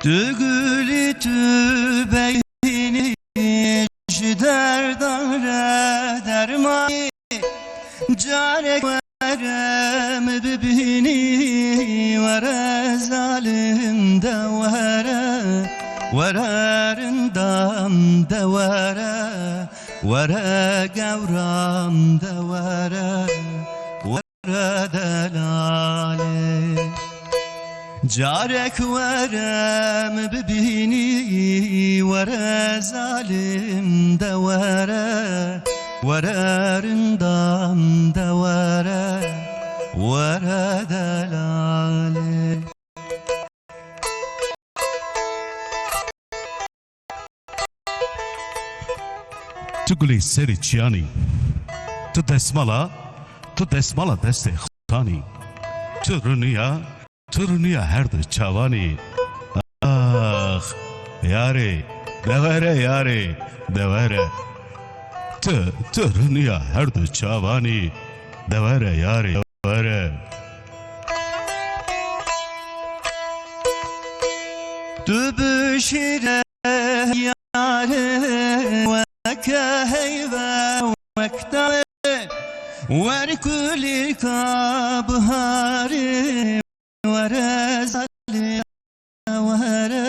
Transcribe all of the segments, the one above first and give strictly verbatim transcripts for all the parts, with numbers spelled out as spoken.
Tu gulî, tu beynî, ji derdan re dermanî. Carek were min bibînî, were zalim de were, were rindam de were, were gewram de were, were delalê. Carek were min bibînî, were zalim de were, were rindam de were, were delalê. Tu gulê serê çiyanî, tu desmala, tu desmala destê xanî, tu rûniya, tu rûniya her du çavanî. Ax, yarê, de were yarê, de were. Tu, tu rûniya her du çavanî, de were yarê, de were. Tu bişîre yare weke heyve wek tavê, wer kulîlka biharê, were zalê were,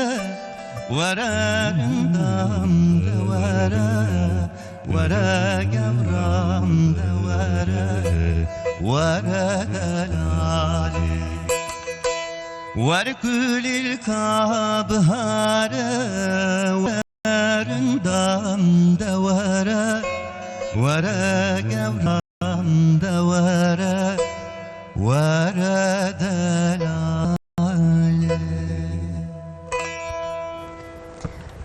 were rindam de were, were gewram de were, were delalê. Wer kulîlka bihare, were rindam de were, were gewram de were, were delalê.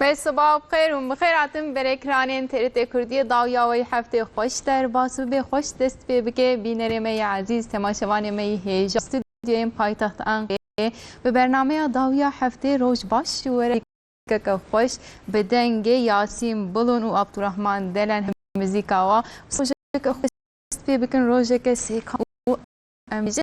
Be sibav xêr û bi xêr hatin berekranên T R T Kurdiyê, dawiya wê heftê xweş derbas bibe, xweş dest pê bike. Bînerê me yê ezîz, temaşevanê me yê hêja, stûdyoyên paytexta Enqerê bi bernameya dawiya heftê roj baş ji we re keke xweş bi dengê Yasîn Bulun û Abdurrahman Delen hem muzîka wa. Rojeke xweş dest pê bikin, rojeke sêkan û em jin.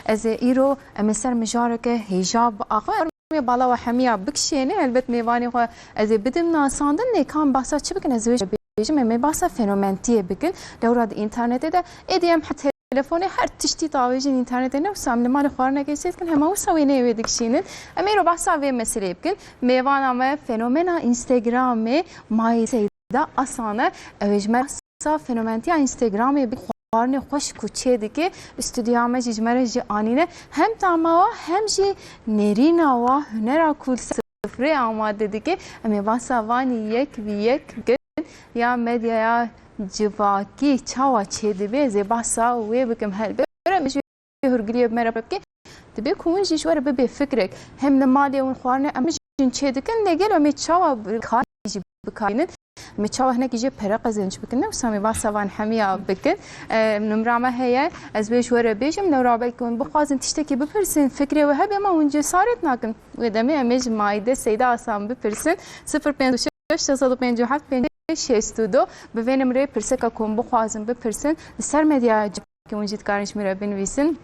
Ez ê îro em ê ser mijareke hêja biaxivin. Ermê bala we hemiya bikişêne, helbet mêvanê xwe ez ê bidim nasandin, lê kan behsa çi bikin, ez ê wê bêjim, em ê behsa fenomentiyê bikin. Lewra di înternetê de, êdî em he telefonê her tiştî tavêjin înternetê, ne wisa em li malê xwarinekê çê dikin, hema wisa wê neyê wê dikişînin. Em ê îro behsa vê meseleyê bikin. Mêvana me fenomena Instagramê Mayî Seyda Asan e. Ew ê ji me behsa fenomentiya Instagramê bi xwarinê xweş ku çê dike, stûdyoya me jî ji me re jî anîne. Hem tama wa hem jî nêrîna wa hunera ku li ser sifrê amade dike. Em ê behsa vanî yek bi yek bikin. Ya medyaya civakî çawa çêdibe, ez ê behsa wê bikim. Helbet em ji hûrgiliyê bi me re bike. Dibe ku hûn jî ji we re bibe fikrek. Hem li malê hûn xwarinê em jin çê dikin, lê gelo em ê çawa bi-, karî jî bikarînin? Em ê çawa hinekî jê pere qezenc bikin? Ne wisa em ê behsa van hemiya bikin. E, numra me heye, ez wê ji we re bêjim. Lewra belkî hûn bixwazin tiştekî bipirsin, fikrê we hebe, ma hûn cesaret nakin. Wê demê em ê ji Mayî Seyda Asan bipirsin. Sifir pênc şeş, şeş sed û pêncî û heft, pêncî şeş û du. Bi vê nimrê pirseka ku hûn bixwazin bipirsin, li ser medyaya civakî hûn jî dikarin ji min re binivîsin.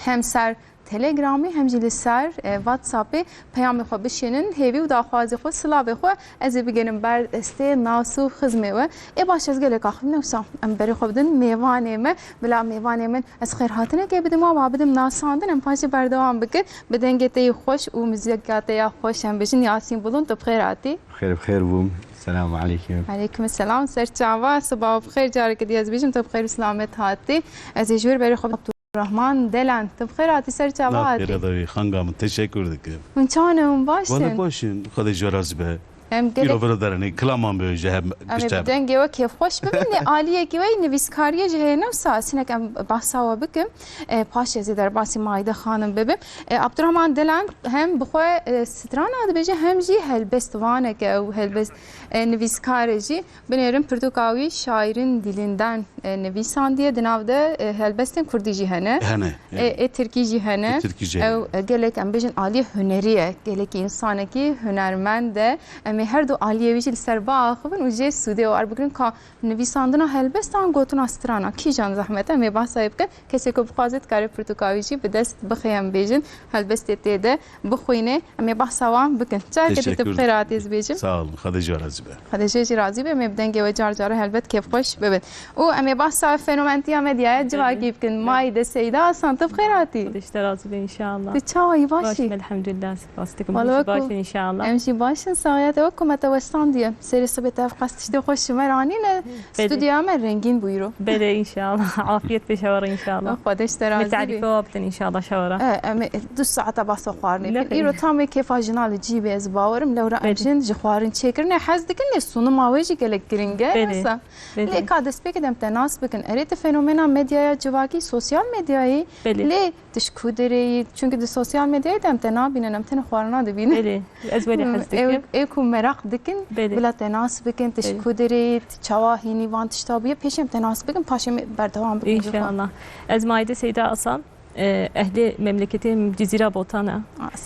Hem ser Telegramê hem jî li ser, e, WhatsAppê peyamê xwe bişînin, hêvî û daxwazê xwe, silavê xwe ez ê bigenim ber destê nas û xizmê we. Ê baş, ez gelek axivim, ne wisa em berê xwe bidin mêvanê me. Bila mêvanê min, ez xêrhatinekê bidim, wa bidim nasandin, em paşê berdewam bikin. Bi dengê te yê xweş û muzîka te ya xweş em bijin. Yasîn Bulun, tu bi xêr hatî. Xêr bi xêr bûm. Selamu aleykum. Aleykum selam, ser çava, sibav bi xêr, careke dî ez bijim, tu bi xêr û selamet hatî. Ez ê ji wir berê xwe Rahman Delen, tu bi xêr hatî, ser çava hatî. Xêra dawî, xanga min, teşekkür dikim. Hûn çawan e, hûn baş in? Wele baş in, Xwedê ji we razî be. Em gelek Îro vira derenê, kilaman bi ji hev Em ê bi dengê we kêfxweş bibin, lê aliyekî we yî nivîskariyê jî heye, ne wisa ez hinek em behsa we bikim. E, paşê ez ê derbasî Mayî de xanim bibim. E, Abdurrahman Delen hem bi xwe, e, strana dibêje hem jî helbestvanek e, ew helbest, e, nivîskar e jî. Binêrin pirtûka wî Şairin Dilinden, e, nivîsandiye. Di nav de, e, helbestên kurdî jî hene. Hene, E, evet. Ê tirkî jî hene. Ê tirkî jî hene. Ew, e, gelek em bêjin aliyê hunerî ye. Gelekî însanekî hunermend e. Em em ê her du aliyê wî jî li ser biaxivin û jê sûdê û erbigirin ka nivîsandina helbestan, gotina strana kîjan zehmet e, em ê behsa wê bikin. Kesê ku bixwaze dikare pirtûka wî jî bi dest bixe, em bêjin, helbestê tê de bixwîne. Em ê behsa wan bikin. Careke dî tu bi xêr hatî ez bêjim. Sağ olun. Xwedê ji we razî be. Xwedê ji we jî razî be. Em ê bi dengê we car cara helbet kêfxweş bibin. Û em ê behsa fenomentiya medyaya civakî bikin. Mayî de Seyda Asan, tu bi xêr hatî. Xwedê ji te razî be înşallah. Tu çawa yî, baş î? Baş im, elhamdulillah. Spas dikim. Wala tu jî baş in înşallah. Em jî baş in, saxiyet e, wek ku me te westandiye. Serê sibê te ev qas tiştê xweş ji me re anîne. Belê. Stûdyoya me rengîn bû îro. Belê, înşallah. Afiyet pê şewere înşallah. Xwedê ji te razî bî. Tarîfa bitin înşallah şewere. E, em ê du saeta behsa xwarinê bikin. Îro tam wê kêfa jina li cî bê, ez bawerim. Lewra em jin ji xwarin çêkirine hez dikin, lê sunuma wê jî gelek giring e. Belê. Lê ka destpêkê de em te nas bikin. Erê, tu fenomena medyaya civakî, sosyal medyayê. Belê. Lê tu ji ku derê yî? Çunku di sosyal medyayê de em te nabînin, em tenê xwarina dibînin. Belê, ez welê hez dikim. Ê, ê ku meraq dikin, belê, bila te nas bikin, tu ji ku derê yî, tu çawa hînî van tişta bûye, pêşî em te nas bikin, paşê em berdewam bikin ji xwe. Înşallah. Ez Maide Seyda Asan, e, ehlê memleketê min Cizîra Botan e.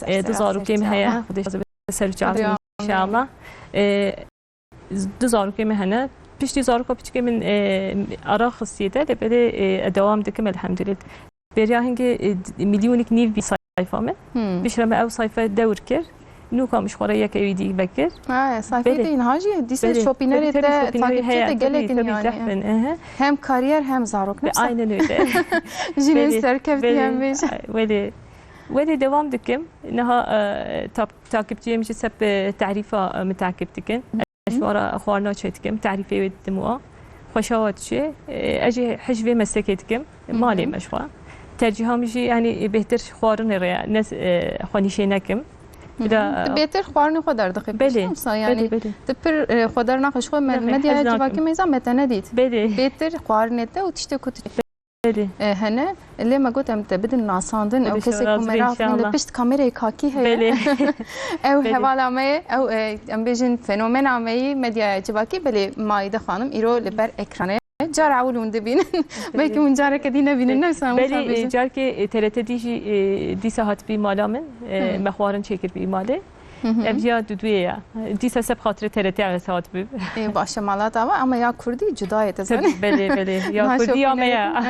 E, du zarokê min heye, Xwedê ser û çar înşallah. E, Du zarokê me hene. Piştî zaroka piçikê min, e, ara xistiye te, lê belê, e, dewam dikim elhamdülillah. Beriya hingê, e, milyonîk nîv bî sayfa min. Hmm. Piştre me ew sayfa dewr kir. Nûka min ji xwe re yek ewî dî vekir. Ha, sayfayê te niha jî dîsa şopînerê te, takipçiyê te gelek in yanî. Hem kariyer hem zarok, ne wisa? Aynen öyle. Jinên serkeftî em bêjin. Welê, welê dewam dikim. Niha, e, tap-, takipçiyê min jî seb, e, tarîfa, e, min takip dikin. Ez ji we re xwarina çêdikim, tarîfê wê didim û a. Xweşa we diçe. Ez jî hij vê meslekê dikim. Malê me ji xwe. Tercîha min jî, yanî, bêhtir xwarinê re ye, ne, e, xwenîşê nekim. Bila, tu bêhtir xwarinê xwe derdixî pêş, belê, ne wisa, yanî, belê, belê, tu pir, e, xwe dernaxî ji xwe, me-, medyaya civakî me zan me te nedît. Belê. Bêhtir xwarinê te û tiştê ku tu Belê. E, hene. Lê me got em te bidin nasandin. Ew kesê ku meraq dibin li pişt kamerayê kakî heye. Belê. Ew hevala me ye, ew, e, em bêjin fenomena me yî medyaya civakî, belê Maide xanim îro li ber ekranê. Cara ewil hûn dibînin. Belkî hûn careke dî nebînin, ne wisa hûn bêjin. Belê, e, carkê, e, T R T dî jî, e, dîsa hatibî mala min, e, me xwarin çêkiribî malê. Ev ya duduyê ya. Dîsa seb xatirê T R T ev saet bib. Ê, baş e, mala te ava, ama ya kurdî cuda ye, te zanî. Belê, belê. Ya kurdî ya me ya.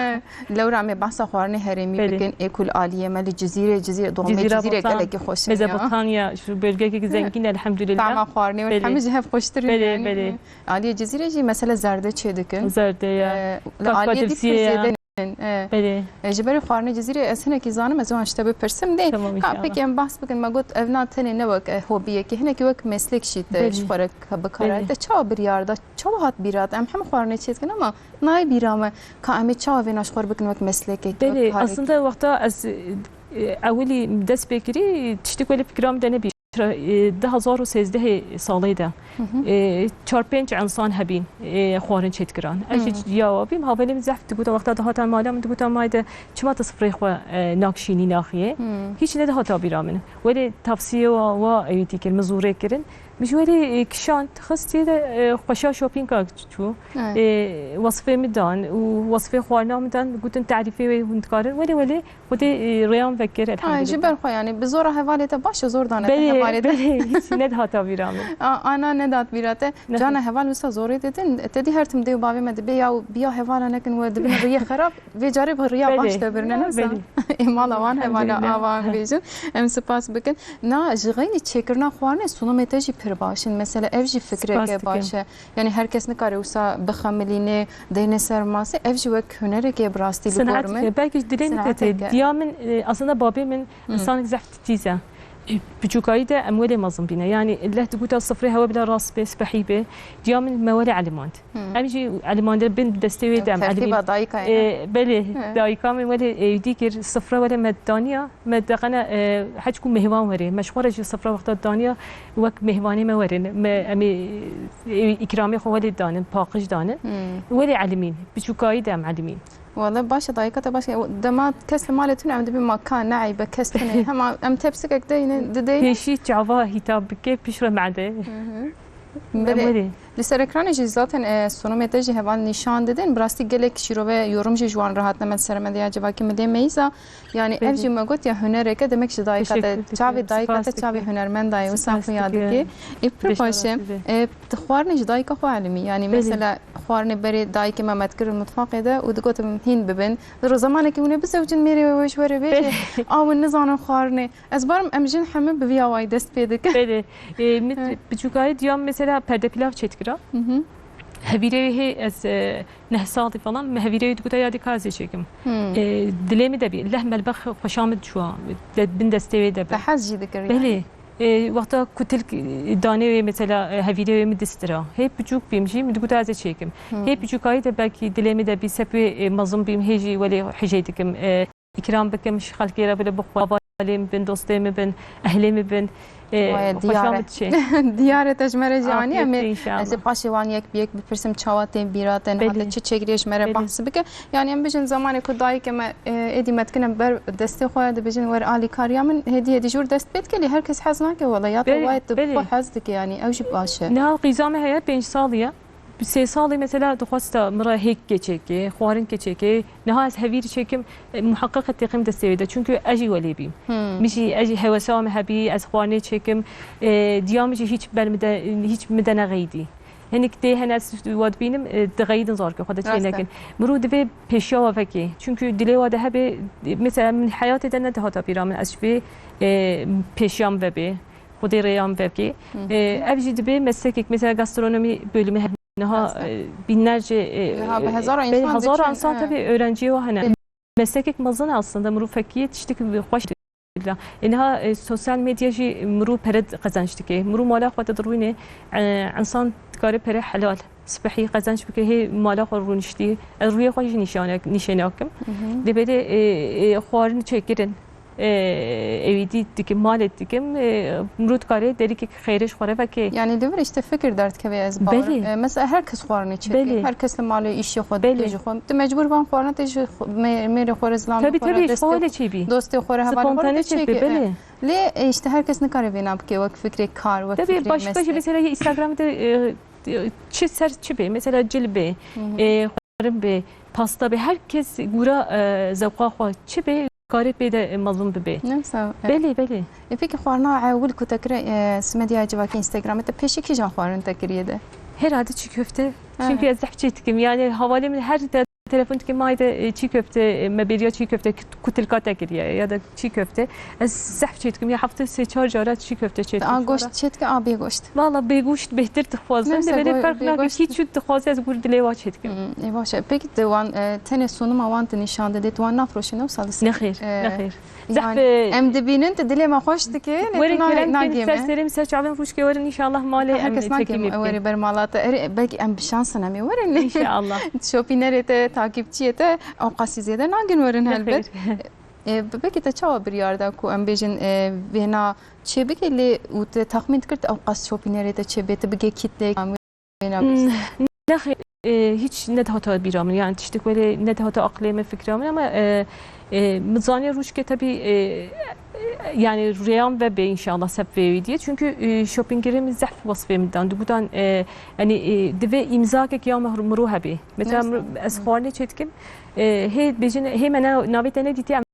Lewra em ê behsa xwarinê herêmî bikin. Ê ku li aliyê me li Cizîrê, Cizîrê, doğmê Cizîrê gelekî xweş in ya. Mezopotamya, şu bölgekî zengîn elhamdülillah. Tama xwarinê wê hemî ji hev xweştir in. Belê, belê. Aliyê Cizîrê jî mesela zerde çê dikin. Zerde ya. Li aliyê dî pir zêde. E, belê. E, ji ber xwarinê Cizîrê ez hinekî zanim, ez wan ji te bipirsim. Dê, tamam, ha, înşallah. Pekî em behs bikin, me got ev na tenê ne wek, e, hobiyekî, hinekî wek meslek jî te ji xwe re bikare. Belê. Te çawa biryar da, çawa hat bîra te? Em hem xwarinê çê dikin ama nayê bîra me ka em ê çawa vêna ji xwe re bikin wek meslekek, wek karek? Belê, aslında wexta ez, e, ewilî dest pê kirî, tiştek welê fikra min de nebî. E, du hazar û sêzdehê salê de, e, çar pênc însan hebîn, e, xwarin çêdikiran. Ez jî ya wa bîm, havelê min zehf digotin, wexta dihata mala min digotin, Maide, çima tu sifrê xwe, e, nakşînî naxiye? Hîç nedihata bîra min. Welê tavsiyê wa, wa ewî dîkir, min zûrê kirin. Min ji welê, e, kişand, xist yê de, e, xweşa şopînka çû. E, wasifê min dan û wasifê xwarina min dan, gotin, tarîfê wê hûn dikarin. Welê, welê, Xwedê, e, rêyan vekir, elhamdülillah. Ha, ji ber xwe, yanî bi zora hevalê te baş e, zor dane te hevalê te. Belê, belê, hiç nedihata bîra min. A, ana nedat bîra te. Cana heval wisa zorê didin, te dî her tim dê û bavê me dibê ya û biya hevala nekin, we dibin riyê xerab, vê carê bi riya baş de birine, ne wisa? Ê mala wan hevala avan bêjin. Em spas bikin. Na, ji xeynî çêkirina xwarinê sunumê te jî pir baş in. Mesela ev jî fikreke baş e. Yanî her kes nikare wisa bixemilîne, deyne ser masê. Ev jî wek hunerekê bi rastî li gor min. Belkî dilê min tê. Diya min, e, aslında babê min insanek zehf titiz e. Piçûkayî de em welê mezin bîne. Yanî leh digota sifrê hewe bila rast bê, spehî bê. Diya min me welê elimand. Em jî elimandin bin destê wê de em elimî. Tertîba dayika ye. E, belê, dayika min welê, e, dî kir sifre welê me daniya. Me deqene, e, heçku mêhvan werê. Me ji xwe re jî sifre wexta daniya wek mêhvanê me werin. Me, em ê, e, îkramê xwe welê danin, paqij danin. Welê elimîn, piçûkayî de em elimîn. Wele baş e, dayika te baş e. Dema kes li malê tune em dibîn ma ka ne eyb e, kes tune. Hema em tepsikek deyne, dideyne. Pêşî çava hîtab bike, piştre mede. Belê. Em welê. Li ser ekranê jî zaten, e, sunumê te jî heval nîşan didin. Bi rastî gelek şîrove, yorum jî ji wan re hatine me li ser medya civakî, milê meyîza. Yani ev Belê. jî me got ya hunereke demek ji dayika te, Teşekkür dikim. çavê dayika Spas te, çavê dikim. hunermenda ye, wisa Spas xuya dikim. dike. Ê, pir Beşa baş e. rastî be. E, tu xwarinê ji dayika xwe elimî. Yani Belê. mesela xwarinê berê dayikê me me dikir li mutfaqê de û digotim hîn bibin. Di ro-, zemanekî hûn ê bizewicin mêrê wê ji we re bêje, Belê. a hûn nizanin xwarinê. Ez barim em jin hemû bi vî awayî dest pê dikin. Belê. E, min Evet. biçûkayî diyam mesela perde pilav çêdikira. Hı hı. Hevîrê wê hê ez, e, neh salî falan, me hevîrê wê diguta yadî ka ez ê çêkim. Hmm. E, dilê min de bî, leh melbex xweşa min çûwa, de, bin destê wê de bi. Te hez jî dikir yani. Belê. E, wexta kutilk, e, danê wê mesela, e, hevîrê wê min distira. Hê biçûk bîm jî, min diguta ez ê çêkim. Hmm. Hê biçûkayî de belkî dilê min de bî, sep wê, e, mezin bîm, hê jî welê hijê dikim. E, Îkram bikim ji xelkê re bile bixwe. Hevalê min bin, dostê min bin, ehlê min bin. Ê, Waya xweşa diyar e. min diçe. Diyar e te ji me re jî aniye. Afiyet Em ê, be inşallah. ez ê paşê wan yek bi yek bipirsim çawa tên bîra te, niha Belê. te çi çêkiriye ji me re Belê. behs bike. Yani em bijin zamanê ku dayikê me, e, êdî me dikine ber destê xwe, dibijin wer alîkariya min, hêdî hêdî jûr dest pê dike, lê her kes hez nake wela. Ya te Belê, wayê tu belê. xwe hez dike yani, ew jî baş e. Niha qîza me heye, pênc salî ye. Bi sê salî mesela dixwesta min re hêk keçêkê, xwarin keçêkê. Niha ez hevîr çêkim, e, muheqeq têxim destê wê de. Çünkü ez jî welê bîm. Hmm. Min jî, ez jî hewesa min hebî, ez xwarinê çêkim. E, diya min jî hiç ber min de, hiç min de nexeyîdî. Hinik tê hene ez wa dibînim, e, dixeyîdin zarokê xwe de Rast e. çênekin. Mirov divê pêşiya wa vekê. Çünkü dilê wa de hebe, e, mesela min heyatê de nedihata bîra min. Ez ji vê, e, pêşiya min vebê. Xwedê rêya min vebkê. Hı hı. E, ev jî dibe meslekek, mesela gastronomi bölümü hene. Niha, Rast e. e, binlerce, e, Niha bi hezara e, insan hezara diçin, insan e. tabii öğrenciye wa hene. Meslekek mezin aslında, mirov fekiyê tiştek xweş dila. E, niha, e, sosyal medya jî mirov pere qezenç dike. Mirov mala xwe de dirûne, e, insan dikare pere helal. Spehî qezenç bike, hê mala xwe rûniştî. Ez rûyê xwe jî nîşane-, nîşe nakim. Hı hı. Lê belê, e, e, xwarin çêkirin. E, ewî dî dikim, malê dikim, e, mirov dikare derîkek xêrê ji xwe re veke. Yani li vir işte fikir derdikeve ez bawerim. Belê. E, mesela her kes xwarinê çêdike. Belê. Her kes li malê îşê xwe Belê. dike ji xwe. Tu mecbûr van xwarina te ji xwe, me-, mêrê xwe re, zilamê Tabii, xwe re, tabii, ji destê xwe re çêbî. dostê xwe re, hevalê xwe re Spontane te çêbî, çêke. belê. Lê, e, işte her kes nikare vê nav bike wek fikrê kar, wek Tabii, fikrê başka şey, meslek. mesela Instagram'da, e, e, çi ser çi bê, mesela cil bê, Hı hı. e, xwarin bê, pasta bê, her kes gura, e, zewqa xwe çi bê, karê pê de, e, mezin bibê. Ne sağ, e. Belê, belê. E, peki xwarina ewil ku te kire, e, si medya civakî Instagram'ê te pêşî kîjan xwarin te kiriye de? Herhalde çiğ köfte. Ha. Çünkü ez zehf çê dikim. Yani havalê min her te-, telefon dikim, "Haydi, e, çiğ köfte, e, me bêriya çiğ köfte kut-, kutilka te kiriye ya da çiğ köfte." Ez zehf çê dikim. Ya hafta sê çar cara çiğ köfte çê dikim. A goşt çê dike, a bê goşt? Valla bê goşt bêhtir dixwazim. Neyse, Lê belê go-, ferq bê nake. goşt. Kî çû dixwaze ez gur dilê wa çê dikim. Hmm, ê baş e. Peki tu wan, e, tenê sonima wan tu nîşan didê, tu wan nafroşîne wisa li Nexêr, e, nexêr. Zehf, Yani e, em dibînin tu dilê me xweş dike, lê tu Werin nahê-, kerem kin, nagê ser me. serê min, ser çavên rûşkê werin, inşallah malê Her em kes nake çekîmê bikin. were ber mala te. Erê, belkî em bi şans in em ê werin. İnşallah. Şopînerê te, takipçiyê te, ewqasî zêde nagin werin helbet. Nexêr. E, bi-, belkî te çawa biryar da ku em bêjin, e, vêna çê bike lê û te texmîn dikir tu ewqas şopînerê te çê bê, tu bigê kîtleyek. Hmm, nexêr, e, hiç nedihata bîra min, yani tiştek welê nedihata aqlê min, fikra min, ama, e, e, min zaniye rûşke tabii, e, e, yani rêyan ve bê inşallah sep vê wî diye. Çünkü, e, shoppinggerê min zehf wesfê min dan. Digotan, e, yani, e, divê îmzakek ya mihru-, mirû hebê. Mesela Neyse. mir-, ez Hı. xwarinê çê dikim, e, hê bêjin, hê me na-, navê te nedîtiye, em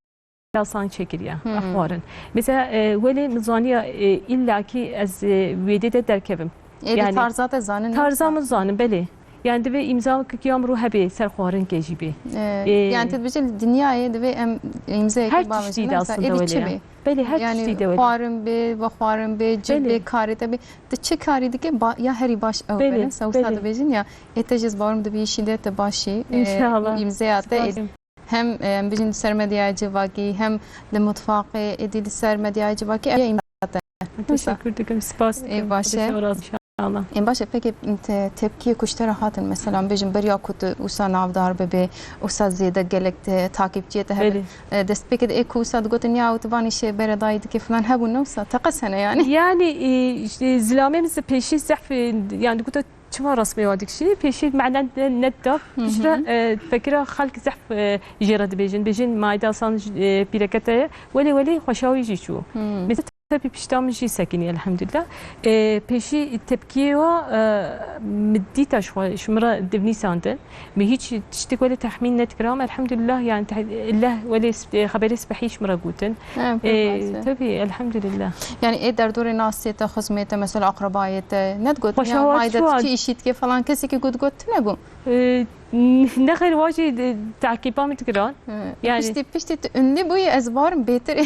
Asan çêkiriye, Hmm. xwarin. Mesela, e, welê min zaniya, e, illa ki ez, e, wêdê de derkevim. Êdî Yani, tarza te zanin tarza yoksa? min zanin, belê. Yani divê îmza kikiya min rû hebê ser xwarinkê jî bê. E, E, yani tu dibêjî dinyayê divê em îmzeyekê Her bavêjin, tiştî de mesela aslında êdî welê çi ya. bê? Belê, her Yani tiştî de welê. xwarin bê, vexwarin bê, cil Belê. bê, karê te bê. Tu çi karî dike, ba-, ya herî baş ew Belê, bere. Sewsa belê. dibêjin ya, ê te jî ez bawerim dibî îşî de te başî, e, İnşallah. îmzeya te ê Spas. Hem, e, em bijîn li ser medyaya civakî, hem li mutfaqê, êdî li ser medyaya civakî, ev îmza te. Teşekkür dikim, spas Ê, dikim. baş e. Xwedê razî inşallah. Ê, baş e, pekî te-, tepkiyê ku ji te re hatin, mesela, em bêjin beriya ku tu wisa navdar bibê, wisa zêde gelek te-, takipçiyê te hebe. Belê. E, destpêkê de ê ku wisa digotin, ya, tu van îşê bere dayî dike filan hebûn, ne wisa? Teqez hene yani. Yani, e, işte, zilamê min pêşî zehf, e, yani, digotin, Çima resmê wa dikişînî? Pêşî mane ne, nedida. Hı hı. Piştre, e, fekira xelk zehf, e, jê re dibêjin. Bêjin, Maide Asan, e, pîreke te ye. Welê, welê xweşawî jî çû. Hı. Mesela Pişta min jî sekinî, elhamdulillah. E, pêşî tepkiyê wa, e, min dîta ji xwe, ji min re divnîsandin. Min hîç tiştik welê texmîn nedikiram, elhamdulillah, yani te-, ille welê sp-, e, xeberê spehî ji min re gotin. He, E, pir baş e. Tabii, elhamdulillah. Yani ê derdorê nasê te, xizmê te, mesela akrabayê te, nedigot, Xweşa ya wa mayde çiwa- tu çi îşî dike falan, kesekî got, got tune bû? E, nexêr, wa jî de-, takîba min dikiran. Hı. Yani Piştî, piştî tu ünlü bûyî, ez barim bêtir.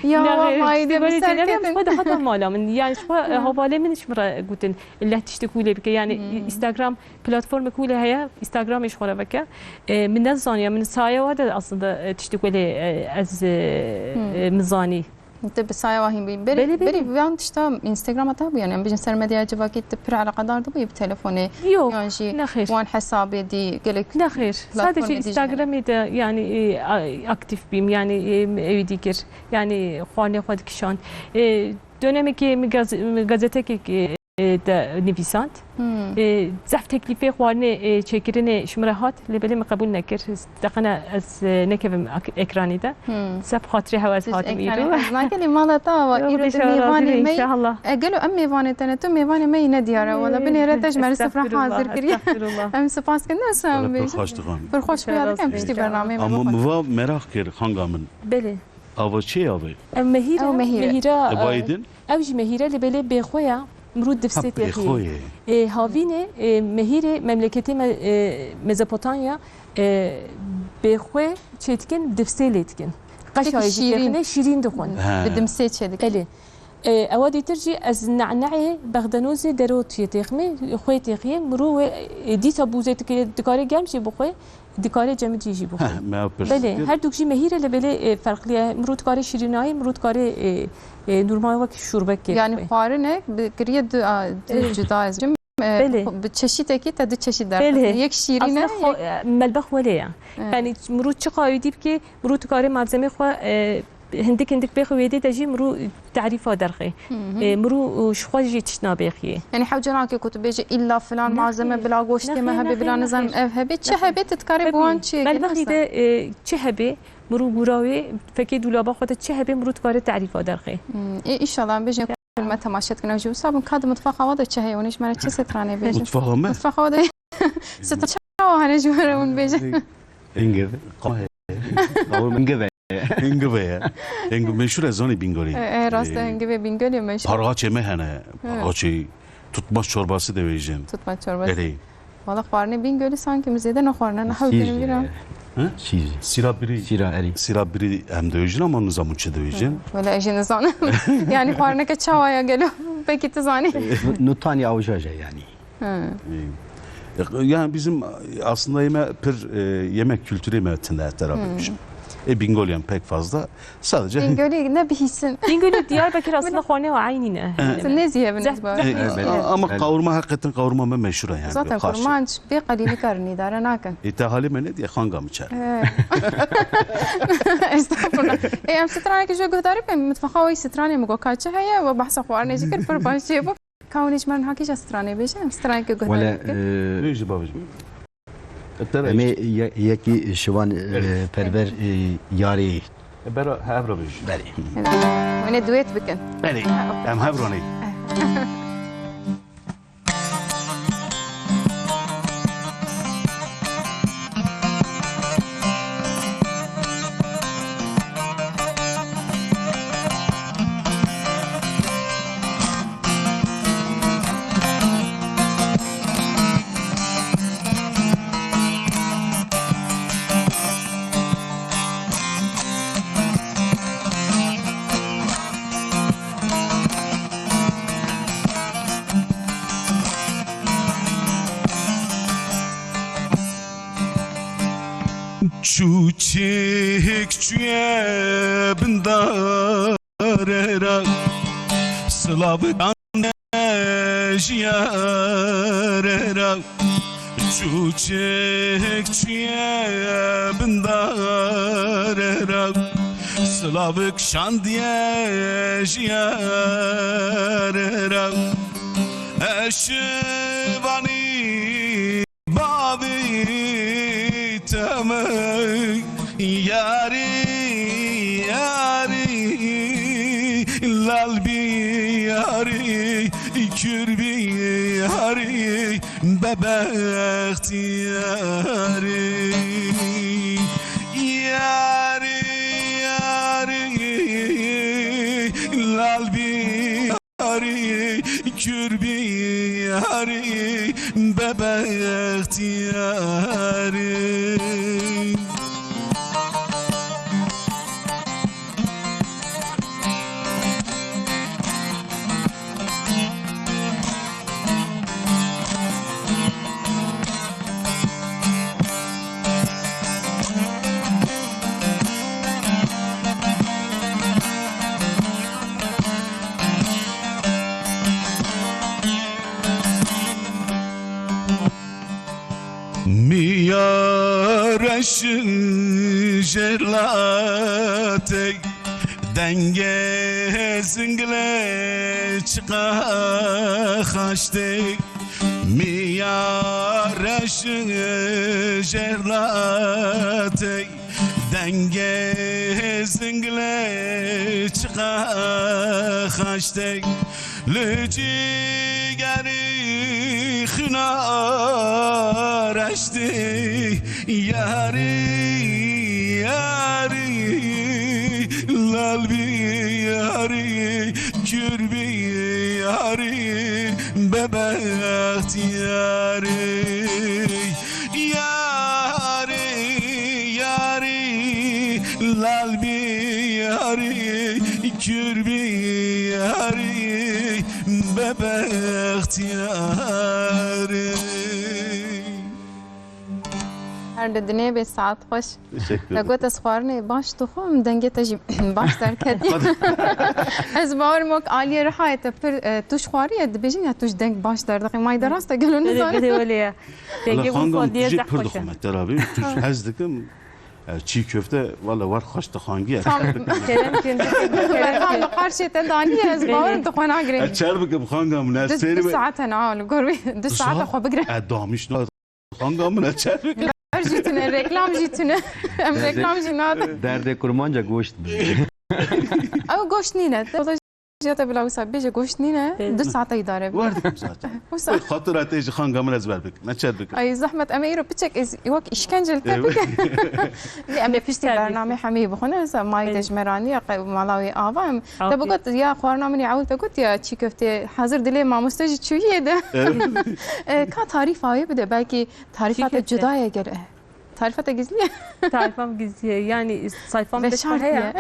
Ya, Nexêr, wa mayde piştî min belê serketin. Xwe de heta mala min. Yani ji xwe, e, hevalê min ji min re gotin, ille tiştek wî lê bike. Yani Instagram platformek wî lê heye, Instagramê ji xwe re veke. E, min nezaniya, min saya wa de aslında, e, tiştek welê, e, ez, e, e, min zanî. Tu bi saya wa hîn bûyî. Berî, Belê, belê. berî van tişta Instagrama te bû, yani em bijin ser medyaya civakî tu pir eleqedar dibûyî bi telefonê Yok, yan jî nexêr. wan hesabê dî gelek Nexêr. platformê Sadece dî jî hene. Instagramê de yani, e, a-, aktif bîm, yani, e, ewî dî kir. Yani xwarinê xwe dikişand. E, dönemekê min gaz-, min gazetekek, e, de nivîsand. Hmm. E, zehf teklîfê xwarinê, e, çêkirinê ji min re hat, lê belê min qebûl nekir. Deqene ez, e, nekevim ak-, ekranê de. Hmm. Seb xatirê hewa ez Siz hatim ekranê îro. ez nake, lê mala te ava, Yo, îro de bêşe mêvanê razî be, me yî. inşallah. E, gelo em mêvanê te ne, tu mêvanê me yî nediyar e, wala binêre te ji me re sifre Estağfirullah, hazir kiriye. estağfirullah. Em spas kin, ne sen Wala pir bêjin. xweş dixwim. Pir xweş Bêşe pira razî dikim, be, piştî inşallah. bernameyê me Ama bixwe. min va meraq kir hanga min. Belê. Ava çi ava? Ew Mehîr e, Ew Mehîr e. Mehîra, E, e, Biden? Ew jî Mehîr e, lê belê bêxwe ya, mirû Ha, divsê bêxwe têxî. ye. E, havînê, e, Mehîrê memleketê me, e, Mezopotamya, e, bêxwe çê dikin, divsê lê dikin. Peki Qeşayê jî şîrîn? têxine şîrîn dixwin. He. Bi dimsê çê dikin. Belê. E, ewa dîtir jî ez ne'ne'ê Bexdenozê derotiyê têximê, xwê têxiye, mirû wê, e, dîsa bûzê dike-, dikarê germ jî bixwe, dikarê cemidî jî bixwe. Heh, me ew pirs Belê, kir. her duk jî Mehîr e, lê belê, e, ferqlî ye. Mirû dikarê şîrînayê, mirû dikarê, e, e, normal wek şûrbekê Yani bixwe. xwarinek bi kiriye du, a, du E, cuda ez bêjim. E, Belê. bi çeşîtekî te du çeşît derxistin. Belê. Yek şîrîn e, Aslında xo-, yek e, melbex welê ye. Evet. Yani mirû çiqa wî dî bike, mirû dikarê malzemê xwe, e, hindik hindik bêxwe wê dê de jî mirû tarîfa derxê. Hı hı. E, mirû, e, ji xwe jî tişt nabêxiyê. Yani hewce nake ku tu bêje illa filan Nexêr. malzeme bila goştê me Nexêr, hebe, bila nexêr, nizanim nexêr. ev hebe. Çi Nexêr. hebe tu dikarê bi wan Tabii, çi melbexî de, e, çi hebe, mirû gûra wê, fekê dûlaba xwe de çi hebe, mirû dikarê tarîfa derxê. Hmm, e, inşallah em bêjin ku me temaşe dikin, ew jî wisa bin, ka di mitfaxa we de çi heye, hûn ê ji me re çi stranê bêjin? Mitfaxa me? Mitfaxa we de stran çawa hene ji we re hûn bêjin? Hingiv. Qawim hingiv e. Hingiv e. Hingiv meşhur e, zanî Bingolî. E, e, rast e, Ee, hingivê Bingolî meşhur. Parxaçê me hene. Hı. Parxaçê tutmaç çorbası dibêjin. Tutmaç çorbası. Erê. Valla xwarinê Bingolî sanki min zêde nexwarine, ne hewl Şîr, dene vîra. e, Hı? Şîr. Sîra birî. Sîra erî. Sîra birî em dibêjin ama nizanim çi dibêjin. Valla ez jî nizanim. Yani xwarineke çawa ya gelo? Peki tu zanî. Nu-, nutanya awjaja yani. Hı. Ee, yani bizim aslında yeme pir, e, yemek kültürü me tinde tarafı. E, Bingolyan pek fazla. Sadece Bingolî ne bihîsin. Bingolî Diyarbekir aslında xwarinê wa eynî ne. Siz nêzî hevin Zehf-, ez bar. zehf-, E, Evet, a-, ama evet. kavurma, hakikaten kavurma me meşhur e yani. Zaten Xaş. kurmanc bê qelî nikarin îdare nakin. E, te halê me ne diye xanga mi çer. Evet. Estağfurullah. E, em stranekî ji guhdarî bikin, mitfaxa wê stranê min got ka çi heye, we behsa xwarinê jî kir, pir baş çêbû. Ka hûn ê ji me re niha kîja stranê bêjin, em stranekê guhdarî Wele, bikin. e, Bêjî babêjim. Te re Em ê ye-, yekî ji wan, e, perver, e, yarê. E, bera, he, ev re bêjî. Berê. Hûn ê duet bikin. Berê. Em hev re nê. Çûçik çûye bin darê re, silavik ande ji yarê re. Çûçik çûye bin darê re, silavik şandiye ji yarê re. Eşivanî Bavî te min yarî, yarî, Lal biyarî, kür biyarî, bebextiyarî. Yarî, yarî, lal biyarî, kür biyarî, bebextiyarî. Miyareşin jêrlatê, dengê zinglê çiqa xaştê. Miyareşin jêrlatê, dengê zinglê çiqa xaştê. Li cîgerî xina reştê, yarî, yarî, lal biyarî, kür biyarî, bebextiyarî. Yarî, yarî, lal biyarî, kür biyarî, bebextiyarî. Her di dinê bê saet xweş. Teşekkür Te ederim. Got ez xwarinê baş dixwim, dengê te jî baş derketî. Ez bawerim wek aliyê Rihayê te pir, e, tu ji xwariyê dibêjin ya tu ji deng baş derdixî. May de rast e gelo Belê, nizane. Belê, belê ya. Dengê Wala xwe xangam xwediye tijî zehf pir xweş e. Dixwim, ez te rabî. Tu ji hez dikim. E, çî köfte, wala war xweş dixangiye. Tam kerem kin, kerem kin. Tam bi qarşê te daniye, ez bawerim tu xwe nagirê. E, çer bikim xangam, ne Du, sêri du be. Saet hene, ha, li gor wî du saet xwe bigire. E, damiş na. Xanga min e çerpik. Her jî tune, reklam jî tune. Em reklam jî nadin. Derdê kurmanca goşt bi. Ew goşt nîne. Te da jiyata bila wisa bêje goşt nîne. Peki. Du saete îdare bi. Werdim zaten. Wisa. Xatira te ji xanga min ez ber bikim. Me çer bikim. Ay zahmet em ê îro piçek ez wek îşkence li te Evet. Bikim. Lê em ê piştî Terbiyet. Bernamê hemî bixwine. Wisa mayî de Evet. Ji me raniye qe-, mala wê ava em. Te Afiyet. Bigot ya xwarina min ê ewil te got ya çî köftê hazir dilê mamoste jî çûyî de. Evet. E, ka tarîfa wê bide belkî Tarifa te Şirket de. Cuda ye gere. Tarifa te gizlî ye? Tarifam gizlî ye. Yani sayfam Ve de şart heye. Ye.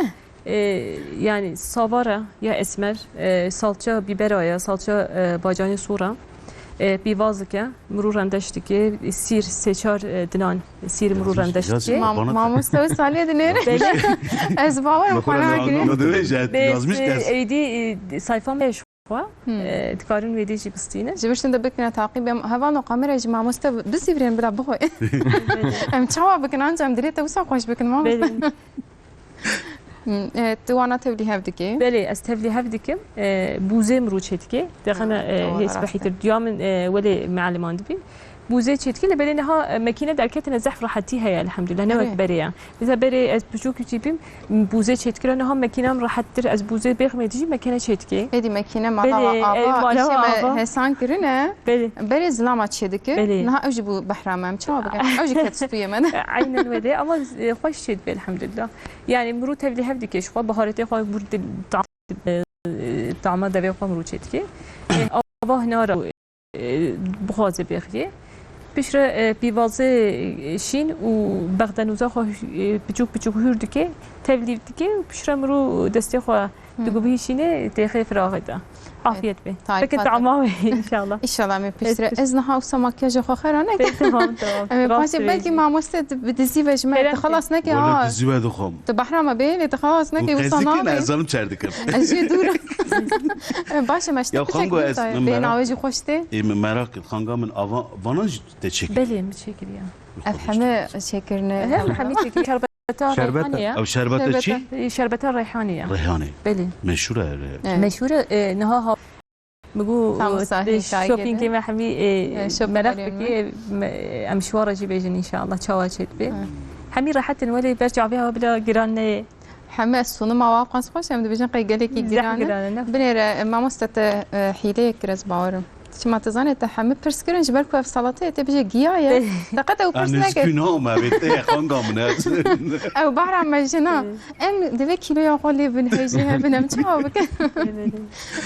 Ee, yani savara ya esmer, e, salça bibera ya, salça, e, bacanê sora, e, pîvaz dike, mirû rendeş dike, sîr sê çar, e, dinan sîr mirû Yazmış, rendeş yazmış. Dike. Mam-, Bana mamoste salê dinêre. Belê. Ez bawer Bak, xwana ben girê. Anlamadım. Yazmış Bes, e, ders. Eydî, e, sayfam beş. Xwe, Hmm. e, dikarin wê dê jî bistînin. Ji vir şin de bikine taqîb. Em hevalno kamera jî mamoste bi-, bisîvirên bila bixwe. Em çawa bikin, anca em dilê te wisa xweş bikin, mamoste. Belê. Hmm, e, tu wana tevlî hev dikî? Belê, ez tevlî hev dikim. E, bûzê mirû çê dikê. Dexine, Ha, e, tamam, hês rast e. Bihîtir. Duya min, e, welê mealiman dibî. Bûzê çê dikê, lê belê niha, e, mekîne derketine zehf rehetî heye, elhamdulillah. Ne wek Erê. Berê ye. Mesela berê ez biçûk jî bîm, bûzê çêdikira, niha mekîna min rehettir, ez bûzê bêximê dijî mekîne çêdikê. Êdî mekîne mala Belê, ava, ev mala îşê me ava. Hesan kirine, Belê. Berê zilama çêdike, Belê. Niha ew jî bû behra me, em çawa bikin? Ew jî ket stûyê me de. Aynen wele, ama, e, xweş çêdibe elhamdulillah. Yani mirû tevlî hev dike, ji xwe baharetê xwe bûr di-, tam, e, tama devê xwe mirû çêdike. E, ava hinara. E, bixwaze bêxiyê. Piştre, e, pîvazê, e, şîn û bexdenûza xwe, e, piçûk piçûk hûr dike, tevlî dike û piştre mirû destê xwe Hmm. digubî şînê têxê firaxê de. Afiyet be. Tarîfa Peki te- tama wê inşallah. İnşallah me piştre. Peki. Ez niha wisa makyaja xwe xera neke. Peki, tamam, tamam. Em ê Rast paşê belkî söylüyorsun. Mamoste di-, bi dizî ve ji me Kerem te xelas neke Wala ha. Dizî ve dixwam. Tu behra me bê lê te xelas neke Û wisa qezdikin nabê. Ez zalim çer dikim. Ez jê dûr im. Baş e, me işte Ya, piçek xango, ez, dîsa, min bê merak, navê jî xweş tê. Ê, min merak kir, xanga min ava, vanan jî te çekir. Belê, min çekiriye. Ev heme çekirine. Hem hemî çekir. Şerbeta Şerbeta. Reyhanî ye. Ev şerbeta çi? Şerbeta, e, şerbeta reyhanî ye. Reyhanî. Belê. Meşhur e. Evet. Meşhur e, e, niha ha-, Min got, Tam e, wisa hêşayê shoppingê kete. Me hemî, e, E, shopping merak area bikî, me. E, me, em şiwara jî bêjin inşallah, çawa çêdibe. Hı. Hemî rehet in, welê ber çavê hewa bila giran neyê. Heme sunuma wa qas xweş, em dibêjin qey gelekî Zehf giran e. Giran e, ne? Binêre, e, mamoste te, e, hîleyek kir, ez bawerim. Çima tu zanê te hemî pirs kirin, ji ber ku ev salateyê te bêje giya ye. Te qet ew pirs nekir. Nêzikî nam e, vê te ye xanga min ez. Ew bahra me jina. Em divê kîloya xwe lê bin, hêjî hebin, em çawa bikin?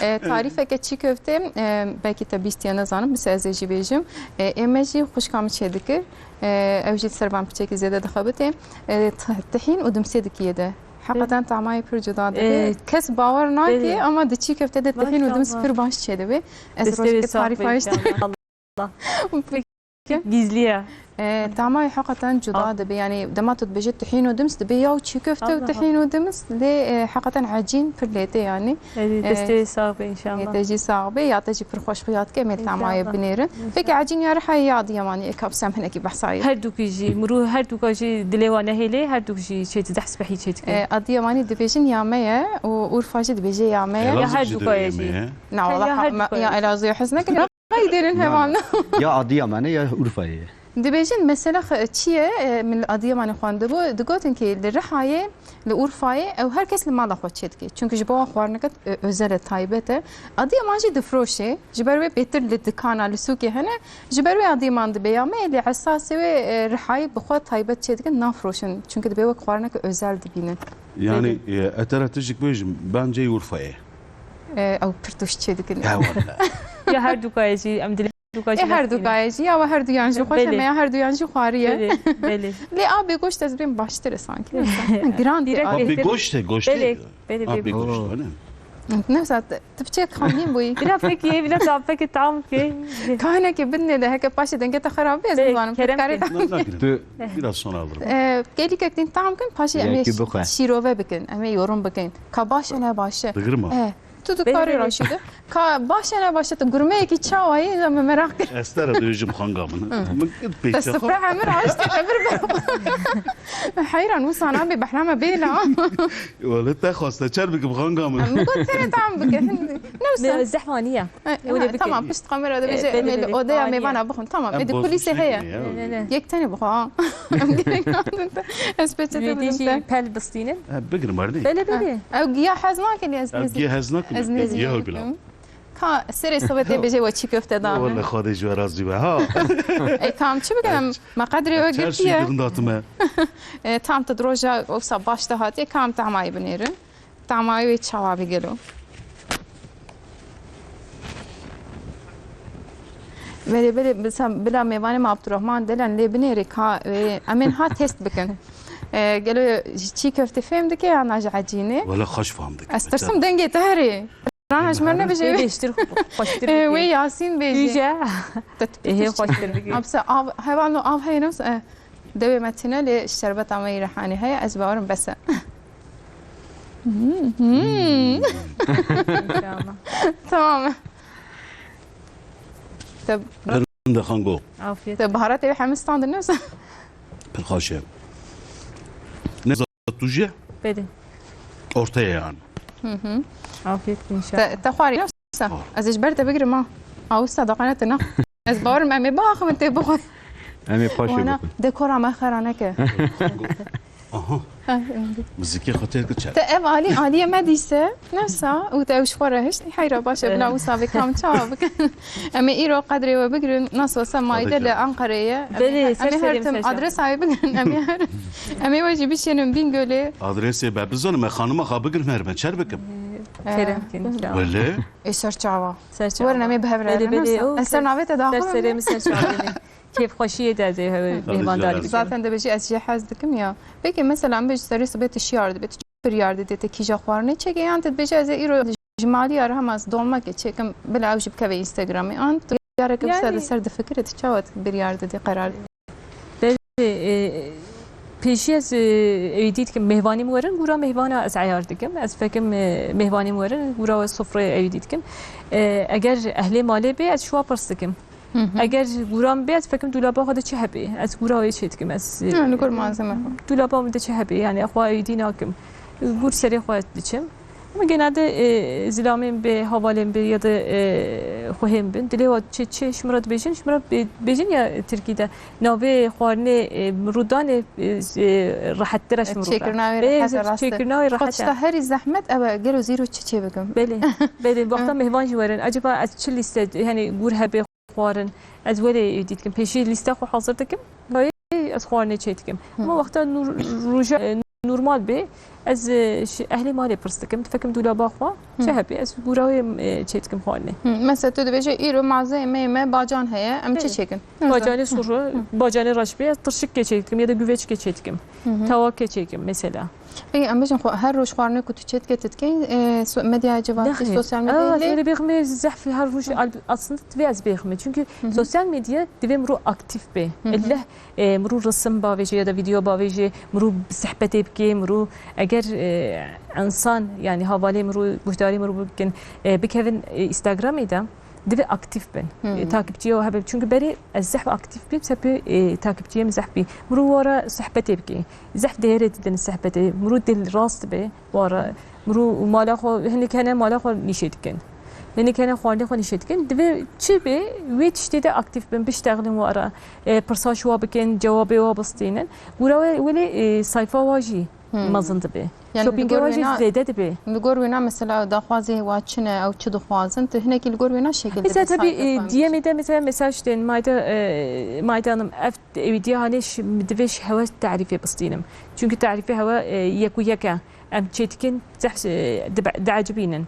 E, tarîfeke çî köfte, e, belkî te bîstiye, nezanim, bise ez ê jî bêjim. E, ê me jî xwişka min çêdikir. E, ew jî li ser van piçekî zêde dixebitê. E, t-, tihîn û dimsê dikî yê de. Heqeten tamayê pir cuda dibe. E, kes bawer nake, belê, ama di çî köfte de tihîn û dims, maşallah, pir baş çêdibe. Ez rojekê tarîfa ji te. Destê wê sax be inşallah. Allah. Gizlî ye. E, tamayê heqeten cuda dibe. Yanî dema tu dibêje tihîn û dims, dibe ya û çî köfte û tihîn û dims, lê, e, heqeten ecîn pir lê tê yanî. Erê, destê wê sax be inşallah. E, te jî sax be, ya te jî pir xweş xuya dike, em ê tamayê binêrin. Peki ecîn ya Rihayê ya Adiyamanê, ê ka bi sem hinekî behsa ye. Her dukî jî, mirû her duka jî dilê wan nehêlê, her duk jî çê dide, hespehî çê dike. E, Adiyamanê dibêjin ya me ye û Urfa jî dibêje ya me ye. Ya her duka ye jî. Na, wala ya Elazığê hez nekin. Qey dêrin heval. Ya Adiyamanê ya Urfayê. Dibêjin mesela xe-, çi ye, e, min li Adiyamanê xwendibû, digotin ki li Rihayê, li Urfayê ew her kes li mala xwe çêdike. Çunku ji bo wan xwarineke, e, özel e, taybet e. Adiyaman jî difroşe. Ji ber wê bêtir li dikana, li sûkê hene. Ji ber wê Adiyaman dibe ya me, lê esasê wê, e, Rihayê bi xwe taybet çêdikin, nafroşin. Çunku dibe wek xwarineke özel dibînin. Yanî, e, ez te re tiştek bêjim, bence Urfayê. E, ew pir tişt çêdikin. Ya wele. Ya her duka ye jî, em dilê her duka jî. E, her duka ye jî, ya we her duyan jî xweş, em ê ya her duyan jî xwariye. Belê, belê. Lê a bê goşt ez bêm baştir e sanki. Giran tê. Direkt a bê goşt e, goşt e. Belê, belê, a bê goşt, öyle mi? Neyse, tu piçek xamîn bûyî. Bila pekî, bila tam pekî tam ki. Kahinekê bidinê de heke paşê dengê te xerab be, ez nizanim. Kerem ke. Biraz sonra alırım. E, gelîkek din tam kin, paşê em ê şîrove bikin, em ê yorum bikin. Ka baş e, ne baş e. Digirim ha. E, tu dikarî Raşîde. Ka baş e, ne baş e, tu gurmeyekî çawa yî, me meraq kir. Ez te re dibêjim xanga min. Min gid pêşe xwe. Te sifre hemir aşte, hemir be. Heyran, wisa nabe behrame bêla. Wele te xwaste çer bikim xanga min. Min got tenê tam bike. Ne wisa? Ne, zehma niye. E, öyle bir tamam, pişt kamera da bêje, e, em ê li odeya mêvana bixwin. Tamam, êdî kulîsê heye. Ne, ne. Yek tenê bixwe, ha. Em gerek nadin te. Ez peçete bidim te. Pel bistînin. E, bigirim arnê. Belê, belê. Ew giya hez nakin, ez nêzî. Ew giya hez nakin. Ez nêzî. Giya bila. Ka serê sohbetê bêje we çî köfte da. Wele Xwedê ji we razî be, ha. E, tamam, çi bikim? Me qedrê we girtiye. Çer şî bidim datime. E, tam tu roja wisa baş de hatiye, kam tamayê binêrin. Tamayê wê çawa be gelo? Belê, belê, bila mêvanê me Abdurrahman Delen lê binêrê ka, e, em ên ha test bikin. E, gelo çî köfte fêm dike ya na ji ecînê? Wele xweş fam dike. Ez tirsim dengê te herê. Rana ji me nebêje. Wê bêştir xweştir dike. E, wê Yasîn bêje. Hêje. Ê, hê xweştir dike. Apse av, hevalno av heye ne wisa, e, Dewê me tune lê şerbeta me yî Rihanî heye, ez bawerim bes e. Hmm. Tamam. Te, de xango. Afiyet. Te baharatê wê hemî standin ne wisa? Pir xweş e. Ne zat tu jî? Belê. Ortaya yani. Afiyet inşallah. Te, te xwarî ne wisa? Ez ê ji ber te bigirim ha. Awisa daqane te nax. Ez bawerim em ê biaxivin tê bixwe. Em ê paşê bikin. Dekora me xera neke. Aha. Muzîkê xwe tê dikir çer. Te ev alî, aliyê me dîse, ne wisa, û te ew ji xwe re hişt, heyra baş e, bila wisa vê kam çawa bikin. Em ê îro qedrê we bigirin, nasıl olsa Maide li Ankara'yê ye. Belê, em ê her tim adresa wê bigirin, em ê her, em ê we jî bişênin Bîngölê. Adresê be bizanim, me xanima xwe bigirin, her me çer bikim. Kerem kin, inşallah. Wele? Ê ser çava. Ser çava. Werin em ê bi hev re herin. Belê, belê. Ez ser navê te daxivim. Ser serê min ser çavê min. Kêfxweşiyê de ez ê mêvandar bikim. Zaten dibêjî ez jê hez dikim ya. Peki mesela em bêjî serê sibê tu şiyar dibê, tu çi biryar didê, te kîja xwarinê çêke yan tu dibêjî ez ê îro ji malî ya re hema ez dolmekê çêkim bila ew jî bikeve Instagramê an tu biryareke wisa li ser difikirî, tu çawa tu biryar didî, qerar didî? Belê, e, pêşî ez, e, êdî dikim, mêvanî min werin, gûra mêvana ez eyar dikim. Ez fekim, e, mêvanî min werin, gûra we sofreyê êdî dikim. E, eger ehlê malê bê, ez ji wa pirs dikim. Eger gûra min bê, ez fekim dûlaba xwe de çi hebê, ez gûra wê çê dikim. Ez, e, li gor malzeme xwe. Dûlaba min de çi hebê, yani xwe êdî nakim. Gûr serê xwe diçim. Genelde, e, zilamên bi, havalên bi ya da, e, xwehên bin. Dilê wa çi, çi ji min re dibêjin, ji min re bi-, bêjin ya tirkî de. Navê xwarinê, e, rûdanê, e, e, rehettir e ji min rû re. Çêkirina wê Ê, rehet e, rast e. Çêkirina wê Xwe rehet e. Tişta herî zehmet ew e, gelo zîro çi çê bikim? Belê, belê. Wexta mêvan jî werin. Acaba ez çi lîste, yani gûr hebe xwarin. Ez welê êdî dikim. Pêşî lîsta xwe hazir dikim. Kayê ez xwarinê çê dikim. Hı. Ama wexta nur-, roja, e, normal bê, ez, e, ji ehlê malê pirs dikim. Difikim dûlaba xwe, Hı. çi hebê, ez gûra wê, e, çê dikim xwarinê. Hı. Mesela tu dibêje, îro mazeyê me, me bacan heye, em çi Belê. çêkin? Bacanê sor, Hı. bacanê reş bê, ez tirşikê çê dikim ya da guvêçikê çê dikim. Hı hı. Tawakê çê dikim mesela. Peki, em bêjin xwe, her roj xwarinê ku tu çêt dikê, tu dikê, e, so-, medyaya civakî, Nexêr. sosyal medyayê Ewa, lê? Erê bêximê zehf her roj, al-, aslında divê ez bêximê. Çünkü Hı hı. sosyal medya divê mirû aktif bê. Hı hı. Elleh, e, mirû resim bavêje ya da video bavêje, mirû sehbetê bikê, mirû eger, e, insan, yani havalê mirû, guhdarê mirû bikin, e, bikevin, e, Instagramê de, Divê aktif bin. Hmm. E, takipçiya hebe. Çünkü berê ez zehf aktif bîm, sepê, e, takipçiyê min zehf bî. Mirû wara sohbetê bikê. Zehf değerê didin sohbetê. Mirû dil rast be wara. Mirû mala xwe, hinek hene mala xwe nîşe dikin. Hinek hene xwarinê xwe nîşe dikin. Divê çi be, wê tiştê de aktif bin, biştexlin wara. E, pirsa ji wa bikin, cewabê wa bistînin. Gura we, welê, e, sayfa wa jî Hmm. mezin dibe. Yani Shoppingê li gor wa jî wêna, zêde dibe. Li gor wêna mesela daxwazê wa çi ne, ew çi dixwazin, tu hinekî li gor wêna şekil Mesela dibe tabii, sayfa e, xwe D M'ê de mesela mesaj tên, Mayda, e, Mayda Hanım, ev, ew diye hani ş-, divê ji hewe tarîfê bistînim. Çünkü tarîfê hewe, e, yek û yek e. Em çêtikin zehf, e, dibe-, diecibînin.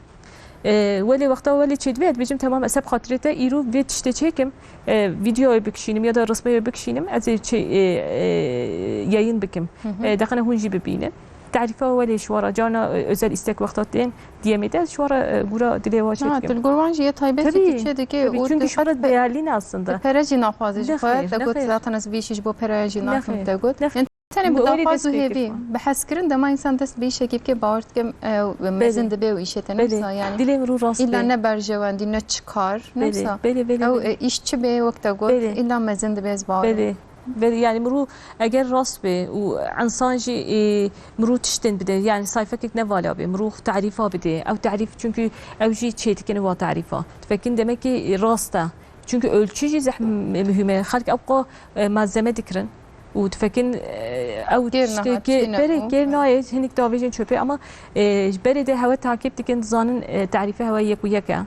E, welê wexta welê çêdibê, ez dibêjim, temam, ez heb xatirê te îro vê tiştê çêkim, e, videoyê bikişînim ya da resmeyê bikişînim, ez ê çê, e, e, yayın bikim. Hı hı. E, deqene hûn jî bibînin. Tarîfa welê ji wara carna, e, özel istek wexta tên D M'ê de ji wara, e, gura dilê wa Ha, çêdikim. Dilgor wan jî yê taybetî Tabii, çê dike tabii. û Çünkü tu ji wara pe-, değerli ne aslında? tu pere jî naxwazî ji Ne xwe, xêr, te ne got xêr. zaten ez vî şî ji bo pereya jî Ne naxim xêr, te got. ne xêr. Tenê bi Bu öyle daxwaz û dest pê hêvî, kirma. bi hezkirin dema însan dest bi îşekî bike, bawer dikim, e, mezin Belê. dibe û îşê te Belê. nefsa, yani. Dilê min rû rast Îlla bê. ne berjewendî, ne çi kar, Belê, nefsa. belê, belê, Ew, belê. e, îşçi bê, wek te got, Belê. îlla mezin dibe, ez bawer im. Belê. Belê, yani mirû eger rast bê û însan jî, e, mirû tiştin bide, yani sayfekek ne vala bê, mirû tarîfa bide. Ew tarîf, çünkü ew jî çêdikin wa tarîfa. Difikin demek ki rast e. Çünkü ölçü jî zeh mühim e. Xelk ewqa, e, malzeme dikirin. Û difikin, e, ew Kêr tiştê niha ke-, çi ne berê û? kêr nayê, hinek davêjin çöpê, ama, e, ji berê de hewe takip dikin, dizanin, e, tarîfê hewe yek û yek e.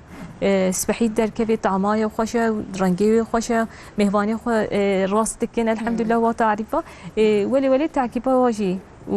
E, spehî derkevê tamaya xweş e, rengê wê xweş e, mêvanê xwe, e, rast dikin, elhamdulillah, Hmm. wa tarîfa. E, welê welê takîba wa jî û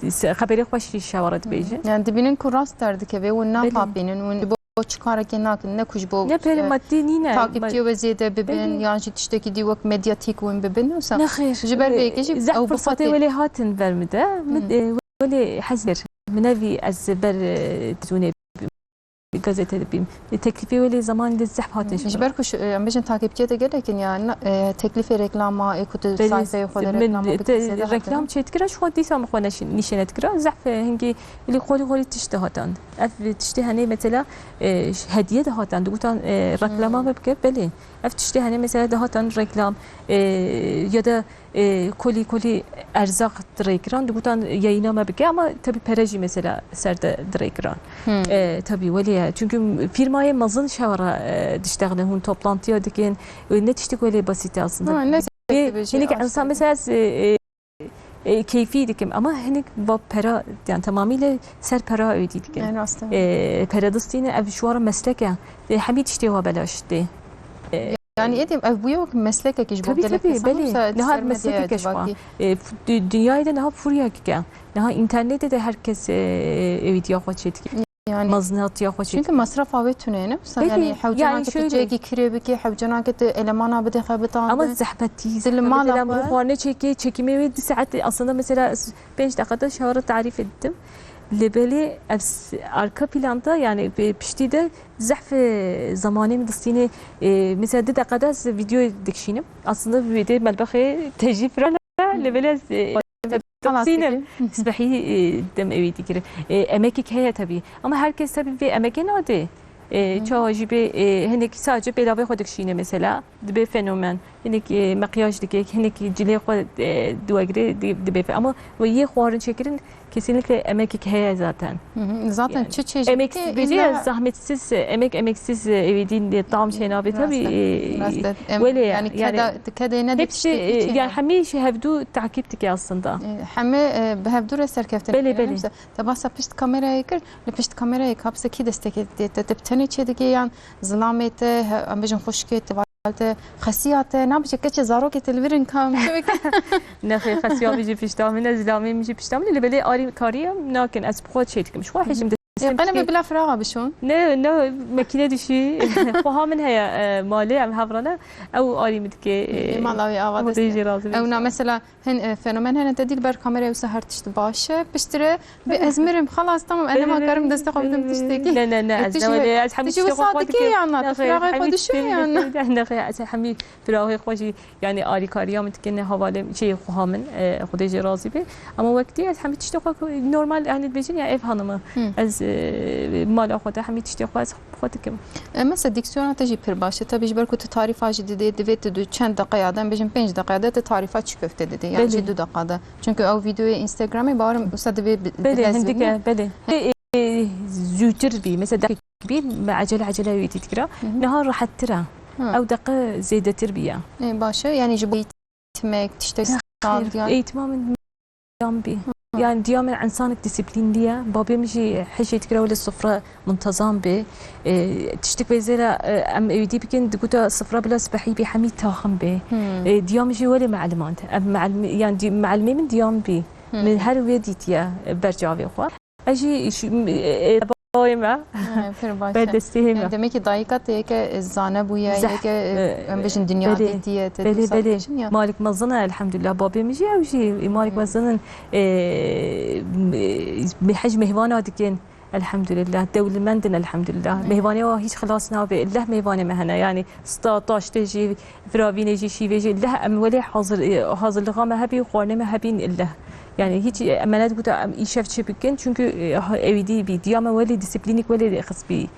se-, xeberê xweş jî şewara dibêjin. Yani dibînin ku rast derdikeve û Belê. naxapînin û bo çi karekê nakin, ne ku ji bo, Ne pere e, maddi nîne. takipçiyo ve zêde bibin, Belê. yan jî tiştekî dî wek medyatîk win bibin, wisa Ne xêr. ji ber vê yekê jî Zehf ew firsatê bixatê. welê hatin ver min de. Min, Hmm. e, welê hez kir. Min nevî ez ber, e, tizûnê bîm, gazete de bîm. E, teklifê welê zamanê de zehf hatin Ji şevra. ber ku şu, e, em bêjin takipçiye de gelek in ya, na-, e, teklifê reklama, ê ku tu Belê, sayfeyê xwe de min reklama te-, bikî, zêde hatin. reklam çêdikira, ji xwe dîsa min xwe neşî-, nîşêne dikira. Zehf, e, hingî welê qolî qolî tişt dihatan. Ev tiştê henê mesela, e, hediye dihatan. Digotan, e, reklama Hmm. me bike. Belê. Ev tiştê henê mesela dihatan reklam, e, ya da, e, kolî kolî erzaq dirêkiran. Digotan yayına me bike ama tabii pere jî mesela ser de dirêkiran. Hmm. E, tabii welê ye. Çünkü firmayê mezin şewra, e, diştexne hûn toplantiya dikin. E, ne tiştik welê basîte aslında. Ha, ne Ê, tiştik hinek aslında. insan mesela ez, e, e, e, keyfî dikim ama hinek va pera, yani tamamıyla ser pera ödî dikim. Yani aslında. E, pere distîne ev şuara meslek e. E, hemî tiştê wa belaş tê. E, Yani êdî ev bûye wek meslekekî ji bo Tabii, gelek tabii, kesan belê. wisa Niha ser medyaya meslekek e ji civakî. E, f-, dü-, dünyayê de niha furyakek e. Niha internetê de herkes, e, ewîdiya xwe çêdike. Yani Mezinatiya xwe çêdike. Çünkü masrafa wê tune ne. Wisa Belê, yani yani hewcena ke tu şöyle. cihekî kirê bikî, hewcena ke tu elemana bidê xwe bitandin. Ama zehmetî, Dil zehmetî mala mesela xwe. mirû xwarine çêkê, çekimê wê du saet, aslında mesela ez pênc deqada şewara tarîf ettim. Lê belê ev s-, arka planda yani bi-, piştî de zehf, e, zamanê min distînê, e, mesela du deqada ez video dikişînim. Aslında wê dê melbexê tejî filan e, Hı. lê belê ez, e, Xelas dixînim. dikin. Spehî, e, dem ewî dikirin. E, emekek heye tabii. Ama herkes tabii vê emekê nade. E, Hı. çawa jî bê, e, hinek sadece pêlavê xwe dikişîne mesela. Dibe fenomen. Hinek, e, makyaj dike, hinek cilê xwe, e, diwegire, di-, dibe. Ama we yê xwarin çêkirin, kesinlikle emekek heye zaten. Hı hı. Zaten Yani, çi çeşit emek ki bêje, illa zahmetsiz, e, emek emeksiz, e, evê din de tam şey nabe tabii, Rast e, e, rast e. Em, wele yani yani keda-, kedê ne de hepsi, tiştekî e, çêne. Yani hemî şey hevdu takip dike aslında. E, hemî, e, bi hevdu re serkeftin. Belê, Yani belê. Mesela, te basa pişt kamerayê kir, li pişt kamerayê kapse kî destekê te, te, te bi tenê çê dike yan zilamê te, he, em bêjin xwişkê te, valê te, xesiya te, nabêje keçê zarokê te li vir in kam çi bike. Nexê xesiya min jî pişta min e, zilamê min jî pişta min e, lê belê arî karî em nakin, ez bi xwe çê dikim. Ji xwe hêjim Ê, destê qene bikê. Bi bila firaxa bişon. Ne, ne, mekîne dişî. Xweha min heye, e, malê, em hev re ne. Ew arî min dikê, e, Ê, mala wê ava Xwedê dest jê razî be. Ew na mesela hin, e, fenomen hene te dî li ber kamerayê wisa her tişt baş e. Piştre bi ez mirim, xelas, tamam, ez nema karim destê xwe bidim tiştekî. Ne, ne, ne, E, ez tu ne jî, wele, ez tu hemî jî tiştê xwe wisa xwe dikê dikim. Yan na, tu Ne, xwe, firaxê hemî xwe dişo tiştê yan na. Ne, ne, ez hemî firaxê xwe jî, yani alîkariya min dike ne hevalê, şey, xweha min, e, Xwedê jê razî be. Ama wek dî ez hemî tiştê xwe ku normal, yani dibêjin ya ev hanimi. Hı. Ez, e, mala xwe de hemî tiştê xwe ez xwe dikim. E, mesela diksiyona te jî pir baş e. Tabii ji ber ku tu tarîfa jî didê, divê tu du çend deqeya de, em bêjin pênc deqeya de tu tarîfa çi köfte didê. Yani Belê. Jî du deqa de. Çünkü ew videoyê Instagramê bawerim wisa divê bi-, Belê, bi hez hindik bîne. E, belê. E, e, zûtir bî. Mesela deqek bî, me ecele ecele wê dît kira. Hı hı. Niha rehettir e. Hı. Ew deqe zêdetir bî ya. E, baş e. Yani ji bo eğitimek, tiştek Zehir, sağlayan. Eğitima min Diya min bî. Hı. Yani diya min insanek disiplînlî ye. Babê min jî hişê dikira wele sofra muntazam bê. E, tiştik vê zêra, e, em êdî bikin, diguta sofra bila sibehî bê, hemî taxim bê. Hı. E, diya min jî wele melimand. Em melim-, yani di-, melimê min diya min bî. Hı. Min her wê dîtiye, e, ber çavê xwe. Ez jî şu, e, e, bayê me. He, pir baş e. Ber destê hê me. Yani demek ki dayika te yeke, e, zane bûye, Zeh-, yeke, e, e, em bêjin dinya belê, dîtiye, te belê, dîsa belê. Diçin ya. Malik mezin e, elhamdülillah. Babê min jî ew jî, e, malik Hı. mezin in, e, me-, hej mehvana dikin. Elhamdülillah. Dewlemend in, elhamdülillah. Hı. Mehvanê wa hiç xilas nabe. Leh mehvanê me hene. Yani sta, taştê jî, firavînê jî, şîvê jî. Leh em welê hazir, e, hazirliğa me hebî, xwarinê me hebîn leh. Yani hiç, e, me nedigota em îşev çi bikin. Çünkü, e, ha-, ewî dî bî. Diya me welê disiplînik welê xist bî.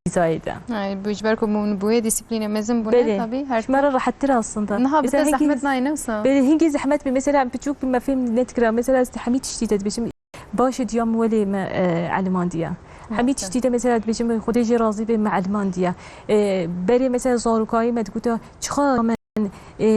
Hîzayê de. Ay, bu ji ber ku hûn bûye disiplîne mezin bûne, Belê. Tabii, her Ji me re rehettir aslında. Niha bi Mesela te hingî zehmet nayê, ne wisa? Belê, hingî zehmet bî. Mesela em piçûk bî me fêm nedikira. Mesela ez hemî tiştî te dibêjim. Baş e diya min welê me, e, elimandiye. Hemî Baş e. Tiştî te mesela dibêjim Xwedê jê razî be me elimandiye. E, berê mesela zarokayî me diguta çiqa me e,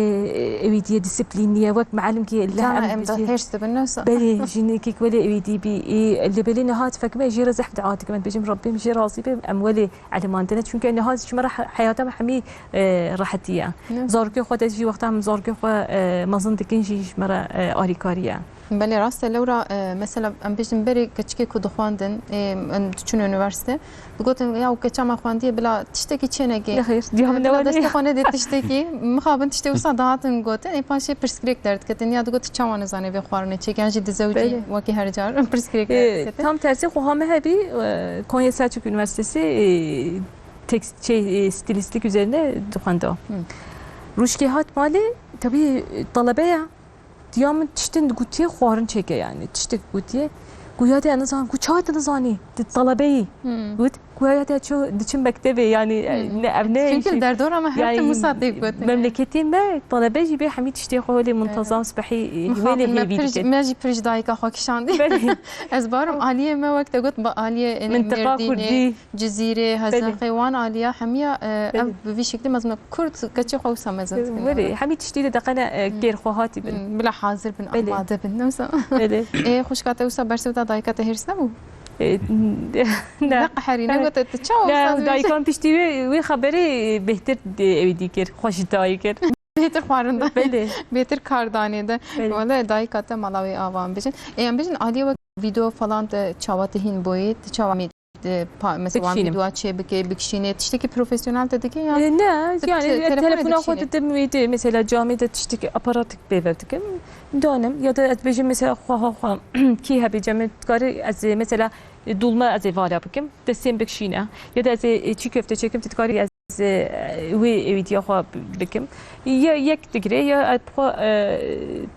ewî diye disiplînî ye, wek melimkê leh Cana em em da dibêjin. Hêrs dibin, ne wisa? Belê, jinekek welê ewî dî bî, e, lê belê niha difekime jê re zehf dua dikim, em dibêjim Rabbim jê razî be, em welê elimandine. Çünkü niha ji me re he-, heyata me hemî, e, rehetî ye. Ne? Zarokê xwe de jî wexta em zarokê xwe, e, mezin dikin jî ji me re, e, alîkarî ye. Belê rast e, lewra, e, mesela em bêjin berê keçikê ku dixwandin, e, em diçûn unîversîte, Digotin, ya û keça me xwendiye bila tiştekî çênekê. Nexêr, diya min Bila newanê. Destê xwe nedê tiştekî. Mixabin tiştê wisa dihatin gotin. Ê paşê pirsgirêk derdiketin. Ya digot çawa nizane vê xwarinê çêke. Yan jî dizewicî Belê. Wekî her car pirsgirêk Ee, derdiketin. Tam tersi xweha me hebî, e, Konya Selçuk Üniversitesi, e, tekst-, şey, e, stilistlik üzerine dixwenda. Hı. Rûşkê hat malê, tabii, e, talebe ya. Diya min tiştin gotiye xwarin çêke yani. Tiştek gotiye. Guya te nizan, ku çawa te nizanî? Ti talebe yî. Hmm. Got, guya te ço diçin mektebê yani, Hmm. ne ev ne Çünkü şey. Derdora me her Yani, tim wisa tê gotin. Memleketê me talebe jî bê hemî tiştê xwe wele muntazam Evet. sibehî, e, Mixabin wele me hêvî pir jî, dike. Me jî pir ji dayika xwe kişandî. Belê. Ez barim aliyê me wek te got, ba aliyê, e, Mintiqa Mêrdînê, Kurdî. Cizîrê, Hezexê, Belê. Wan aliya hemiya, e, ev Belê. Bi vî şeklî mezin e. Kurd keçê xwe wisa mezin dikin. Were, hemî tiştî de deqene, e, Hmm. Kêr xwe hatî bin. Hmm, bila hazir bin, Belê. Amade bin, ne wisa? Belê. Ê, xwişka te wisa bersiv da dayika te hêrs nebû? E, ne. Ne qeherî, ne gote, tu çawa Ne, wisa dibêjî? Dayikan piştî wê, wê xeberê bêhtir, e, ewî dî kir, xweş dayî kir. Bêhtir xwarin da. Belê. Bêhtir kar danê de. Belê. Wele dayika te mala wê ava em bêjin. Ê, em bêjin aliyê wek video falan te çawa te hîn boyê, te çawa mî-, e, pa-, mesela wan Bikişînim. Video çê bike, bikişînê, tiştekî profesyonel te dike ya? E, ne, Te yani, te-, e, telefona telefona xwe dikişînê? Didim wê de, mesela camê de tiştekî aparatik pêve dikim. Danim, ya da ez bêjim mesela xweha xwe, kî hebê cemê dikarî ez ê mesela, e, dulma ez ê vala bikim, destên bikişîne. Ya da ez ê, e, çî köfte çêkim, tu dikarî ez, e, wê êwîtiya xwe bikim. Ya yek digire, ya ez xwe, e,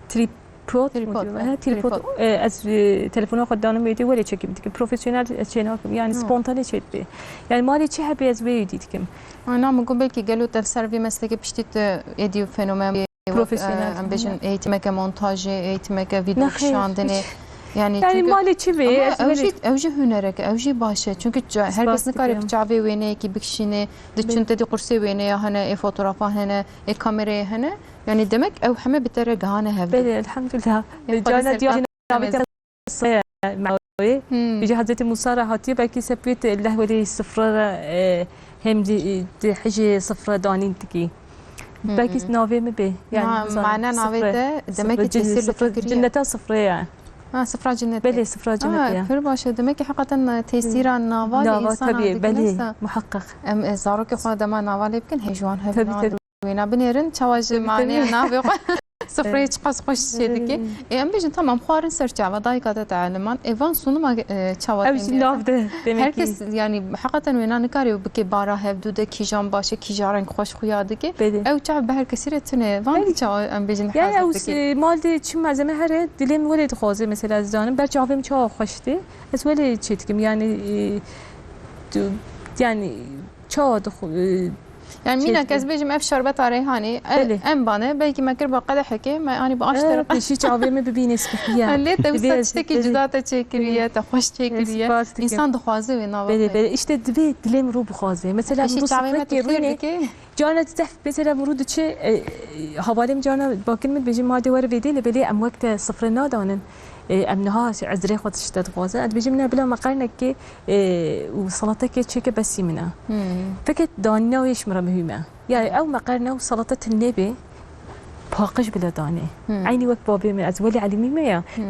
trîp Tripod, Tripod, modûl, he, he, tripod. Tripod. E, ez, e, telefona xwe danim wê dê, were çekî bidikim. Profesyonel ez çê nakim. Yani, Hı. spontane çê dibe. Yani, malê çi hebe ez wê dî dikim. Ana, min got belkî gelo te li ser vê meslekê piştî tu êdî û fenomen bî, Profesyonel, e, em bêjin, ya. eğitimeke montajê, eğitimeke video Nexêr, kişandinê. hiç. Yani, Yani, çünkü malê çi bê, ama ez ew were jî, ew jî hunerek e, ew jî baş e. Çünkü ca-, her kes Spas nikare dikim. bi çavê wêneyekî bikişîne, Belê. diçin te dî qursê wêneya hene, ê fotoğrafa hene, ê kamerayê hene. Yani, demek ew heme bi te re gihane hev. Belê, elhamdulillah. Ya, Cana Xwedê diya serkeftin navê te Sifre Mewê. Hmm. Bêje Hezretî Musa re hatiye, belkî sepêt leh welê sifre re, e, hem di, di hijê sifre danîn dikî. Hmm. Belkî navê min bê. Yani, Ma-, bizan, mane navê sifre, te, demek sifre ki cin-, tesîr li sifre, tu kiriye. Cinneta sifre ye. Ha, sifra cinnetê. Belê, sifra cinnetê Ha, ye. pir baş e. Demek ki hakikaten tesîra nava li Nava, insana tabii, dikine belê, sa. muhakkak. Em, e, zarokê xwe dema nava lê bikin, hê ji wan hev Tabii, nan tabii. wêna binêrin, çawa ji Tabii, manê tabii. navê xwe sifreyê çiqas xweş çê dike. Ê, em bêjin, tamam, xwarin ser çava, dayika te te eliman. Ê, van sunuma, e, çawa Ew têne ji ya? nav de, demek Her kes, ki. yani, heqeten wêna nikare û bike bara hevdû de kîjan baş e, kîjan reng xweş xuya dike. Belê. Ew çav bi her kesî re tune. Van Belê. çawa em bêjin Yani, hezir ew dike. s-, mal de çi malzeme here, dilê min welê dixwaze, mesela, ez zanim, ber çavê min çawa xweş tê, ez welê çê dikim, yani, e, tu, yani, çawa dixw-, e, Yani, çê mînak dikim. ez bêjim, ev şerbeta reyhanê, e, Belê. em bane, belkî me kir ba qedehekê, me anî ba aştera. Pêşî çavê min bibîne spihiye. Lê te Divê wisa ez tiştekî belê. cuda te çêkiriye, te xweş çêkiriye. Spas dikim. Însan dixwaze wê nava Belê, xwe. belê. Îşte divê dilê min rû bixwaze. Mesela, Pêşî min rû çavê me sifrekê tu fêr rûnê, dike. Cana zehf, mesela, min rû diçe, e, e, havalê min cana bakin min dibêje, ma dê were vê dê, lê belê em wek te sifre nadanin. E, em niha ezrê xwe tişte dixwazin. Ez dibêjim, ne, bila me qernekê, e, û salatekê çêke besî min e. Hmm. Fekê danîna wê ji min re muhîm e. Yani, ew meqerne û salata tilnê bê, paqij bila danê. Hmm. Eynî wek babê min, ez welî elîmî me ya. Hmm.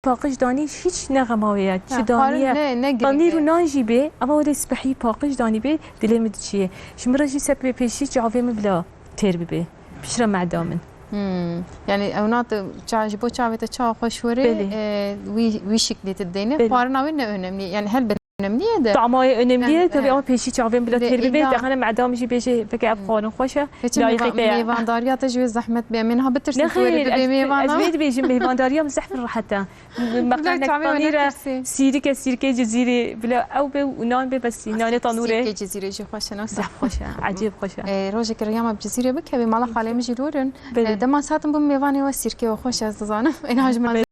Paqij danî hiç ne xema wê ya. Çi Ha, danî xwarin ya. ne, ne Tanîr girî û ye. nan jî bê, ama welê spehî paqij danî bê, dilê min diçiyê. Ji min re jî sep bê pêşî çavê min bila têr bibê. Piştre meda min. Hmm. Yani ew nat ça-, ji bo çavê te çawa xweş were, Belê. e, wî, wî şiklî tu dideyne. Belê. Xwarina wê ne önemli. Yani helbet önemli ye de. Tama ye önemli ye, Yani, tabii, e, ama pêşî çavên bila Lê têr bî bê, îna- dexane meda min jî bêjê, feke ev Hmm. xwarin xweş e, Peki layîqê mêva-, te ye. mêvandariyê te ji wê zehmet bê. Em ê niha bitirsin Nexêr, ku wê ez, dibê mêvana. ez wê dibêjim, mêvandariya min zehf rehet e. Bila Meqanek çavê we tanîre, netirsî. sîrike, sîrkê Cizîrê, bila ew bê û nan bê, bes nanê tanûrê. Sîrkê Cizîrê jî xweş e, ne wisa. Zehf xweş e, ecêb xweş e. E, rojekê riya me bi Cizîrê bikeve, mala xalê min jî lûrin. Belê. E, dema satin bû mêvanê we sîrkê we xweş e, ez dizanim. Êna ji me Belê.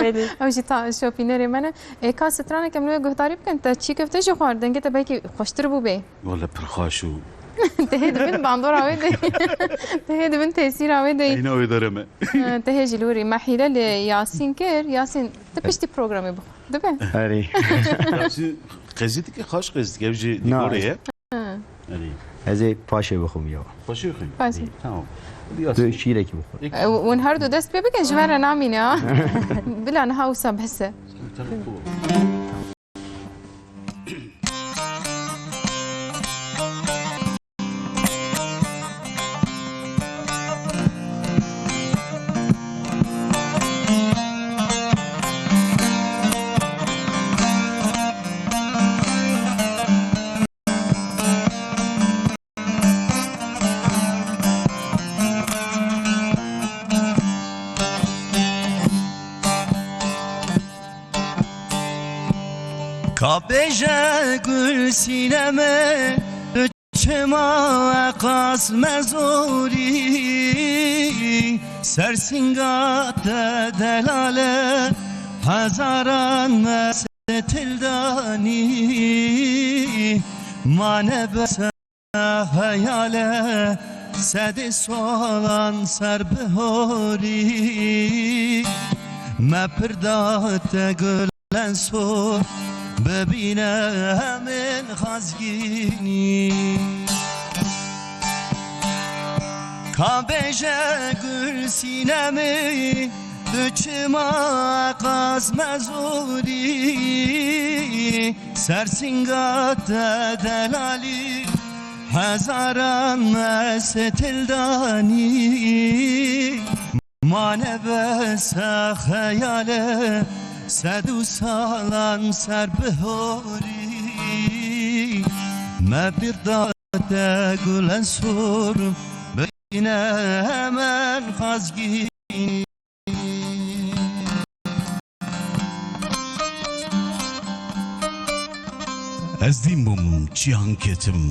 Belê. Ew jî ta şopînerê me ne. Ê, ka stranek em li wê guhdarî bikin, te çî kifte jî xwar, dengê te belkî xweştir bû bê. Wele pir xweş û Te hê dibin bandora wê de. Te hê dibin tesîra wê de. Eyna wê dere me. Te hê jî li wirî me hîle li Yasîn kir. Yasîn, tu piştî programê bixwe. Dibe? Erê. Yasîn qezî dike, xaş qezî dike. Ev jî Na, dîkorê ez ye. Hı. Erê. Ez ê paşê bixwim ya. Paşê bixwim? Paşê. Tamam. Hadi Yasîn. Tu şîrekî bixwe. Peki. E, hûn her du dest pê bikin, ji me re namîne ha. Bila niha wisa behs e. Tabii, bu. Ka bêje gul sîneme, tu çima qas me zorî, ser sînga te delale, hezaran me stil danî, mane bes Heyale sedê solan ser bihorî, me pir da te gulen sor, bibîne hemin xazgînî. Ka bêje gul sînemî, tu çima qas me zorî, ser sînga te delalî. Hezaran me stil danî, mane bese xeyale, sed û salan ser bihorî. Me bîr da te gulen sor, bine hemen xazgînî. Ez dîn bûm, çiyan ketim.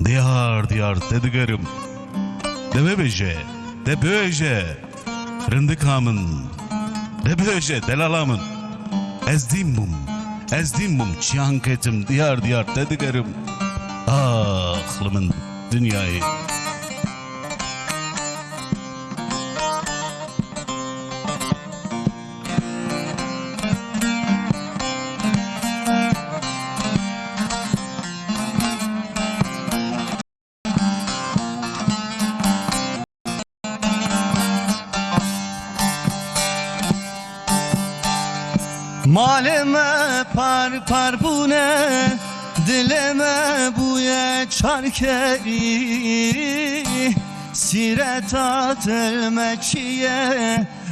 Diyar diyar te digerim. De bibêje, de bibêje. Rindika min, de bibêje, delala min. Ez dîn bûm, ez dîn bûm, çiyan ketim, diyar diyar te digerim. Ax li min dinyayê. Malê me par par bûne, dilê me bûye çarkerî. Sîreta tilmeçiye,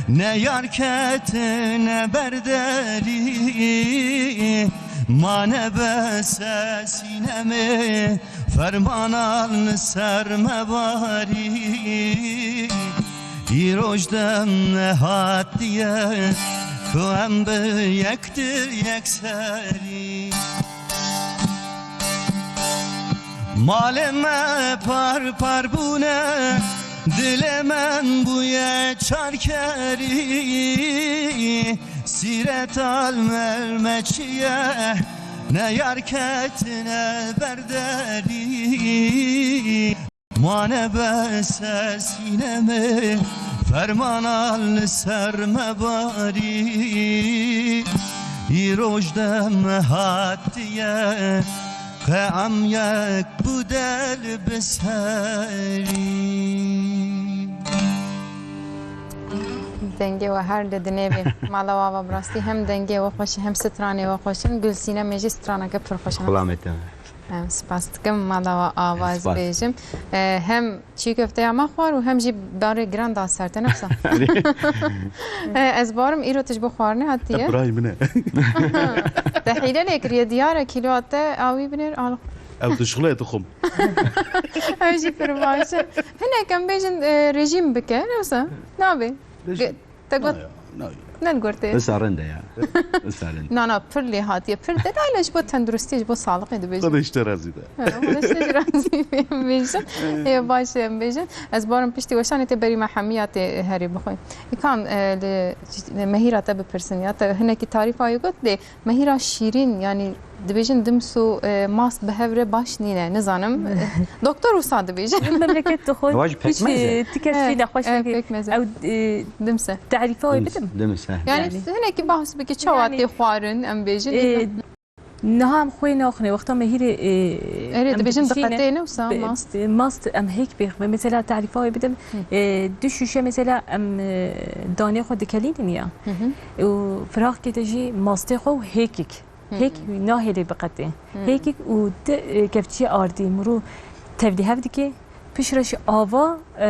ne yar ketine ber derî. Mane bese sînemê, fermanan li ser me barî. Îroj dem nehatiye, ku em bi yektir yekserî. Malê me par par bûne, dilê min bûye çarkerî. Sîreta li me çi ye, ne yar ketine ber derî. Mane bese sînemê, fermanan li ser me barî. Îroj dem hatiye, qe em yek bû del bi serî. Dengê we her li dinê be. Mala we ava bi rastî hem dengê we xweş e, hem stranê we xweş in. Gulsînemê jî straneke pir xweş e. Xulamê te. Em spas dikim, mala we ava ez Spas. bêjim. E, hem çî köfteya me xwar û hem jî barê giran da ser te, ne wisa? E, ez barim îro tu ji bo xwarinê hatiye. Te birayê min e. Te hîle lê kiriye, diyar e, kîloa te awî binêr, al. Ew dişxule dixwim. Ew jî pir baş e. Hinek em bêjin, e, rejîm bike, ne wisa? Nabê. Rejîm. Ge-, te got. Na ya, na ya. Ne gortê. Wisa rind e ya. Wisa rind. Na, na, pir lê hatiye, pir detaylı ji bo tenduristî, ji bo sağlıkê dibêjin. Xwedê ji te razî be. Ha, Xwedê ji te jî razî be, em bêjin. Ê, baş e, em bêjin. Ez barim piştî weşanê te berî me hemiya tê herê bixwe. Îkan, e, li mehîra te bipirsin ya, te hinekî tarîfa yê got lê Mehîra şîrîn, yanî dibêjin dims û, e, mast bi hev re baş nîne, nizanim. Doktor wisa dibêje. Memleket dixwin. Ew jî pekmez e. Hiç, e, ti kes Evet, jî nexweş evet, neke. Pekmez e. Ew, e, Dims e. Tarîfa wê Dims, bidim. Dims e. Yani, Yani, hinekî bahs bike çawa Yanî, tê xwarin, em bêjin. e, niha em xwê naxwine, wexta mehîrê, e, Erê, em dibêjin dikişîne, diqetê ne wisa, be-, mast? e, mast em hêk bêxwin. Mesela tarîfa wê bidim, Hı. e, du şûşe mesela em, e, danê xwe dikelînin ya. Hı hı. Û firaxkê de jî mastê xwe û hêkik. Hı hı. Hêk nahêlê biqetê. Hı. Hêkik û di, e, kevçiyê ardî mirû tevlîhev dike, piştre jî ava, e,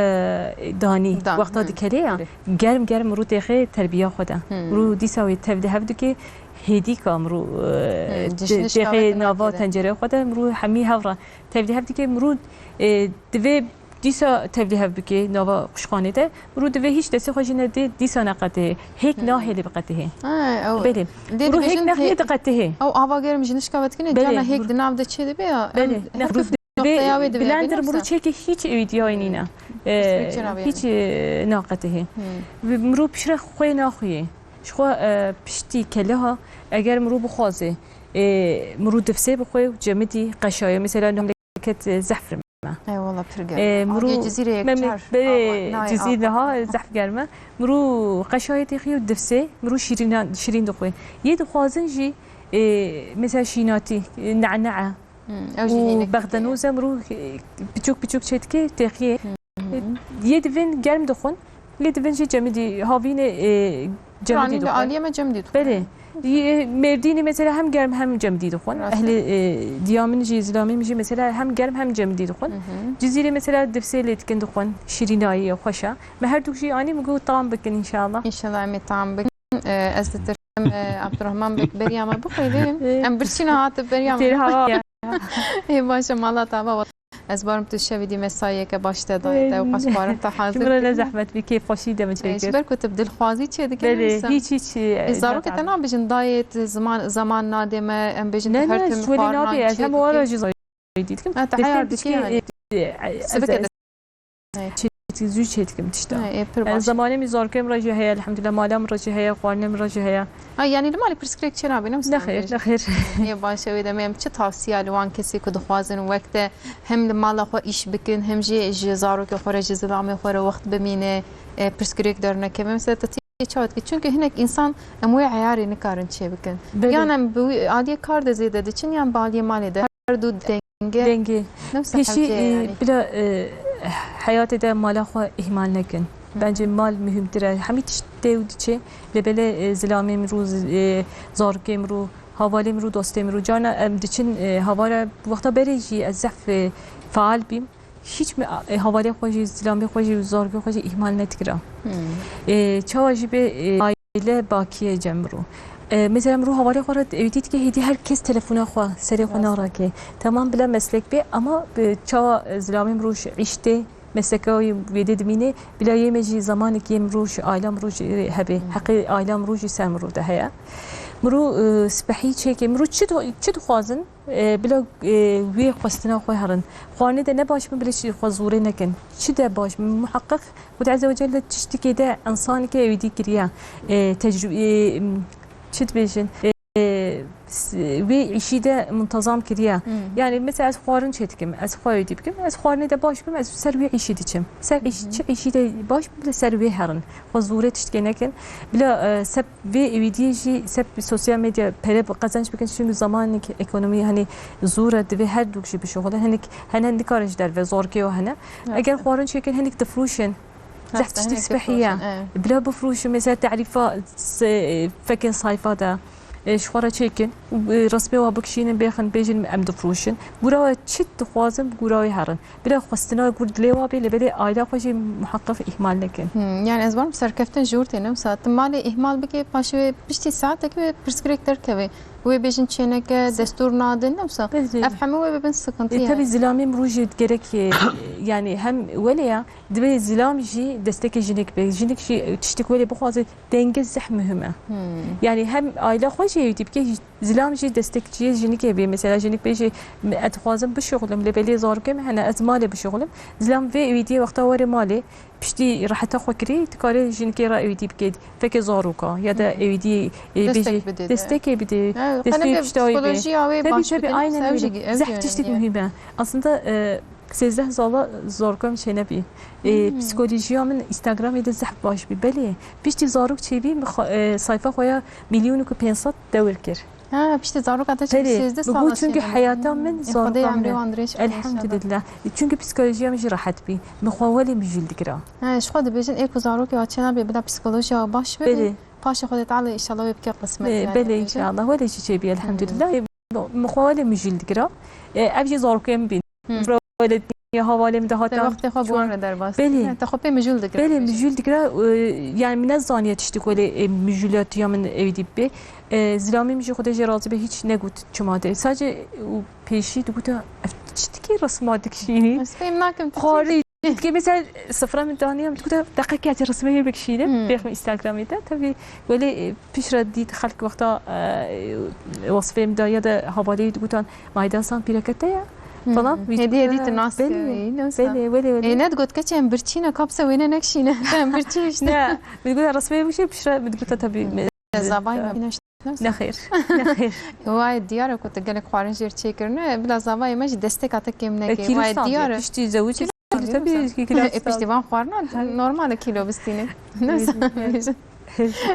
danî, Dan, wexta hı. dikelê ya, Hı. germ germ mirû têxê terbiya xwe de. Hı. Mirû dîsa wê tevlîhev dike, hêdîka mirû, e, Hı, te-, cişnişka wê têxê têna nava kere. tencerê xwe de, mirû hemî hev re tevlîhev dike, mirû, e, divê Dîsa tevlîhev bike nava quşxanê de, mirû divê hîç destê xwe jî nedê, dîsa neqetê. Hêk Hmm. nahêlê biqetihê. Ha, ew Belê. Lê Mirû hêk dibêjin nexlê hê-, diqetihê. ew ava germ ji nişka ve dikine, Belê, cana hêk mirû di nav de çê dibe ya, em Belê, hef nexlê tu noktaya wê dibe, Belê, belê, ndir mirû wisa. çekê hîç êdiyayê nîne. Ee, Pirsgirêk çira bê hîç, yani. e, naqetihê. Hmm. Ve mirû piştre xwê naxuyê. Ji xwe, e, piştî keliha, eger mirû bixwaze, e, mirû difsê bixwe û cemidî qeşaye. Mesela, Ket, e, zehf germ e. Ey wala pir germ e. E, mirû Aliyê Cizîrê yek mem-, çar be-, ava, nayê Cizîr ava. niha zehf germ e. Mirû qeşayê têxî û difsê, mirû şîrîna-, şîrîn dixwe. Yê dixwazin jî, e, mesela şînatî, e, ne'ne'e Hmm, ew jî û hînek bexdenoz e, mirû, e, piçûk piçûk çê dike, têxiyê. Hmm. E, yê divin germ dixwin, yê divin jî cemidî, havînê, e, cemidî Ranî li dixwin. Aliyê me cemidî dixwin. Belê. Yê Mêrdînî mesela hem germ hem cemidî dixwin. Rast e. Ehlê, e, diya min jî, zilamê min jî mesela hem germ hem cemidî dixwin. Hı hı. Cizîrê mesela difsê lê dikin dixwin. Şîrînayî ye, xweş e. Me her dûk jî anî, min got tam bikin înşallah. Înşallah em ê tam bikin. E, ez ditirsim, e, Abdurrahman Beg beriya me bixwî lê. E. Em birçîna hate beriya me. Têr hava. Ê baş e, mala te ava. Ez barim tu şevî dî mesayeke baş te dayê te û qas xwarin te hazir Cumhuriyet ne kir. Zehmet bir keyf hoşî de mi Ee, çekir. Ji ber ku tu bi dilxwazî çêdikî Belê, nivîsa. Hiç, hiç, e, Ee, zarokê te nabêjin dayê tu ziman, zaman nadê me, em bêjin Ne, tu her ne, tim şwelî xwarina nabê, ez hem çêdikî. O ara jî zayî dîtkim. Ha, te heyar dikî yani. Sibike de. Çêdikî, zû çêdikim tişta. Ha, ê, pir Yani baş. Zamanê min zarokê min re jî heye, elhamdulillah, mala min re jî heye, xwarinê min re jî heye. Ha, yani li malê pirsgirêk çênabî, ne wisa Ne xêr, ne xêr. Yê baş e, wê demê em çi tavsiya li wan kesê ku dixwazin wek te hem li mala xwe îş bikin, hem jî ji zarokê xwe re, ji zilamê xwe re wext bimîne, e, pirsgirêk dernekeve. Mesela te tê çawa dikî? Çünkü hinek insan em wê eyarê nikarin çêbikin. Belê. Yan em bi wî aliyê kar de zêde diçin, yan bi aliyê malê de. Her du denge. Dengê. Ne wisa Pêşî, hewce e, yani. Bila, e, heyatê de mala xwe îhmal nekin. Hı. Bence mal muhimtir e. Hemî tişt tê û diçe. Lê belê, e, zilamê min rû, z-, e, zarokê min rû, havalê min rû, dostê min rû. Carna em diçin, e, havara wexta berê jî ez zehf, e, faal bîm. Hiç mi, e, havalê xwe jî, zilamê xwe jî, zarokê xwe jî îhmal nedikira. Hmm. E, çawa jî bê, e, aile bakiye cem rû. E, mesela min rû havalê xwe re ewî dît ke hêdî her kes telefona xwe, serê xwe Rast. Narake. Tamam bila meslek bê, ama, e, çawa, e, zilamê min rû ji îş tê, mesleka wê wê dê dimîne, bila yê me jî zamanek yê min rû ji aila min rû jî hebe. Hmm. Heqê aila min rû jî ser min rû de heye. Min rû, e, spehî çêke, min rû çi do-, çi dixwazin? E, bila, e, wê xwestina xwe herin. Xwarinê de ne baş bin, bila jî xwe zûrê nekin. Çi de baş bin, muheqeq Xwedê Ezze ve Celle tiştikê de, insanekê ewîdî kiriye. E, tecrü-, e, m, çi dibêjin? E, s-, wê îşî de muntazam kiriye. Hmm. Yani mesela ez xwarin çê dikim, ez xwe ewîdî bikim, ez xwarinê de baş bim, ez ser wê îşî diçim. Ser îş-, Hı hı. Çi îşî de baş bin, bila ser wê herin. Xwe zûrê tiştekê nekin. Bila, e, seb vê êwîdiyê jî seb sosyal medya pere bi qezenc bikin, çünkü zamanek ekonomî, hani, zûr e, divê her dûk jî bişuxulin. Hinek, hene nikarin ji derve, zorkê û hene. Evet. Eger xwarin çêkin, hinek difrûşin. Zehf tiştî spehî ye. Bila bifrûşin, mesela, tarîfa se-, fekê sayfa de. E, ji xwe re çêkin û, e, resmê wa bikişînin, bêxin, bêjin, em difrûşin. Gura we çi dixwazin, bi gura wê herin. Bila xwestina gur dilê wa bê, lê belê aila xwe jî muheqeq îhmal nekin. Hmm, yani ez barim serkeftin ji wir tê, ne wisa. Tu malê îhmal bikê, paşê wê piştî saetekê wê pirsgirêk derkeve. Wê bêjin çêneke, destûr nadin, ne wisa. Belê. Ev hemû wê bibin sıkıntı E, yani. Tabii zilamê min rû jî gerek, e, yani hem welê ya, divê zilam jî destekê jinik be. Jinik jî, e, tiştik welê bixwaze, denge zehf muhim e. Hmm. Yani hem aile xwe jî ewî bike, zilam jî destekçiyê jinikê bê. Mesela jinik bêjê, "Ez dixwazim bişuxulim, lê belê zarokê min hene, ez malê bişuxulim." Zilam vê êwîdiyê wexta were malê, piştî reheta xwe kirî, dikare jinikê re êwîdî bike. Fekê zaroka ya da Hmm. êwîdiyê, e, Destek bêjê, bide de. destekê bide, Ha, destê qelebê piştayê be. psikolojiya wê Tabii, baş tabii, bikin, aynen ev öyle. jî, ev Zehf jî tiştik önemli. muhim e. Aslında, e, sêzdeh sala zarokê min çênebî. E, Hmm. psikolojiya min Instagramê de zehf baş bî. Belê, piştî zarok çêbî, min xwe, e, sayfa xwe ya milyon û pênc sed dewir kir. Ha, piştî zaroka te çêbî Belê, sêzdeh bi sala bu çünkü çênebî. heyata min E, Xwedê zaroka emrê min. wan dirêj bike inşallah. Elhamdülillah. E, çünkü psikolojiya min jî rehet bî. Min xwe welê mijûl dikira. Ha, ji xwe dibêjin, ê ku zarokê wa çênabê, bila psikolojiya wa baş bibî. Belê. Paşê Xwedê Teala inşallah wê bike qismet E, yani, belê bêjin. inşallah. Welê jî çêbî, elhamdülillah. E, min xwe welê mijûl dikira. E, ev jî zarokê min bîn. Hmm. Vira welê dinya havalê min de Te hatan wextê xwe bi wan re derbas Belê. dikir. Te xwe pê mijûl dikir. Belê, mijûl dikira, e, yani min nezaniye tiştik welê, e, mijûlatiya min ewî dî bê. E, zilamê min jî Xwedê jê razî be hiç negot çima de. Sadece, e, pêşî diguta, "Ev çi dikê resma dikişînî?" Ez fêm nakim tu Xwarî dikê, mesela sifra min daniya min diguta, "Deqekê ez ê resmê wê bikişînim." Hmm. Bêxim Instagramê de. Tabii welê, e, Piştre dît xelk wexta, e, wesfê min da ya da havalê wî digutan, "Mayda san pîreke te ye?" Hmm. falan. Wî Hêdî, hêdî tu nas Belê, kevî, ne wisa? belê, welê, welê. Ê, ne digot, "Keçê em birçî ne, kapse wêne nekşîne." Em birçî işte. Ne, min digot, "Resmê bişî." Piştre min digot, "Tabii, Hmm. me-, Zavay me bîne işte, ne wisa? Nexêr, nexêr. Wayê diyar e ku tu gelek xwarin jêr çêkirine, bila zavayê me jî desteka te kêm neke. E, kîlo Wayê standê, diyar e. piştî zewicî Kîlo standê, tabii, standê. ki kilo E, piştî standê. van xwarina Her normal e kîlo bistîne. Ne wisa?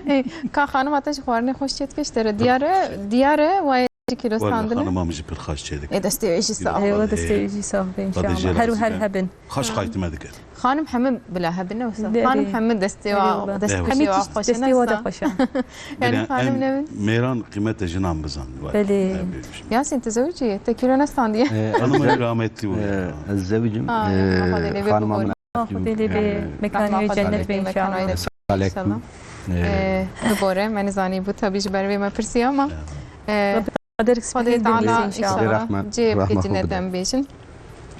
Ê, ka xanima te jî xwarinê xweş çêdike ji te re. Diyar e, diyar e, wayê jî kîlo Wele, standine. xanima min jî pir xweş çêdike. Ê, destê wê jî sax. Eyvallah, destê wê jî sax be inşallah. Her û her hebin. Xweş qaytime dike. Xanim hemî bila hebin, ne wisa? Xanim hemî destê wa, Eyvallah. dest Eyvallah. pêşê wa xweş e, destê ne wa de wisa? xweş e. Yani Belê, xanim em ne wisa? mêran qîmete jinan bizan. Belê. Yasin, tu zewicî, te kîlo nestandiye. Ee, Hanım ez, rahmetli bu. e, ez zewicim. Ha, Ee, Allah lê vê xanima bibûrî. min Ah, Xwedê lê bê, e, mekanê wê cennet be inşallah. Selamekum. Ee, Ee, bibore, me nizanî bû, tabii ji ber vê me pirsiya ama, e, Xwedê Teala inşallah. Rahmet, cê rahmet bike cennet Xwedê. em bêjin.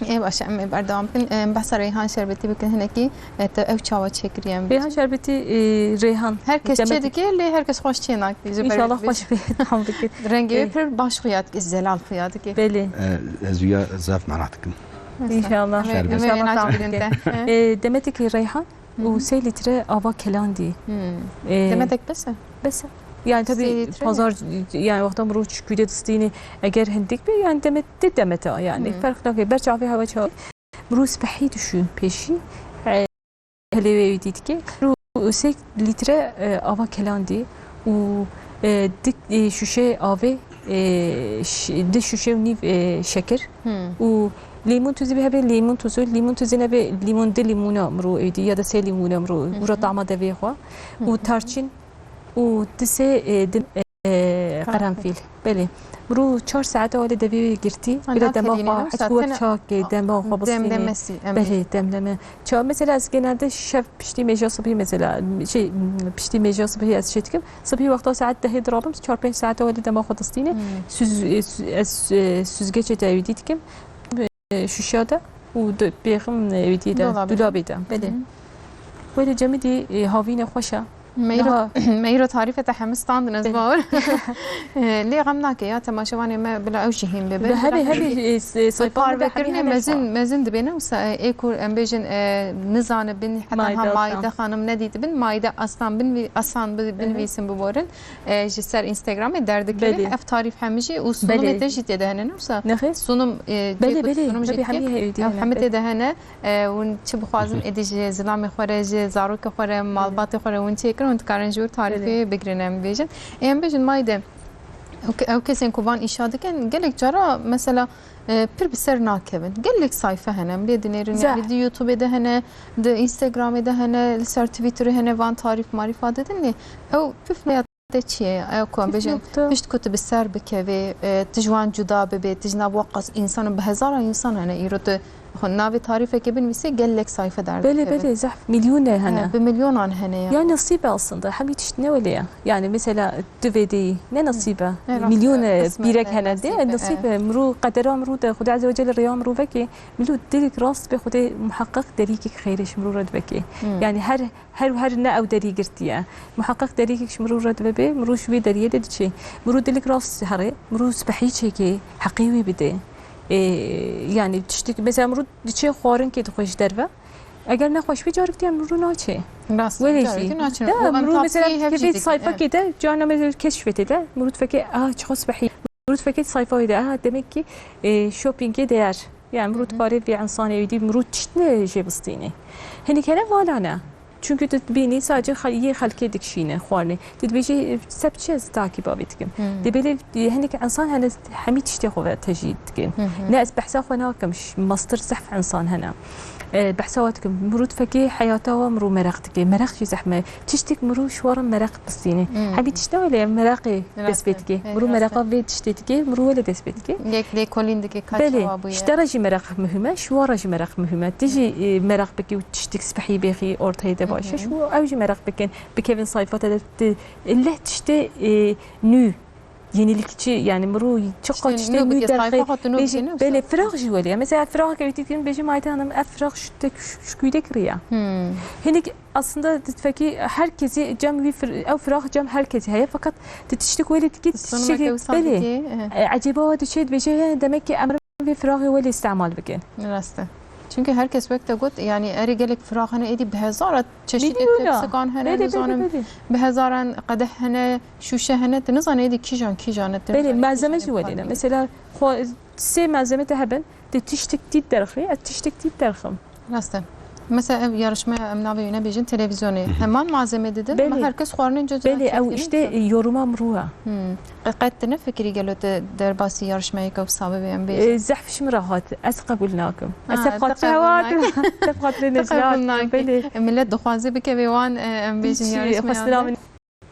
Ê baş e, em ê berdewam bikin. Em behsa Reyhan Şerbetî bikin hinekî, e, te ew çawa çêkiriye em bêjin? Reyhan Şerbetî, e, Reyhan. Her kes çê dike, lê her kes xweş çê nake. Ji ber wê dibêjin. Înşallah xweş bê, tam bikin. Rengê wê pir baş xuya dike, zelal xuya dike. Belê. E, ez wîya zaf meraq dikim. Înşallah. Em ê, em ê naçbirin te. E, demetekî Reyhan û sê lître ava kelandî. E, demetek bes e? Bes e. Yani tabii pazar, yani wexta mirov çi kûde distînê, eger hindik be, yani demet, di demete yani. Ferq nake. Ber çavê hewa çavê. Mirov spehî dişû pêşî. E, helê wê dî dike. Mirov sê lître, e, ava kelandî û, e, di, e, şûşe avê, e, ş-, di şûşe û nîv, e, şekir û lîmon tuzî bê, hebe lîmon tuzu, lîmon tuzî nebe lîmon, di lîmona mirov êdî ya da sê lîmona mirov, û ra tama devê xwe û tarçin û di sê, e, di, e, qerenfîl. Belê. Mirov çar saet wele devê wê girtî. Bila dema xwe, heta wek çakê dema xwe bistînê. Belê, demleme. Ça, mesela ez genelde şev piştî mêja sibhî mesela, şey, piştî mêja sibhî ez çê dikim. Sibhî wexta saet dehê dirabim, çar pênc saet wele dema xwe distînê. Süz-, e, sü-, ez, e, süzgecê de ewî dî dikim. E, şûşa de û di-, bêxim, e, ewî dî de, dolabê de. Belê. Wele cemidî, e, havîne xweş e. Me îro, me îro tarîfê te hemî standin, ez bawer. Lê xem nake ya, temaşevanê me bila ew jî hîn bibe. Hebe, hebe, e, s-, e, sayfa me de parvekirine hemî mezin, mezin dibêne, wisa, e, ê ku em bêjin, e, nizanibin, heta ha Maide Aslan. Maide Xanim nedîtibin, Maide Aslan bin vî-, Aslan bi-, binivîsin biborin. E, ji ser Instagramê derdikevin. Belê. Ev tarîf hemî jî û sunumê te jî tê de hene, ne wisa? Nexê. Sunum, e, belê, belê, sunum jî hemî heye, hemî tê de hene. E, hûn çi bixwazin, êdî ji zilamê xwe re, ji zarokê xwe re, malbatê xwe re hûn çêkin, hûn dikarin ji wir tarîfê bigirin, em bêjin. Ê, em bêjin, Maide, ew ke-, ew kesên ku van îşa dikin, gelek cara, mesela, e, pir bi ser nakevin. Gelek sayfe hene, em lê dinêrin, yani di YouTubeê de hene, di Instagramê de hene, li ser Twitterê hene, van tarîf marîfa didin, lê ew pif te çi ye? Ew ku em bêjin, pişt ku tu bi ser bikevê, e, tu ji wan cuda bibê, tu ji nav weqas însan û bi hezaran însan hene îro tu xwe navê tarîfekê binivîsê, gelek sayfe derdikeve. Belê, belê, zehf, milyonê hene. He, bi milyonan hene ya. Ya nesîb e aslında, hemî tişt ne welê ye. Yani mesela tu vê deyî, ne nesîb e. Milyonê pîrek hene, dê, nesîb e. Mirov, qedera mirov de, Xuda Azze ve Celle rêya mirov vekê, mirov dilek rast bê Xwedê muheqeq derîkek xêrê ji mirov re divekê. Yani her Her û her ne ew derî girtiye. Muheqeq derîkek ji mirov re dibe bê, mirov ji wê deriyê de diçe. Mirov dilek rast herê, mirov spehî çêkê, heqê wî bide. Ê, yani tiştek, mesela mirov diçe xwarinkê dixwe ji derve. Eger nexweş bê, carek diye mirov naçe. Rast, wele jî. Ya, mirov mesela dikeve sayfakê de, carna mesela keşfetê de, mirov difeke, "Ah, çiqas spehî." Mirov difeke sayfa wê de, "Ah, demek ki, e, shoppingê değer." Yani mirov dikare vê insanê wî dî mirov tişt ne jê bistîne. Hinek hene vala ne. Çünkü tu dibînî sadece xel-, yê xelkê dikişîne xwarinê. Tu dibêjî, "Se bi çi ez takîba vê dikim?" Dê belê, e, hinek insan hene hemî tiştê xwe ve tejî dikin. Ne ez behsa xwe nakim, ş-, mastir zehf insan hene. E, behsa we dikim, mirov difekê heyata we mirov meraq dike. Meraq jî zehf me. Tiştek mirov ji we re meraq bistîne. Hemî tişt ne wele meraqê dest pê dike. Mirov mereqa vê tiştê dike, mirov wele dest pê dike. Yek lêkolîn dike, ka çawa bûye. Belê, ji te re jî meraq muhîm e, ji wan re jî meraq muhîm e. Tu jî, e, meraq bikî û tiştek spehî bêxî orteyê de baş e. Ji wan ew jî meraq bikin, bikevin sayfa te de, tu leh tiştê, e, nû, yenilikçi, yani mirov çiqa tiştê nû derxê. Belê, firaq jî welê. Mesela firaq ke wî dikin, bêjim, Ayten Hanım, ev firaq şu te, şu, şu kuyde kiriye. Hinek Aslında difekî her kesî cem wî fir-, ew firaq cem her kesî heye, fakat tu tiştek welê dikî, tiştek belê. E, ecêba we diçe dibêje, "He, demek ki em vê firaqê welê îstemal bikin." Rast e. Çünkü her kes wek te got, yani erê gelek firaq hene, êdî bi hezara çeşitê tepsikan hene, nizanim, bi hezaran qedeh hene, şûşe hene, tu nizanî êdî kîjan, kîjan e. Belê, malzeme jî welê ne. Mesela, xwe sê malzeme te hebin, tu tiştek dît derxî, ez tiştek dît derxim. Rast e. Mesela ev yarışmaya em navê wî nebêjin, televizyonê. Heman malzeme didin, ama her kes xwarinên cem cem. Belê, ew işte, e, yoruma mirov e. Qe-, qet tu nefikirî gelo tu derbasî yarışmeyeke wisa bibî, em bêjin? E, zehf ji min re hat. Ez qebûl nakim. Ez seb xatirê hewa dikim. Seb xatirê Necla dikim. Belê. E, millet dixwaze bikeve wan, e, em bêjin yarışmaya.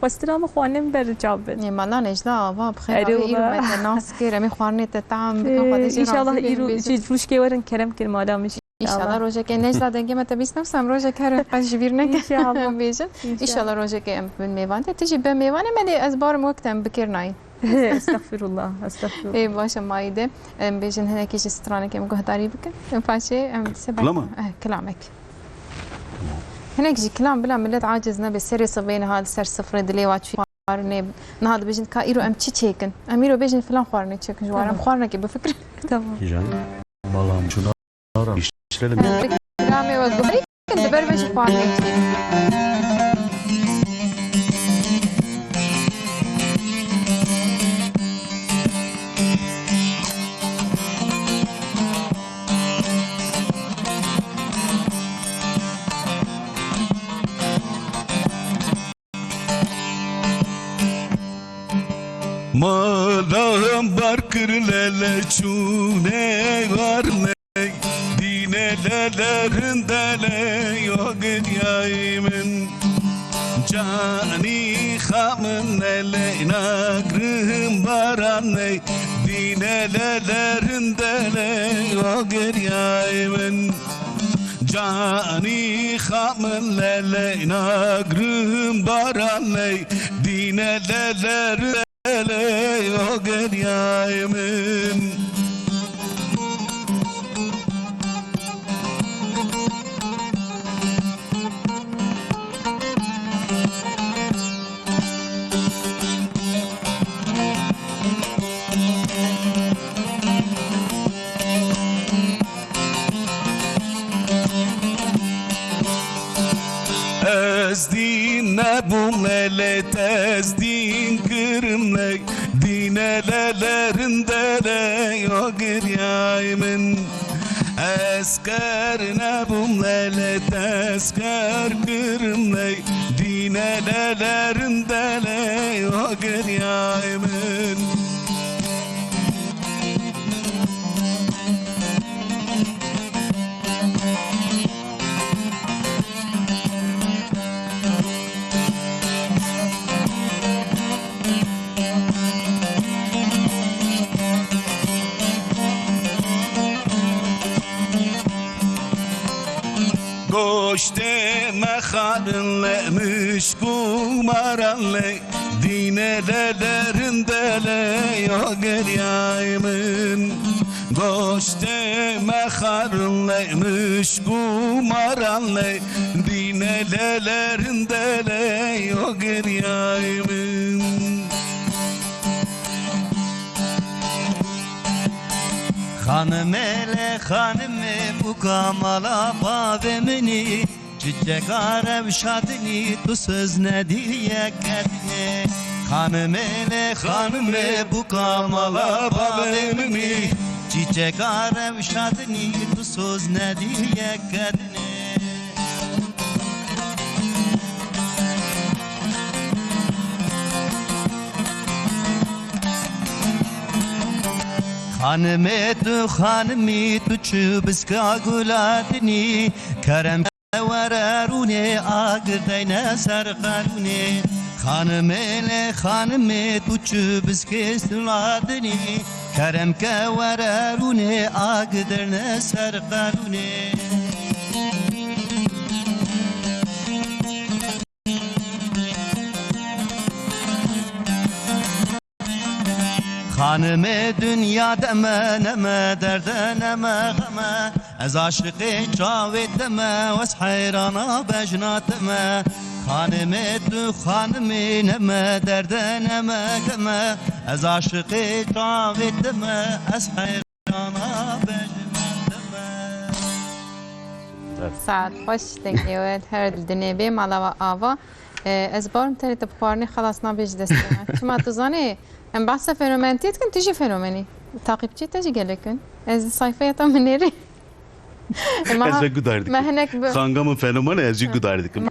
Xwestina min xwanin ber çav bin. Ê, mala Necla ava, bi xêr avê, îro me te nas kir, em ê xwarinê te tam bikin, Xwedê jê razî be. Înşallah îro jî rûşkê werin kerem kin mala min. Înşallah rojekê Necla dengê me te bîst nefs em rojek herin qet ji bîr neke. Înşallah. Bêjin. Înşallah rojekê em bin mêvan te. Tu jî be mêvanê me, lê ez barim wek te em bikêr nayî. Estexfirullah, estexfirullah. Ê, baş e, Maide. Em bêjin hinekî ji stranekê em guhdarî bikin. Em paşê em dise Kilama? Eh, kilamek. Hinek jî kilam bila millet aciz nebe, serê sibê niha li ser sifrê dilê wa çû xwarinê. Niha dibêjin ka îro em çi çêkin? Em îro bêjin filan xwarinê çêkin ji wan. Em Tamam. xwarinekê bifikirin. Tamam. Kîjan? Vallahi çuna ara. İşlerim. Kilamê we guhdarî bikin, di ber ve ji xwarinê çêkin. Mala bar kir lele çûne xwarinê, dîne lele rindele yo giryayê min. Canî xa min lele nagrim baranê, dîne lele rindele yo giryayê min. Canî xa min lele nagrim baranê, dîne lele rindele yo giryayê min. Ez dîn nebûm lele, te ez dîn kirim lê, dîne lele rindele yo giryayê min. Ez ker nebûm lele, te ez ker kirim lê, dîne lele rindele yo giryayê min. Goştê me xarin lê, mişk û maran lê, dîne lele rindele yo giryayê min. Goştê me xarin lê, mişk û maran lê, dîne lele rindele yo giryayê min. Xanimê lê xanimê bûka mala bavê min î, çiçeka rewşa din î tu soz nedî yek kedinê. Xanimê lê xanimê bûka mala bavê min î, çiçeka rewşa din î tu soz nedî yek kedinê. Xanimê tu, xanimî tu çi biska gula dinî, kerem ke were rûnê agir deyne ser qerûnê. Xanimê lê xanimê tu çi biskê sula dinî, kerem ke were rûnê agir deyne ser qerûnê. Xanimê dinya de me, ne me derde, ne me xeme. Ez aşiqê çavê te me, ez heyrana bejna te me. Xanimê tu xanimî, ne me derde, ne me xeme. Ez aşiqê çavê te me, ez heyr Saet xweş, dengê we her dilê bê, mala we ava. E, ez barim tenê te bi xwarinê xelas nabê ji destê me. Çima tu zanî, em behsa fenomentiyê dikin, tu jî fenomenî. Taqîbçî te jî gelek in. Ez sayfeya te binêrî. E, me Ez ha-, vê guhdar dikim. me hinek bi- Xanga min fenomen e, ez jî guhdar dikim.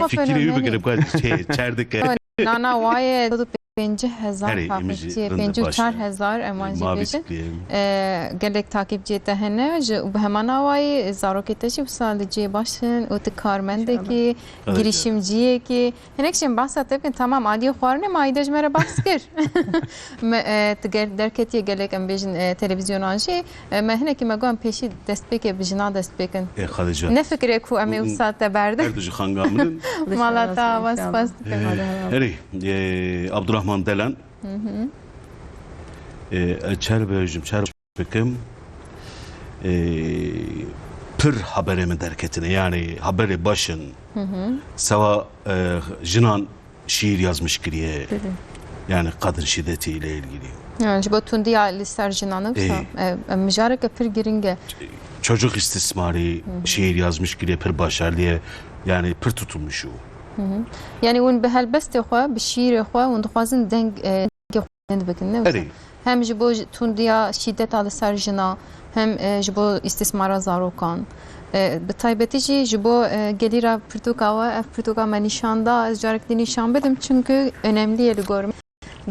Fikirê wî bigirim, ka çê, çer dike. Nana waye, dod û pêncî hezar Herê, em jî takipçiyê, rind pêncî û çar hezar em wan jî ma bêjin. bîst diye. E, gelek takipçiyê te hene, ji, bi heman awayî zarokê te jî wisa li cihê baş in û tu karmendekî, Hadi girişimciyekî. Hinek jî em behsa te bikin, tamam, aliyê xwarinê Maide ji me re behs kir. Me, e, tu ger-, derketiye gelek, em bêjin, e, televîzyonan jî. E, me hinekî me got em pêşî destpêkê bi jina dest pêkin. Ê, Xadîce. Ne fikirê ku em ê Hı hı. wisa te berdin. Her du ji xanga min in. Mala te ava, spas dikim. Herê, e, Abdurrahman Delan, Ê, ez çer bêjim, çer bikim. Ê, pir haberê min derketine, yani haberê baş in. Sewa, e, jinan şiir yazmış kiriye. Yani kadın şiddeti ile ilgili. Yani ji bo tundiya li ser jinan ne wisa? Ê. E, e, mijareke pir giring e. Çocuk istismarı şiir yazmış kiriye, pir başarılı ye. Yani pir tutulmuş o. Yani hûn bi helbestê xwe, bi şiirê xwe, hûn dixwazin deng, e, dengê xwe bilind bikin, ne wisa? Erê. Hem ji bo ji tundiya şîdeta li ser jina, hem, e, ji bo îstismara zarokan. E, bi taybetî jî ji bo, e, gelîra pirtûka we, ev pirtûka me nîşan da, ez carek dî nîşan bidim, çimkû önemlî ye li gor min.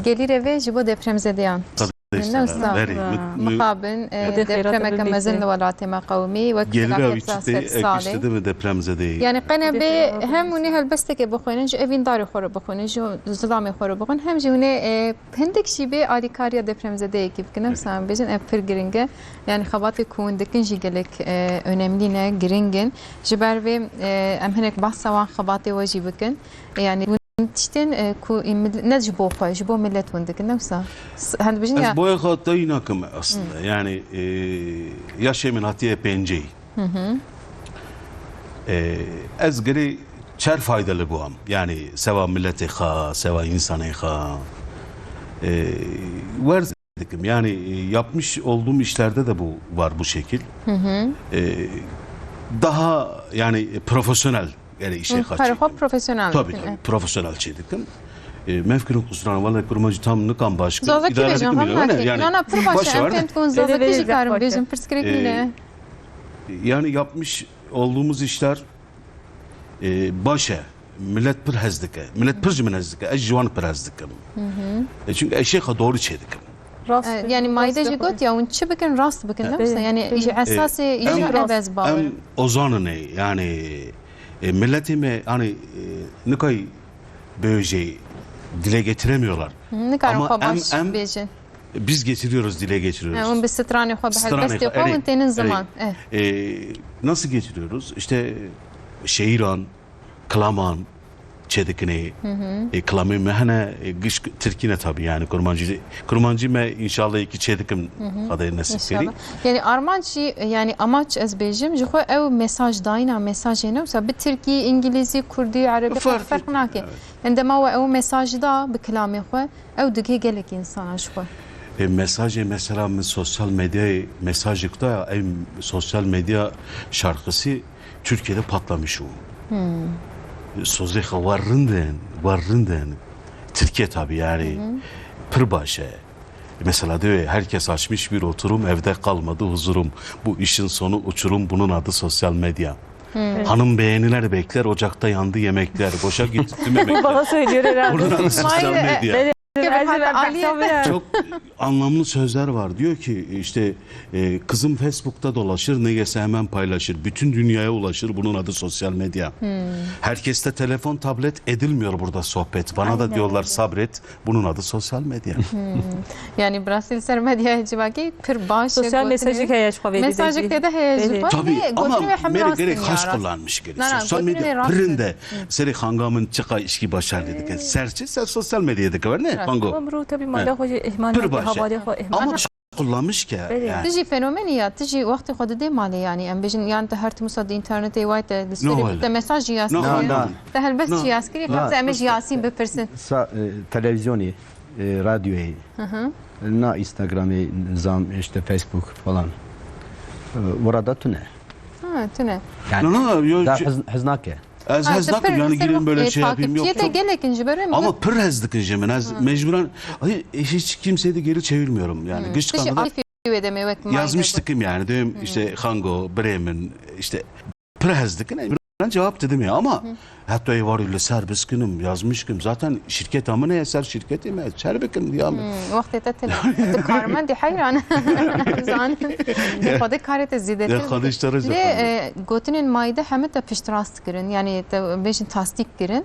Gelîrê vê ji bo depremzedeyan. Tabii, işte, ne wisa? Erê, mi-, mi-, mixabin, e, depremeke mezin li welatê me qewimî, wek felaketa sed salê. Gelîra wî çi tê, e, kiştide mi depremzedeyî? Yani qene bê hem hûnê helbestekê bixwînin, ji evîndarê xwe re bixwînin, ji zilamê xwe re bixwînin, hem jî hûnê, e, Hindik jî bê alîkariya depremzedeyekî bikin, ne wisa em bêjin, ev pir giring e. Yani xebatê ku hûn dikin jî gelek, e, önemlî ne, giring in. Ji ber vê, e, em hinek behsa wan xebatê we jî bikin. E, yani hûn tiştên, e, ku, e, mil-, ne ji bo xwe, ji bo millet hûn dikin, ne wisa? S-, hûn dibêjin ya. Ez boya xwe tayî nakim aslında. Yani, e, yaşê min hatiye pêncî. E, ez girê çer faydalı bûam. Yani sewa milletê xwe, sewa insanê xwe. E, werz dikim. Yani, e, yapmış olduğum işlerde de bu var bu şekil. E, daha yani profesyonel yani işe kaçıyordum. Profesyonel. Tabii, tabii, profesyonel şey dikim. E, mevkinin kusuran, vallahi kurmancî tam nikam baş. Zazakî bêjin, idare dikim. Hemnakê. Yani, na, na, pir baş e, em fêm dikin, Zazakî jî karim bêjin, pirsgirêk nîne. E, yani yapmış olduğumuz işler, e, baş e. Millet pir hez dike. Millet pir ji min hez dike. Ez ji wan pir hez dikim. E, çünkü eşê xwe doğru çê dikim. Rast. E, yani Mayde jî got ya, hûn çi bikin, rast bikin, ne wisa? Yani, esasê îşê ev ez bawer. Em ozanin ê, yani, e, milletê me, hani, e, nikay bêjê dile getiremiyorlar. Nikarin xwe baş bêjin. Biz getiriyoruz, dile getiriyoruz. Hûn bi stranê xwe, bi helbestê xwe hûn tênin ziman. E, nasıl getiriyoruz? İşte şiiran, kilaman çêdikinê. E, kilamê me hene, e, giş Tirkî ne tabii yani, kurmancî, kurmancî me inşallah ki çêdikim, Xwedê nesîb kirî. Yani armanc jî, yani amaç ez bêjim, ji xwe ew mesaj dayîna mesajê ne wisa bi Tirkî, Îngilîzî, Kurdî, Erebî, ferq nake. Yani dema we ew mesaj da bi kilamê xwe, ew digihê gelek insana ji xwe. E, mesajê mesela min sosyal medyayê mesajik da ya, ev sosyal medya şarkısı Türkiye'de patlamış o. Sozê xwe war rind in, war rind in. Tirkiye tabii yani pir baş e. Mesela diyor ya, herkes açmış bir oturum, evde kalmadı huzurum. Bu işin sonu uçurum, bunun adı sosyal medya. Hanım beğeniler bekler, ocakta yandı yemekler. Boşa gitti tüm emekler. Bana söylüyor herhalde. Bunun adı sosyal medya. Çok anlamlı sözler var. Diyor ki işte, e, kızım Facebook'ta dolaşır, ne yese hemen paylaşır. Bütün dünyaya ulaşır. Bunun adı sosyal medya. Herkeste telefon, tablet, edilmiyor burada sohbet. Bana da diyorlar sabret. Bunun adı sosyal medya. Yani bi rastî li ser medyayê civakî pir baş e. Sosyal mesajik heye ji xwe vê. Mesajik tê de heye ji xwe. Tabii, ama me re gerek xaş kullanmış gerek. Sosyal medya pirinde serê xanga min çiqa işkî başarılı dike. Serçe ser sosyal medyaya dike, ne? Xango. Ama mirov tabii mayda xwe jî ihmal nake, havalê xwe ihmal nake. Ama kullanmış ki yani. Tu jî fenomenî ya, tu jî wextê xwe didê malê yani. Em bêjin yan te her tim wisa di internetê way te li serê te mesaj jî yaz kiriye. Te helbest jî yaz kiriye, ka em ê ji Yasîn bipirsin. Sa-, e, televizyonê, e, radyoyê, na Instagramê, nizam, işte Facebook falan. E, orada tune. Ha, tune. Yani, no, no, yo, da hez-, hez nake. Ez hez nakim yani gireyim böyle şey yapayım, yok. Takipçiye de gelek in ji ber wê. Ama pir hez dikin ji min. Ez mecburen, ay, hiç kimseyi de geri çevirmiyorum yani. Giş çıkana kadar yazmış dikim yani. Diyorum işte Xango, birê min, işte pir hez dikin. Ben cevap dedim ya ama hatta êvarî li ser biskinim, yazmış kim. Zaten şirketa min heye, ser şirketê me, ez çer bikim diya min. Wextê te tele. Tu karmendî heyran. Zanin. Xwedê karê te zêdetir bike. Lê, e, gotinên mayde heme te piştrast kirin. Yani te bêjin tasdîk kirin.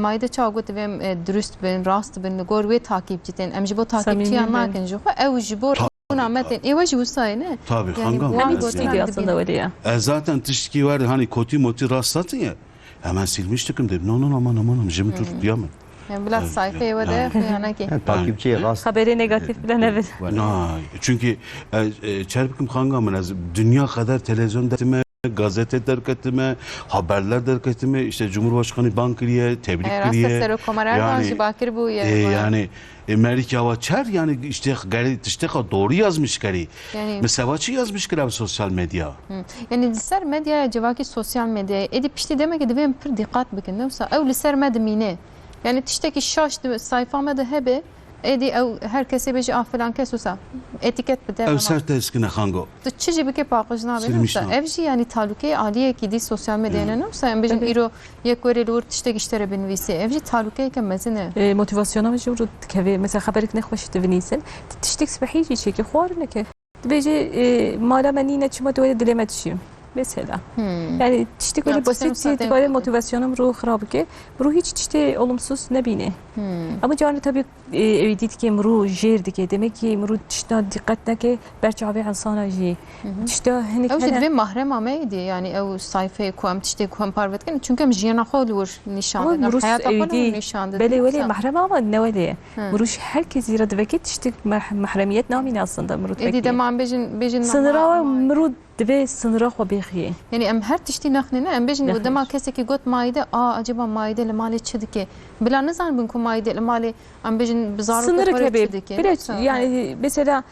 Mayde çawa got divê em, e, durust bin, rast bin, li gor wê takipçî tên. Em ji bo takipçiyan nakin ji xwe. Ew ji bo rûna me tên. Ê we jî wisa ye, ne? Tabii, xangam. Hemî gotî aslında were ya. E, zaten tiştkî were, hani kotî motî rast hatin ya. Hemen silmiş dikim dedim. No, no, no, aman, aman, aman, ji min tu diya min. Yani bila sayfeyê we de yani, xwe yanekî. Yani takipçiyê rast. Xeberê negatif bile nebin. Na, çünkü, e, e, çer bikim xanga min, ez dinya qeder televizyon derketime, gazete derketime, haberler derketime, işte Cumhurbaşkanı ban kiriye, tebrik kiriye. E, rast e, Serokkomar Erdogan jî bakir bûye. E, yani, e, Merîkya wa çer, yani işte geri tişteka doğru yazmış keri. Yani, mesela çi yazmış kira sosyal medya? Hı. Yani li ser medyaya civakî, sosyal medyayê, êdî piştî demekê divê em pir dîqat bikin. Ne wisa ew li ser me dimîne. Yani tiştekî şaş di sayfa me de hebe, êdî ew her kesê bêje, "Ah, filan kes wisa." Etîket bide. Ew ser te eskine xango. Tu çi jî bike paqij nabe, ne wisa. Ev jî yani talûkeyê aliyekî dî sosyal medyayê ne, ne wisa. Em bêjin îro yek werê li wir tiştekî ji te re binivîsê. Ev jî talûkeyeke mezin e. E, motivasyona min jî wiro dikeve. Mesela xeberek nexweş divinîsin. Tu tiştek spehî jî çêkî, xwarineke. Dibêje, e, mala me nîne, çima tu were dilê me dişî? Mesela. Hmm. Yani tiştek were basit jî dikare motivasyona mirov xirab bike. Mirov hiç tiştê olumsuz nebîne. Hmm. Ama carna tabii, e, ew dît ke mirov jêr dike. Demek ki mirov tişta dîqet neke, ber çavê insana jî. Hı hı. Tişta hinek. Ew jî divê mahrema me êdî, yani ew sayfeyê ku em tiştê ku em parve dikin. Çünkü em jiyana xwe li wir nîşan didin. Heyata xwe li wir nîşan didin. Belê, welê mahrema ama ne welê. Hı. Mirov ji her kesî re diveke tiştek mah-, mahremiyet namîne aslında mirov. Êdî dema em bêjin, bêjin sınıra mirov divê sınıra xwe bêxiyê. Yani em her tiştî nexnêne, em bêjin dema kesekî got maîde, a, acaba maîde li malê çi dike? Bila nizanibin ku maîde li malê, em bêjin bi zarokê xwe re çi dike. Sınırı kebe. Bile yani mesela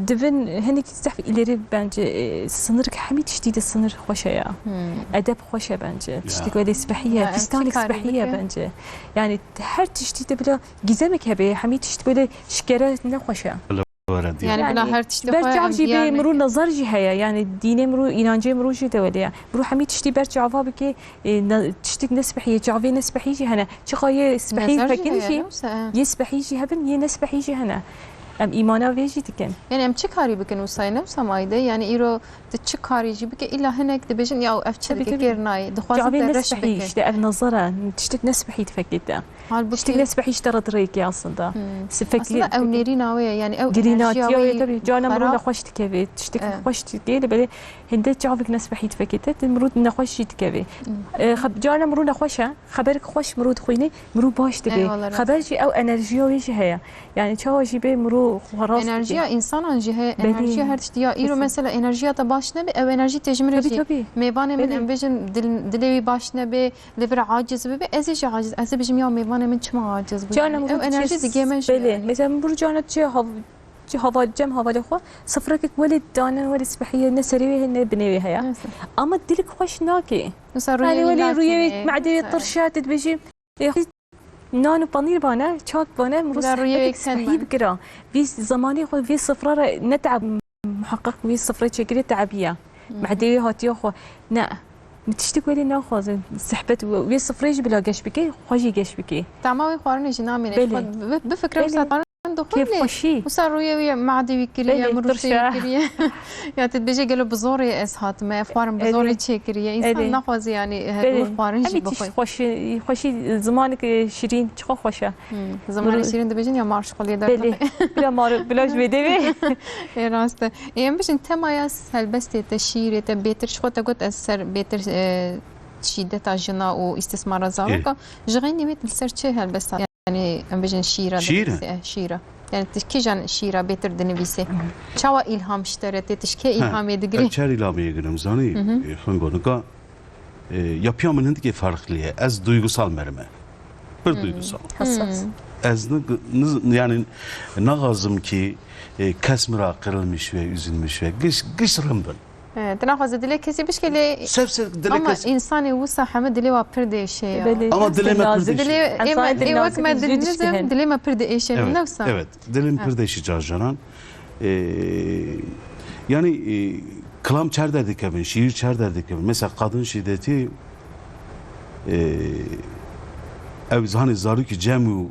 divin hinek zehf ileri bence, e, sınır hemî tiştî de sınır xweş e ya. Hmm. Edeb xweş e bence. Ya. Tiştek wele spehî ye, pistanik spehî ye bence. Yani her tiştî de bila Gizemek hebe, hemî tişt böyle şikere ne xweş e. Yani bila her tiştî ber çav jî bê mirû nazar jî heye. Yani dînê mirû, înancê mirû jî de wele ye. Mirû hemî tiştî ber çava bike, e, ne, tiştik ne spehî ye, çavê ne spehî jî hene. Çiqa yê spehî fekîn jî, yê spehî jî hebin, yê ne spehî jî hene. Em îmana vê jî dikin. Yani em çi karî bikin wisa ye, ne wisa maîde? Yani îro tu çi karî jî bike, îlla hinek dibêjin, ya ev çi dike, kêr nayê. Dixwazin te reş bike. Çavê ne spehî, işte ev nazar e, tiştik ne spehî difekê te. Halbuki tiştek ne spehî ji te re dirêkê aslında. Hmm. Sifekli. Aslında ew nêrîna wê ye, yani ew enerjiya wê ye, tabii. Carna mirû nexweş dikeve, tiştek xweş dike, lê belê hinde çavik ne spehî difekê te, mirû nexweş jî dikeve. Hmm. E, xeb-, carna mirû nexweş e, xeberek xweş mirû dixwîne, mirû baş dibe. Eyvallah. Xeber jî ew enerjiya wê jî heye. Yani çawa jî bê mirû xwe rast dike. Enerjiya insanan jî heye, enerjiya her tiştî. Ya îro mesela enerjiya te baş nebe, ew enerjî tê ji min re jî. Mêvanê min, em bêjin dil-, dilê wî baş nebe, Lê vir aciz bibe, ez ê jî aciz. Ez ê bijim ya mêvanê min çima aciz bibe? Carna ew enerjî digê me jî. Belê. Mesela min bir carna çi hav-, çi haval, cem havalê xwe, sifrekek welê dane, welê spehî ye, ne serê wê heye, ne binê wê heye. Ama dilik xweş nake. Mesela rûyê wî lakî ne. Rûyê wî, medê wî tirşe, tu dibêjî, "Ê, nan û panîr bane, çak bane, mirû sifrekek spehî bikira." Vî zemanê xwe, vî sifra re ne teab Muheqeq wî sifrê çêkirî tebiye. Mehdê wî hatiye xwe. Ne. Min tiştik welê naxwaze. Sehbet wê, wê sifrê jî bila geş bike, xwe jî geş bike. Tama wê xwarinê jî namîne. Belê. Xwe bi-, bifikre wisa xwarin dixwe lê. Kêfxweşî. Wisa rûyê wî ye, mehdê wî kiriye, mirûşê wî kiriye. Ya tu dibêje gelo bi zorê ez hatime, ev xwarin bi zorê çêkiriye. Însan naxwaze yani her wê xwarin jî bixwe. Belê. Hemî tişt xweşî, xweşî zimanek şirîn çiqa xweş e. Hmm. Zimanê şîrin dibêjin ya mar ji xwe lê derkeve. Belê. Bila mar, bila ji vê devê. Ê, rast e. Ê, em bijin temaya helbestê te, şiîrê te, bêtir, ji xwe te got ez ser bêtir, e, şîdeta jina û îstismara zaroka. Ê. Ji xeynî wê li ser çi helbesta? Yani em bijin şiîra dinivîsê, e, şiîra. Yani tu kîjan şiîra bêtir dinivîsê? Çawa îlham ji te re tê? Tu ji kê îlhamê digirî? Ez çer îlhamê girim, zanî? Hı hı. E, xingo nika E, yapıya min hindikê farklı ye. Ez duygusal merime. Pir duygusal. Hassas. Ez ni, ni, yani naxwazim ki, e, kes mi ra kırılmış ve üzülmüş ve giş, giş rim bin. Evet, naxwaze dilê kesî bişke lê. Sev sev dilê kes. Ama insanê wisa heme dilê wa pir dêşe ya. Belê. Ama dilê me pir dêşe. Dilê, ê me, ê wek me dilnizim, dilê me pir dêşe. Evet, evet. Dilê me pir dêşe, ne wisa? Evet, dilê me pir dêşe car caran. E, yani, e, kilam çer derdikevin, şiir çer derdikevin. Mesela kadın şiddeti, e, ew zanê zarokî cem û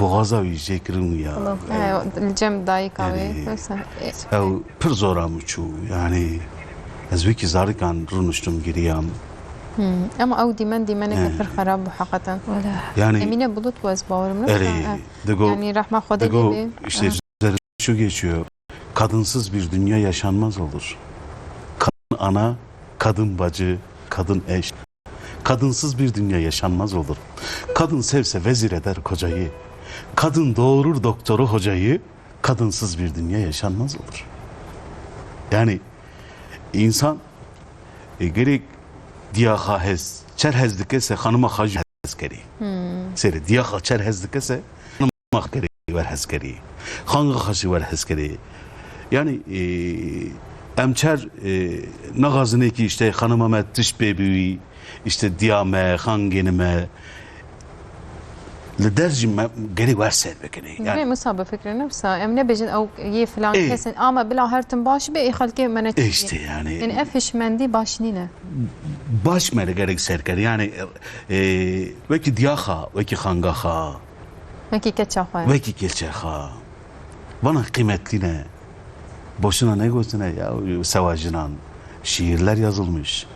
boğaza wî jê kirin ya. He, li cem dayika wê. Yani, mesela, e, ew pir zora min çû. Yani, ez wekî zarikan rûniştim giriyam. Ama ew dîmen dîmeneke pir xerab bû heqeten. Yani, Emîne Bulut bû, ez bawerim ne. Erê, digo, yani, rehma Xwedê lê bê. İşte, şu geçiyor. Kadınsız bir dünya yaşanmaz olur. Kadın ana, kadın bacı, kadın eş. Kadınsız bir dünya yaşanmaz olur. Kadın sevse vezir eder kocayı. Kadın doğurur doktoru hocayı. Kadınsız bir dünya yaşanmaz olur. Yani insan, e, gerek diya xwe hez, çer hez dike se xanima xwe jî hez kerî. Sêre diya xwe çer hez dike se xanima xwe kerî wer hez kerî. Xanga xwe jî wer hez kerî. Yani, e, em çer, e, naxwazin ê kî işte xanima me tişt pê bî wî, işte diya me, xangên me, li der jî me gerê wer ser bikinê. Yani Vê wisa bifikirîne wisa. Em nebêjin ew yê filan Ê. Kes in, ama bila her tim baş be, ê xelkê me ne Ê çi işte bê. Yani. Yani ev hişmendî baş nîne. Baş me li gerek ser ker. Yani, e, wekî diya xwe, wekî xanga xwe. Wekî keça xwe. Wekî keça xwe. Vana qîmetlî ne. Boşuna negotine ya, sewa jinan şiirler yazılmış.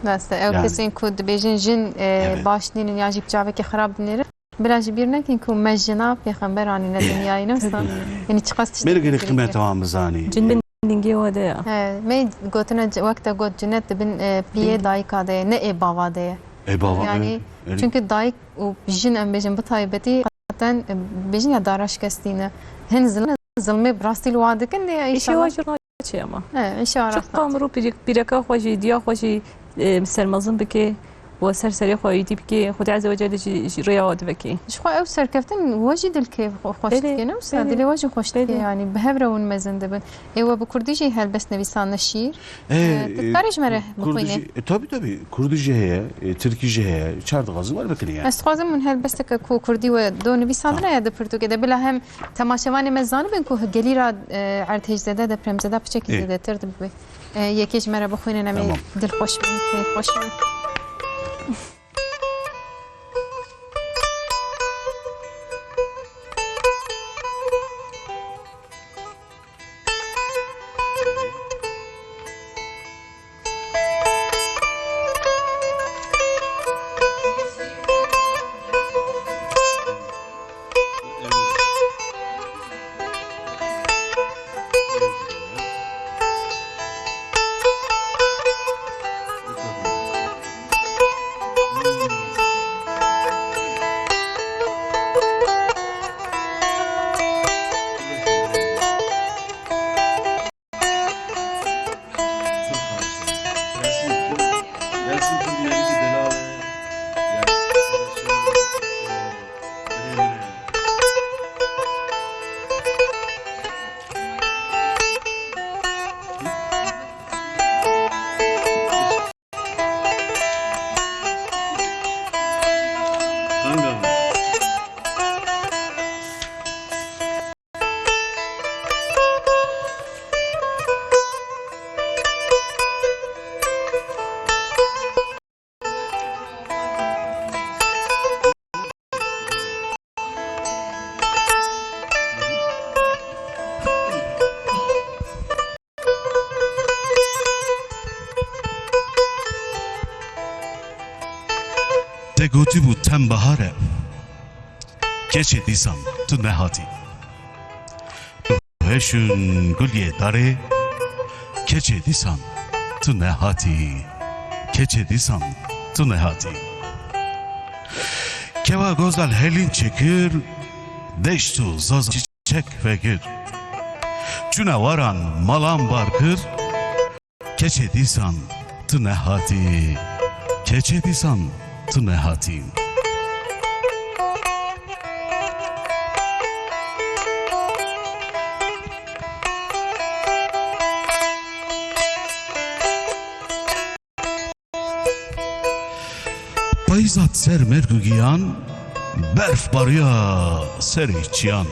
Rast e, ew Yani. Kesên ku dibêjin jin, e, Evet. Baş nînin ya jî bi çavekî xirab dinêrin. Bila ji bîr nekin ku me jina pêxember anîne dinyayê, ne wisa? Yani çiqas tişt Mêr gerek qîmeta wan bizanî. Cin bin dingê we de ya. He, me gotine c-, wek te got, cinet di bin, e, piyê dayika de ye, ne ê bava de ye. Ê bava, Yani, e, e. Çünkü dayik û jin, em bêjin bi taybetî, zaten, e, bêjin ya daraşkestî ne. Hin zilm-, zilmê bi rastî li wa dikin de ya Îşê inşallah. Wa jî raçê ama. He, inşallah. Çiqa mirov pîrek-, pîreka xwe jî, diya xwe jî, e, sermezin bike, we ser serê xwe êdî bike, Xwedê Ezze ve Celle jî, jî rêya we diveke. Ji xwe ew serkeftin we jî dilkê xwe-, xweş Belê, dike, ne wisa? Belê. Dilê we jî xweş dike, Belê. Yani bi hev re hûn mezin dibin. Ê we bi kurdî jî helbest nivîsandine şîîr? E, E, tu e, dikarî ji me re Kurdî bixwînî? Jî, e, tabii, tabii. Kurdî jî heye, e, tirkî jî heye. Çar dixwazin wer bikinî yani. Ez dixwazim hûn helbesteke ku kurdî we do nivîsandine Tamam. Ya di pirtûkê de, bila hem temaşevanê me zanibin ku gelîra, e, erdhêjzede, depremzede piçekî Ê. Zêdetir dibe. E, yekê ji me re bixwînin, em ê Tamam. Dilxweş bin, kêfxweş bin. Te gotibû tem bahar e, keçê dîsan tu nehatî. Heşûn gul yê darê, keçê dîsan tu nehatî, keçê dîsan tu nehatî. Kewa gozal helîn çêkir, deşt û zazan çiçek vekir. Çûne waran malan bar kir, keçê dîsan tu nehatî, keçê dîsan tu nehatî. Payîz hat ser merg û giyan, berf bariya serê çiyan.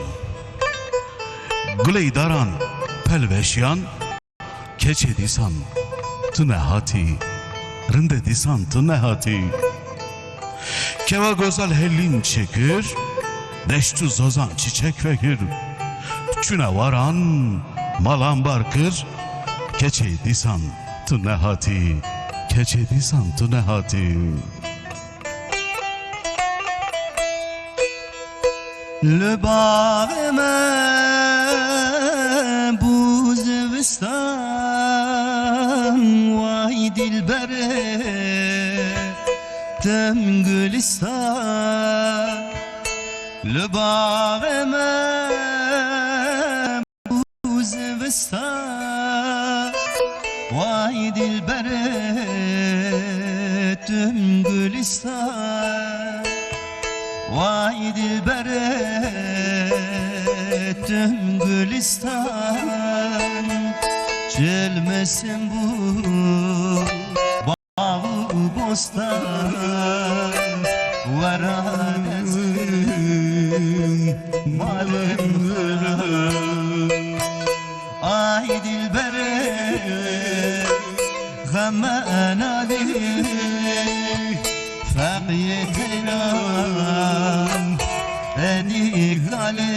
Guley daran pelveşiyan, keçê dîsan tu nehatî, rindê dîsan tu nehatî. Kewa gozal helîn çêkir, deşt û zozan çiçek vekir. Çûne waran, malan bar kir, keçê dîsan tu nehatî, keçê dîsan tu nehatî. Li baxê me bû zivistan, way dilberê. Dem gülistan, li baxê me bû zivistan. Way dilberê, tim gülistan. Way dilberê, tim gülistan. Çil mesin bû bav û bostan, wera dezim malin xira. Ay dilberê, xeme enalî, feqiyê teyran, edî galê.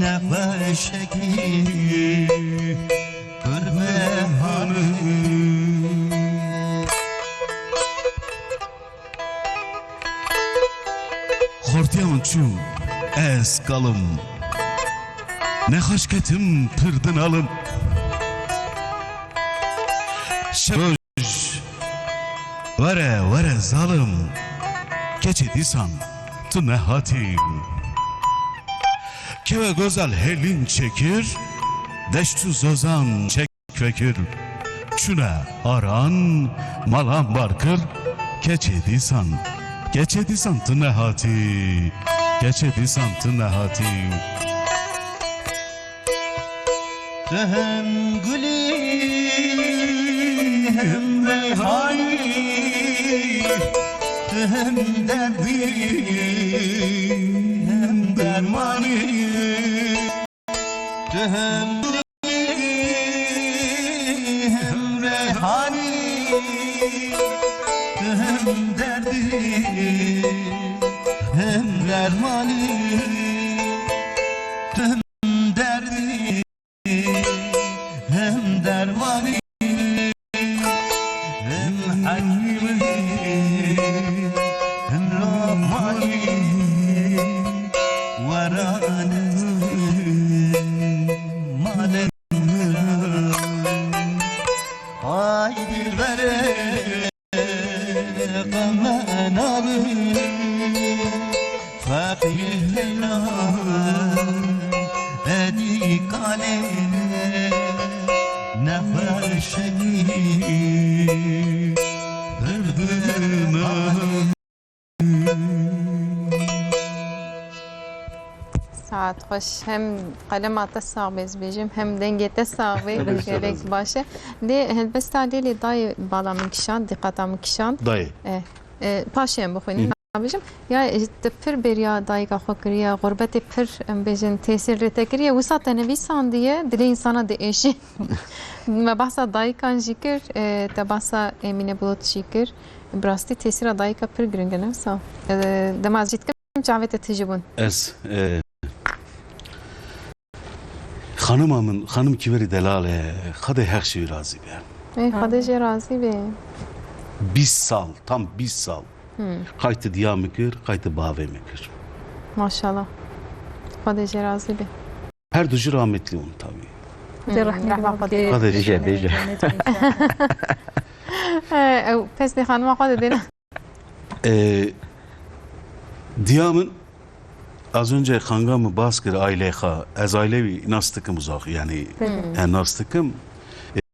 Nexweşekî kurbe hanî. Xortiyan çû ez kalim. Nexweş ketim pir din alim. Şev Were, were zalim, keçê dîsan tu nehatî. Kewe Gozal hêlîn çêkir, deşt û zozan çek vekir. Çûne aran, malan bar kir, keçê dîsan, keçê dîsan tu nehatî, keçê dîsan tu nehatî. Tu hem gulî, hem reyhanî, tu hem derdî, hem dermanî. Tu hem gulî, hem reyhanî, tu hem derdî, hem dermanî. Tu hem derdî, hem dermanî, hem hekîmî, hem lokmanî, were malê min. Ay dilberê, Qemenalî, feqîr Leyla, edî kalê, nexweşekî, pir bi min. Saet xweş. Hem qelema te sax be, ez bêjim, hem dengê te sax be. Gelek baş e. Lê helbesta Lêlê dayê bala min kişand, diqata min kişand. Dayê. Eh, eh, paşê em bixwînin, nabêjim. Ya, eh, te pir bêriya dayika xwe kiriye, xurbetê pir, em bêjin, tesîr li te kiriye. Wisa te nivîsandiye, dilê însana diêşe. Me behsa dayikan jî kir, eh, te behsa Emîne Bulut jî kir. Bi rastî tesîra dayika pir giring e, ne wisa? Eh, dema ez jî dikim, çavê te tijî bûn. Ez, e, xanima min, xanim Kîverî Delal e, Xwedê heq ji wî razî be. Ê, Xwedê jê razî be. Bîst sal, tam bîst sal. Hmm. Qaytê diya min kir, qaytê bavê min kir. Maşallah. Xwedê jê razî be. Her du jî rahmetlî bûn tabî. Xwedê rehmê Rahmet wan bike. Xwedê bêje, bêje. He, ew pesnê xanima xwe didêne. Ee, diya min, az önce xanga min bas kir aileyê xwe. Ez aileyê wî nas dikim uzak, yani, Hı. e, nas dikim.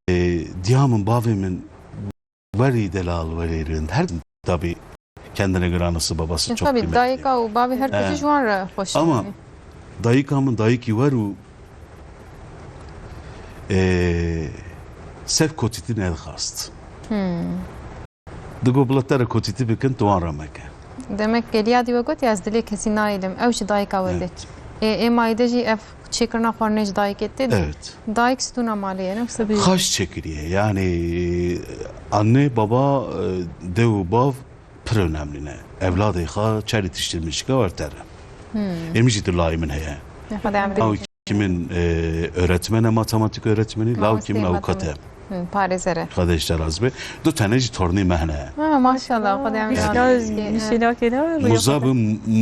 Ee, diya min, bavê min, werî delal, werî rind. Her tabî kendine göre anası babası E, çok tabii, kıymetli. Dayika û bavê her He. Kişi ji wan re xweş Ama yani. Dayika min dayikî wer û, e, sef kotîtî nedixwast. Hmm. Digo bila te re kotîtî bikin, tu wan re meke. Demek geliya dî we got, ya ez dilê kesî nayêlim. Ew ji dayika we Evet. Dê. Ê, ê mayî de jî ev çêkirina xwarinê ji dayikê tê de. Evet. Dayik stûna malê ye, ne? Xaş çêkiriye. Yani anne, baba, e, dew û bav pir önemli ne. Evladê xwe çerî tiştê min şika wertere. Hmm. Ê min jî tu layê min heye. Ne kadar Ew kimin, e, öğretmene, matematik öğretmeni, law kimin avukate. Hı, parêzer e. Xwedê ji te razî be. Du tane jî tornê me hene. Ha, maşallah, Xwedê emrê Bişna, wan dirêj ke. Bişênakê ne? Muzab,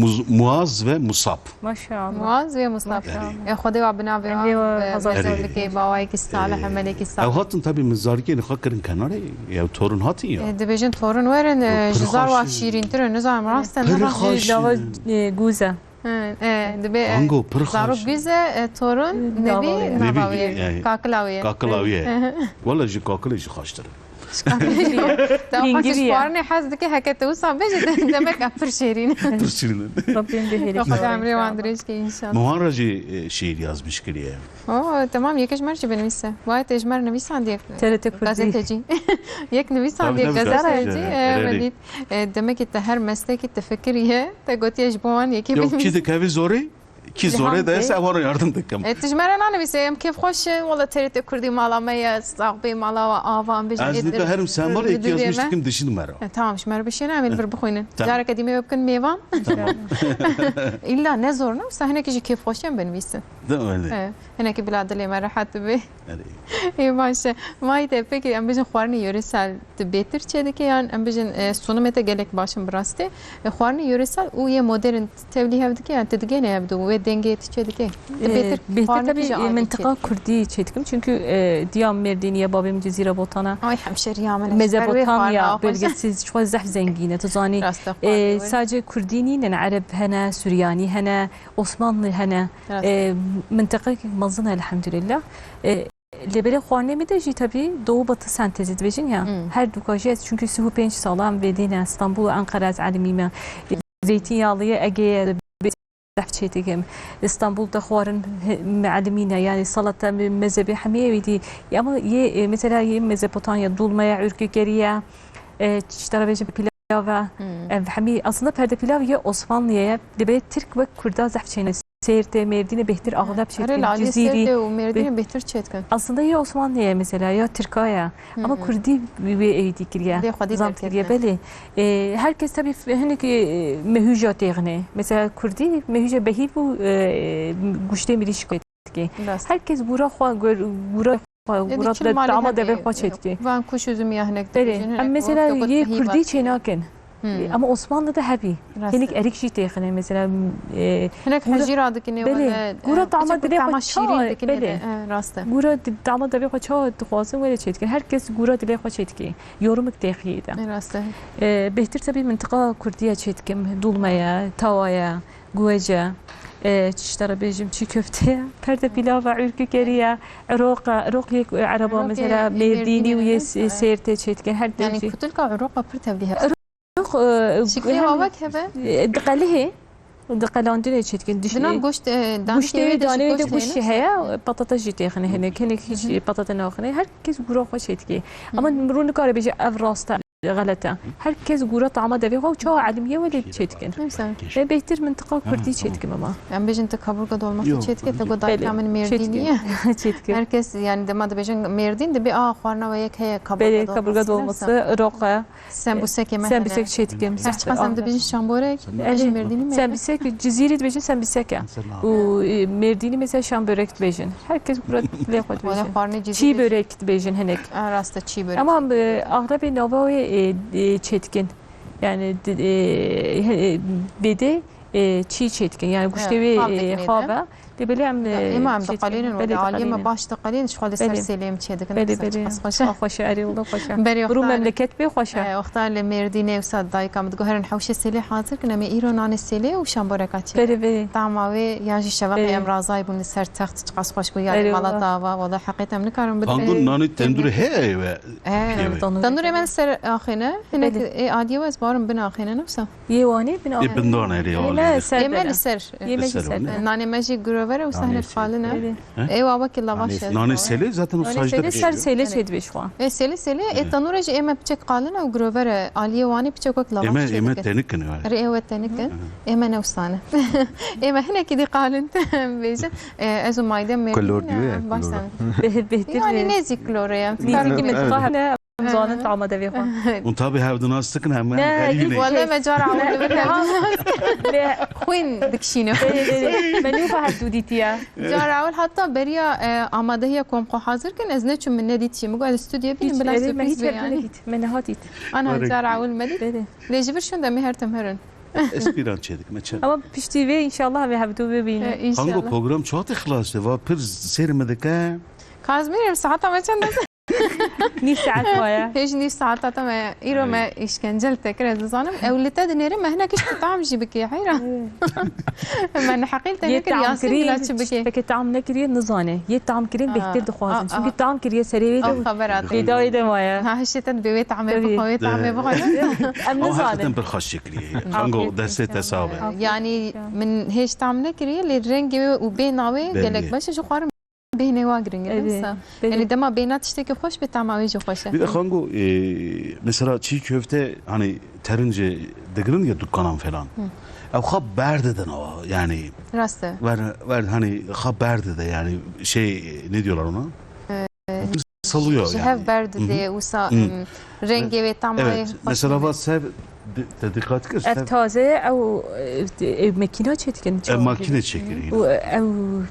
Muz-, Muaz ve Musab. Maşallah. Muaz ve Musab. Maşallah. E, Xwedê wa binavê Emrê wan wa ve hazar mezin bike, bawayekî salih, emelekî salih. Ew hatin tabii min zarikê xwe kirin kenarê, ew torun hatin ya. E, dibêjin torun werin, e, ji zar wa şîrîntir in, nizanim rast e, nizanim. Pir xweş. Dava, e, gûz e. He, e, dibe, e, Ango, pir xweş. Zarok gûz e, e, torun, e, nevî, nava wê ye. Navê wê ye. Kakila wê ye. Kakila wê ye. Wele ji kakilê jî xweştir e. Te xweş ji xwarinê hez dike, heke te wisa bêje, de-, demek em pir şêrîn. Pir şîrîn in. Rabbim bi hêlê. Xwedê emrê wan dirêj ke înşallah. Min wan re jî, e, şiir yazmış kiriye. Oo, tamam, yek ji me re jî binivîse. Wayê te ji me re nivîsandiye. T R T Kurdî. Gazetecî. Yek nivîsandiye, gazetecî, e, erê, erê. Welîd. E, demek ki te her meslekî te fikiriye, te gotiye ji bo wan yekê binivîse. Kî dikeve zorê? Kî zorê de ese, wan re yardım dikim. E, tu ji me re nanivîse, em kêfxweş in, wela T R T Kurdî mala me ye, sax bê mala we, ava, em bêjin. Ez ê nika herim semar, yekî yazmiş dikim, dişînim me re. E, tamam, ji me re bişêne, em ê li vir bixwînin. Tamam. Careke dî me wê bikin mêvan. Tamam. Îlla ne zor ne, wisa hinekî jî kêfxweş in binivîsin. De öyle. E, hinekî bila dilê me rehet bibe. Erê. Ê, baş e. Mayî te pêkî em bêjin xwarinê yöresel tu bêtir çêdike yan em bêjin, e, sunumê te gelek baş in bi rastî. E, xwarinê yöresel û yê modern tevlî hev dike yan tu digêne hev du wê dengê tu çêdike? Tu, e, bêtir xwarinê tabii, kîja, e, avê mintiqa çêdike? Kurdî çêdikim çünkü, e, diya Mêrdînî ye, bavê min Cizîra Botan e. Ay hemşeriya min e. Mezopotamya bölgesi ji xwe zehf zengîn e, tu zanî. Rast e, e, xwarinê wê. Sadece Kurdî nînin, Ereb hene, Suryanî hene, Osmanlı hene, e, mintiqekî mezin e elhamdülillah. E, lê belê xwarinê min de jî tabii doğu batı sentezi dibêjin ya. Hmm. Her du ka jî ez, çünkü sih û pênc sala em vê dî ne, Stenbul û Ankara ez elimî me. Zeytinyağlıya Ege'ye zehf çê dikim. Stenbul de xwarin he-, elimî ne, yani salata, me-, mezebê hemî wî dî. Ya ama yê, e, mesela yê Mezopotamya, dolma ye, ürkü keriye, e, çi te re bêjim, pilav e. Hmm. Ev hemî aslında perde pilav yê Osmanliyê ye. Dibê Tirk wek Kurda zehf çêne. Sêrtê, Mêrdînê bêhtir axleb çêdikin. Erê, li aliyê Cizîrî. Sêrtê û Mêrdînê bêhtir çêdikin. Aslında yê Osmanliyê ye mesela, ya Tirka ye. Ama Kurdî wê êdî kiriye. Dê xwedî zamt kiriye, belê. E, her kes tabii f-, hinekî, e, mehûja têxine. Mesela Kurdî mehûja behîv û, e, guştê mirîşk dike. Rast. Her kes gura xwe, gor-, gura Ê, di gura çil de malê tama hebe, devê xwe çêdikê. Van kuş üzüm ya hinek. Belê. Em mesela yê Kurdî çênakin. Hmm. Ama Osmanlı da hebî. Rast e. Hinek erik jî têxine mesela, e, hinek gura hejîra dikine, belê, gura, e, tama dilê xwe şîrîn dikine, belê. E, rast e. Gura di-, tama devê xwe çawa dixwazin wele çêdikin. Her kes gura dilê xwe çêdikê. Yorumik têxiyê de. E, rast e. E, bêhtir tabii mintiqa Kurdiye çêdikim. Dulme ye, tawa ye. Guwece, e, çi ji te re bêjim, çî köfte ye, perde pilav e, ürkü keriye, iroq e, iroq yek, e, ereba, mesela Mêrdînî û yê Sêrtê çêdike, her tiştî. Yani kutulka iroqa pir tevlî hebe. Iroq, e, şiklê wawek hebe? E, diqelihê, diqelandinê çêdikin. Dinan goşt, e, danekê wê de jî goşt heye, patata jî têxine hinek, hinek hiç patata naxine. Her kes gura xwe çêdike. Ama mirov nikare bêje ev rast e. Xelet e. Her kes gura tama devê xwe û çawa elimî ye welê çêdikin. Neyse. E, bêhtir mintiqa Kurdî çêdikim ama. Em bêjin te kaburga dolması çêdike, te got dayika min Mêrdînî ye. Çêdikim. Her kes, yani dema dibêjin Mêrdîn, dibê, a, xwarina we yek heye, kaburga dolması. Belê, kaburga dolması, iroq e. Sembusek ye me hene. Sembusek çêdikim. Her çiqas em dibêjin şamborek, dibêjin Mêrdînî me. Sembusek, Cizîrî dibêjin sembusek e. Û, e, Mêrdînî mesela şambörek dibêjin. Her kes gura dilê xwe dibêje. Wala xwarinê Cizîrî. Çî börek dibêjin hinek. A, rast e, çî börek. Ama, e, axrebê nava wê, e, e, çêdikin. Yani, di-, e, he-, e, bêdê, e, çî çêdikin. Yani, guştê wê, e, xav e. Lê belê em, e, êma em diqelînin, belê, aliyê me baş diqelînin, ji xwe li ser sêlê em çêdikin. Belê, belê. Xweş e. Xweş e, erê, wala xweş e. Berê wexta memleket bê xweş e. E, wexta li Mêrdînê wisa dayika min digot, herin hewşê sêlê hazir kin, em ê îro nanê sêlê û şamboreka çêkin. Belê, belê. Tama wê, ya jî şevaqê em razayî bûn li ser text, çiqas xweş bû, ya mala dava, wala heqê te em nikarin bidin. Kangun nanê tendûrê heye ew e. Tenûrê me ser axêne, hinek ê aliyê we ez barim bin axêne, ne wisa? Yê Wanê bin axêne. Yê bin Wanê, yê Wanê. Yê me li ser. Yê me li ser. Nanê me jî girover e, wisa hinek qalin e. Ê wa wekî lavaş e. Nanê sêlê zaten o sajde ser sêlê çêdibê ji xwe. Ê sêlê sêlê, ê tenûrê jî ê me piçek qalin e û girover e. Aliyê Wanê piçek wek lavaş çêdikin. Ê me, ê me tenik in. Erê, ê we tenik in. Ê me ne wisa ne. Ê me hinekî dî qalin bêjin. Ê, ez û Mayde Mêrdînî ne, baş e. Bêhtir. Yani nêzîk kilorê ye. Nêzîkî min dixwaze. Em zanin tama devê xwe. Hûn tabî hevdu nas dikin, em Ne, herî ne. Wele me cara ewil li vir hevdu nas. Lê xwîn dikişîne. Lê, lê, lê. Me nû xwe hevdu dîtiye. Cara ewil heta beriya, e, amadehiya ku em xwe hazir kin, ez neçûm, min nedît jî. Min got ez stûdyoyê bînim, bila sürpriz be yani. Hiç, me hiç hevdu nedît. Me nehat dît. Ana, cara ewil me dît. Belê. Lê ji vir şûnde me her tim herin. Ez pîran çê dikim, çi? Ama piştî vê înşallah vê hevdu bibînin. E, înşallah. Hango program çawa tê xilas be? Va pir sêr me dike. Kazmîr, em saeta me çend e? Nîv saet maye. Hêj nîv saeta te me, îro me îşkence li te kir, ez dizanim. Ew li te dinêre me hinek tişt tam jî bike, heyra. Me neheqî li te nekir, Yasîn bila çi bike. Peki tam nekiriye, nizane. Yê tam kirin bêhtir dixwazin. Çünkü tam kiriye serê wê de. Ew xebera te. Lêdayê de maye. Ha, hişê te dibê wê tamê bixwe, wê tamê bixwe. Em nizanin. Ama hakikaten pir xweş çêkiriye. Hango, destê te sax be. Yani min hêj tam nekiriye, lê rengê wê û bêhna wê gelek baş e, ji xwarin bêhnê wa giring e, wisa. Yani dema bêhna tiştekî xweş be, tama wê jî xweş e. Bir de Hango, e, mesela çiğ köfte, hani terin jî digirin ya dükkanan falan. Ew xwe berdidin awa, yani. Rast e. Ver, ver, hani xwe berdide, yani şey, ne diyorlar ona? Salıyor yani. Ji hev berdide, wisa, em, rengê wê, tama wê xweş dibe. Evet, mesela va sev, te diqat kir, sev. Ev taze ye, ew, e, ew makîna çêdikin. Ev makîne çêkirî. Û ew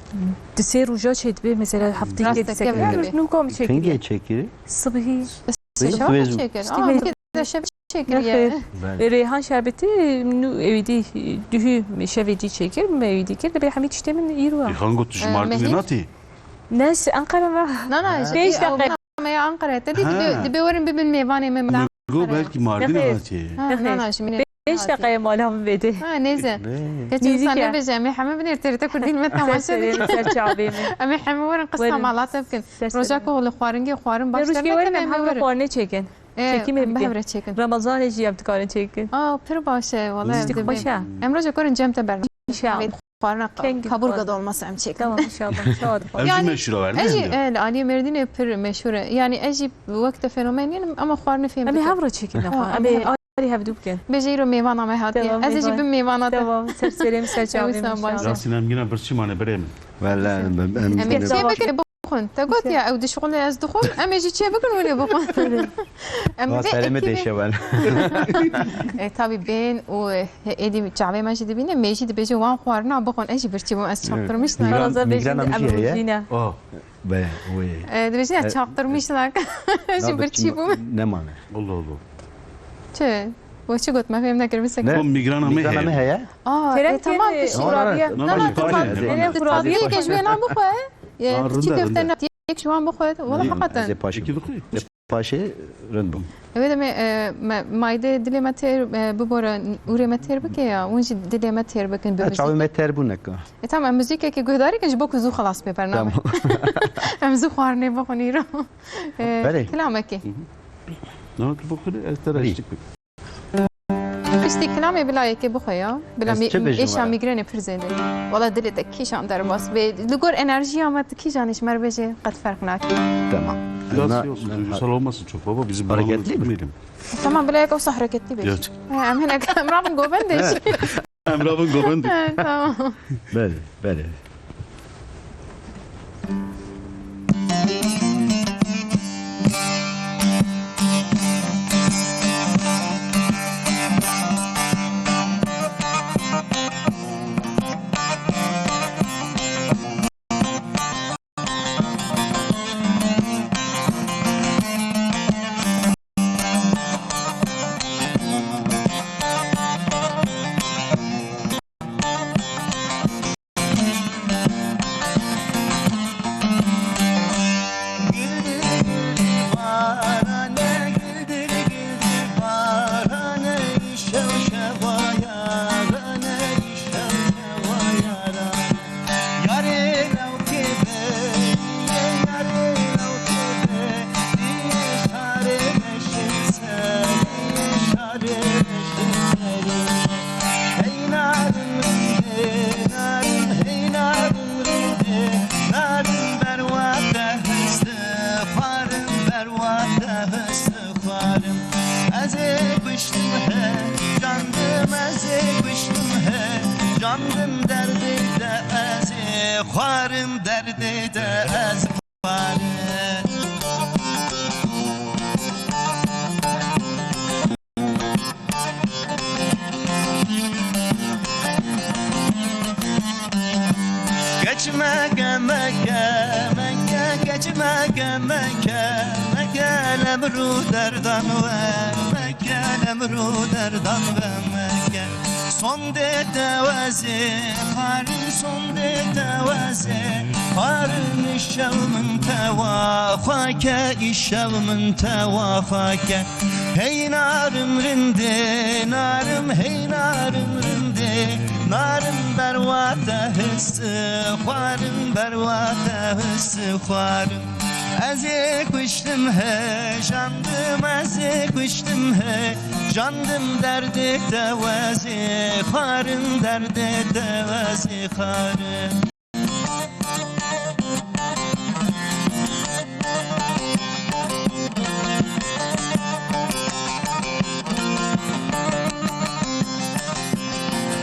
di sê roja çêdibe, mesela hefteyê disekine. Rast e, kevin dibe. Nûka min çêkirî. Kengê çêkirî? Sibihî. Sibihî çêkir. Aa, piştî de şev çêkiriye. Nexêr. Belê. Rêhan şerbetî nû ewî dî duhî şevê dî çêkir, me ewî dî kir, dibê hemî tiştê min îro e. Rêhan got, tu ji Mardînê natî? Ne, ji Enqere me. Na, na, ji Pênc deqe. Me ya Enqere. Te dî dibe, dibe werin bibin mêvanê me. Min got belkî Mardînê hatiye. Ha, na, na, ji min. Pênc deqeyê mala min vêdê. Ha, nêze. Keçim, nêzîk e. Nebêje, em ê heme binêr, T R T Kurdî me temaşe bikin. Ser çavê min. Em ê heme werin qisa mala te bikin. Roja ku li xwaringê xwarin baş dernekeve, em ê werin. Rojkê werin, em hevre xwarinê çêkin. Çekî me bike. Hevre çêkin. Remezanê jî em dikarin çêkin. Aa, pir baş e, wala. Tiştî xweş e. Em roja ku werin cem te bername. İnşallah. Xwarina kaburga dolması em çêkin. Tamam, inşallah. Em jî meşhur e, ez jî, e, li aliyê Mêrdînê pir meşhur e. Yani ez jî wek te fenomen yenim ama xwarinê fêm dikim. Em ê hevra çêkin. Em ê alî hevdu bikin. Bêje îro mêvana me hatiye. Tamam, ez ê jî bim mêvana te. Tamam, ser serê min, ser çavê min inşallah. Yasîn, em yine birçî mane birê min. Wele em, em, em ê çê bikin. Bixwin. Te got ya, ew dişixulin, ez dixwim, em ê jî çê bikin, hûn ê bixwin. Em vê serê me ekîbê dêşe wen. E, tabî bên û, e, êdî çavê me jî dibîne, mêjî dibêje wan xwarina bixwin. Ez jî birçî bûm, ez çaktırmış ne. Mîgran, mîgrana min jî heye. Oh. Be, wê. E, dibêjin ez çaktırmış ne. Ez jî birçî bûm. Nemane. Allah Allah. Çi? Bo çi got, me fêm nekir, bisekir. Ne? Bo mîgrana me heye. Aa, e, tamam, piştî. Kurabiye. Na, na, tamam. Kurabiye ke ji wê nan bixwe. Çi köfte na, yek ji wan bixwe. Wala heqeten. Ez ê paşê. Yekî bixwe. Paşê rind bû. Ew demê, e, me, mayde dilê me têr, e, bibore, ûrê me têr bike ya, hûn jî dilê me têr bikin, bi muzîk. Çavê me têr bû neka. E, tamam, em muzîkekê guhdarî kin ji bo ku zû xilas be bername. Tamam. Em zû xwarinê bixwin îro. E, kilamekê. Na, tu bixwîne, ez te re eşlik bikim. Piştî kilamê bila yekê bixwe ya. Bila êşa mîgrenê pir zêde. Wala dilê te kîjan derbas bê. Li gor enerjiya me tu kîjanê ji me re bêje qet ferq nake. Tamam. Biraz şey olsun, duygusal olmasın çok baba, bizim buramızı tutmayalım. Tamam, bila yek olsa hareketli bêje. Yok. He, em hinek, em rabin govendê. He. Em rabin govendê. He, tamam. Belê, belê. Xwarim. Ez ê kuştim he, candim, ez ê kuştim he, candim derdê de ez ê xwarim, derdê de ez xwarim. Meke, meke, lemrû derdan we, meke, lemrû derdan we, meke. Sondê te wezê, xwarin sondê te wezê, xwarin îşev min tewa xwake, îşev min tewa xwake. Hey narim rindê, narim, hey narim rindê, narim berwa te hisi, xwarin berwa te hisi, xwarin. Ez ê kuştim he, jandim, ez ê kuştim he, jandim derdê te wezê, xwarin derdê te wezê, xwarin.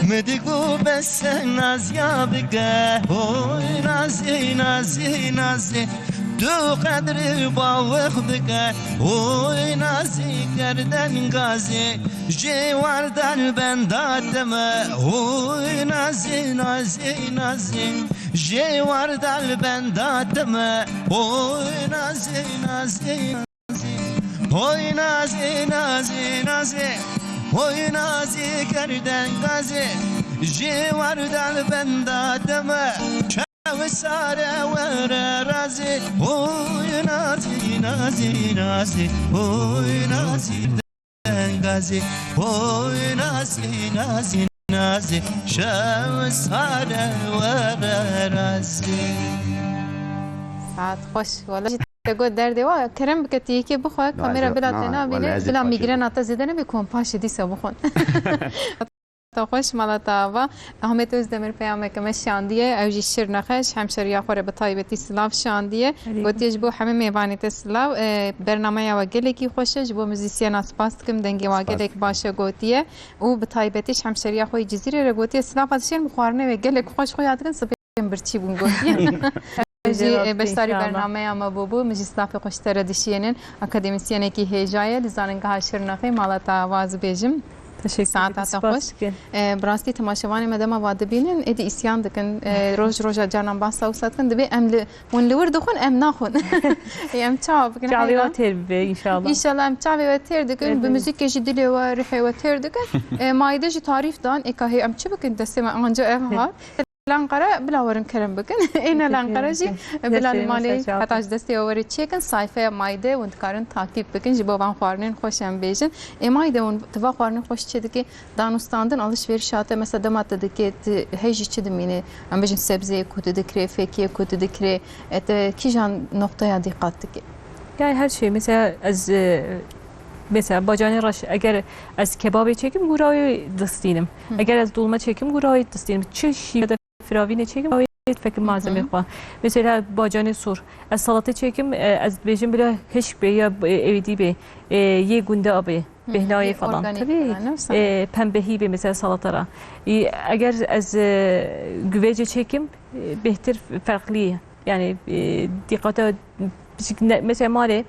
Min digo bes naziya bike, oy nazî, nazî, nazî. Tu qedrî bawix bike, oy nazî kerden gazî. Jê war dal benda te me, oy nazî, nazî, nazî. Jê war dal benda te me, oy nazî, nazî. Hoy nazî, nazî, nazî, hoy nazî kerden gazî, jê war dal benda te me, çaw sare were razî. Hoy nazî, nazî, nazî, hoy nazî kerden gazî, hoy nazî, nazî, nazî, çaw sare were razî. Saet xweş. Wala jî te got derdê wa, kerem bike tu yekê bixwe, kamera bila te nabîne, bila mîgrena te zêde nebe, ku em paşê dîsa bixwin. Ta xweş, mala te ava. Ahmet Özdemir peyameke me şandiye, ew jî Şirnexe, ji hemşeriya xwe re bi taybetî silav şandiye. Gotiye ji bo hemî mêvanê te silav. E, bernameya we gelekî xweş e, ji bo muzîsyena spas dikim, dengê wa gelek baş e gotiye. Û bi taybetî ji hemşeriya xwe yê Cizîrê re gotiye, silav, ez şêrim xwarinê wê gelek xweş xuya dikin, sibê birçî bûn gotiye. Ew jî, e, beşdarî bernameya me bûbû. Min jî silavê xwe ji te re dişiyênin. Akademîsyenekî hêja ye li Zanîngeha Şirnexê, mala te ava ez bêjim. Teşekkür ederim. Saeta te xweş. E, bi rastî temaşevanê me dema va dibînin, êdî îsyan dikin. E, roj roja carnan behsa wisa dikin. Dibê em li, hûn li wir dixwin, em naxwin. Ê, em çawa bikin? Çavê we têr bibe, înşallah. Înşallah em çavê we têr dikin. Bi muzîkê jî dilê we, ruhê we têr dikin. E, Maide jî tarîf dan. Ê ka hê em çi bikin? Destê me anca ev hat. Lenqere bila werin kerem bikin. Ê ne Lenqere jî bila li malê heta ji destê we were çêkin, sayfeya Maide hûn dikarin takîb bikin, ji bo van xwarinên xweş em bêjin. Ê Maide hûn tu va xwarinên xweş çê dikê, danûstandin alişverîşa te, mesela dema te dikê, tu hej jî çi dimîne? Em bêjin sebzeyê ku tu dikirê, fêkiyê ku tu dikirê, e, te kîjan noqteya dîqat dikê? Yani her şey, mesela ez, e, mesela bacanê reş, eger ez kebabê çêkim, gûra wê distînim. Eger ez dolma çêkim, gûra wê distînim. Çi şîvede firavînê çêkim, ew ê fekim malzemê xwe. Mesela bacanê sor. Ez salatê çêkim, e, ez dibêjim bila hişk bê ya, e, êdî bê, e, yê gunda bê, bêhnayê falan. Tabii, e, pembehî bê mesela salata ra. E, eger ez, e, güvecê çêkim, e, bêhtir ferqlî ye. Yani, e, dîqata pişik ne-, mesela malê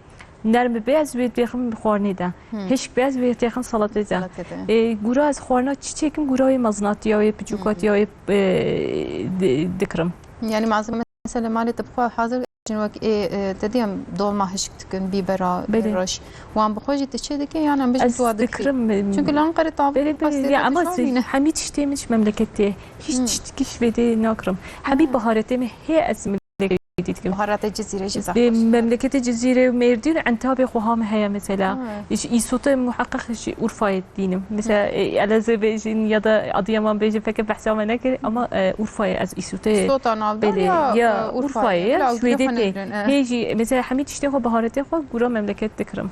nerm bibe, ez wê dixim xwarinê de. Hişk be, ez wê dixim salatê de. Salatê de. E, gura ez xwarina çi çêkim, gura wê mezinatiya wê, piçûkatiya wê, e, di-, dikirim. Yani malzeme mesela malê te bi xwe hazir, jin wek ê, e, te diyem dolma hişk dikin, bîbera, reş. Wan bi xwe jî tu çê dikê, yan em bijin tu wa dikirî? Dikirim. Çünkü Lanqerê tavê. Belê, belê. Ya ama hemî tiştê min ji memleketê. Hiç tişt-, hiç vêdê nakirim. Hemî baharetê min hê ez Baharatê Cizîrê jî zaf xweş. Memleketê Cizîrê û Mêrdîn, Entabê xweha min heye mesela. Ji îsote muheqeq ji Urfayê dînim. Mesela, e, Elazığ bêjin ya da Adıyaman bêjin, fekê behsa me nekir, ama, e, Urfayê ez îsote. Sota navdar belê, ya, ya, e, Urfayê, Urfayê, ya, ji wê dê tê. Hê jî, mesela, hemî tiştê xwe, baharetê xwe gura memleket dikirim.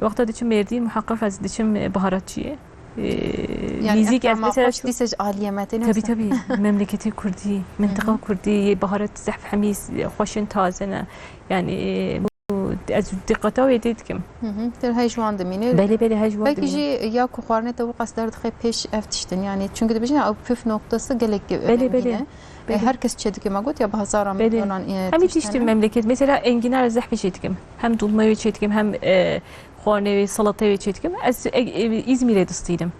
Wexta diçim Mêrdîn, muheqeq ez diçim, e, baharatçiyê. Ee, yani nîzîk ez mesela xweş dîse ji aliyê me tê. Tabii, tabii. Memleketê Kurdî, mintiqa Kurdî, yê baharat zehf hemî xweşin taze ne. Yani, e, bu, ez diqata wê dê dikim. Hı hı. Ter hej wan dimîne. Belê, belê, hej wan dimîne. Belkî jî ya ku xwarinê te wiqas derdixê pêş ev tiştin. Yani, çünkü dibêjin ew püf noktası gelek önemli. Belê, belê. E, her kes çê dike, me got ya, bazara me donan, e, hemî tiştin memleket. Mesela, enginar ez zehf çê dikim. Hem dolma wê çê dikim, hem, e, xwarinê wê, salatê wê çê dikim. Ez, e, e, Îzmîrê distînim.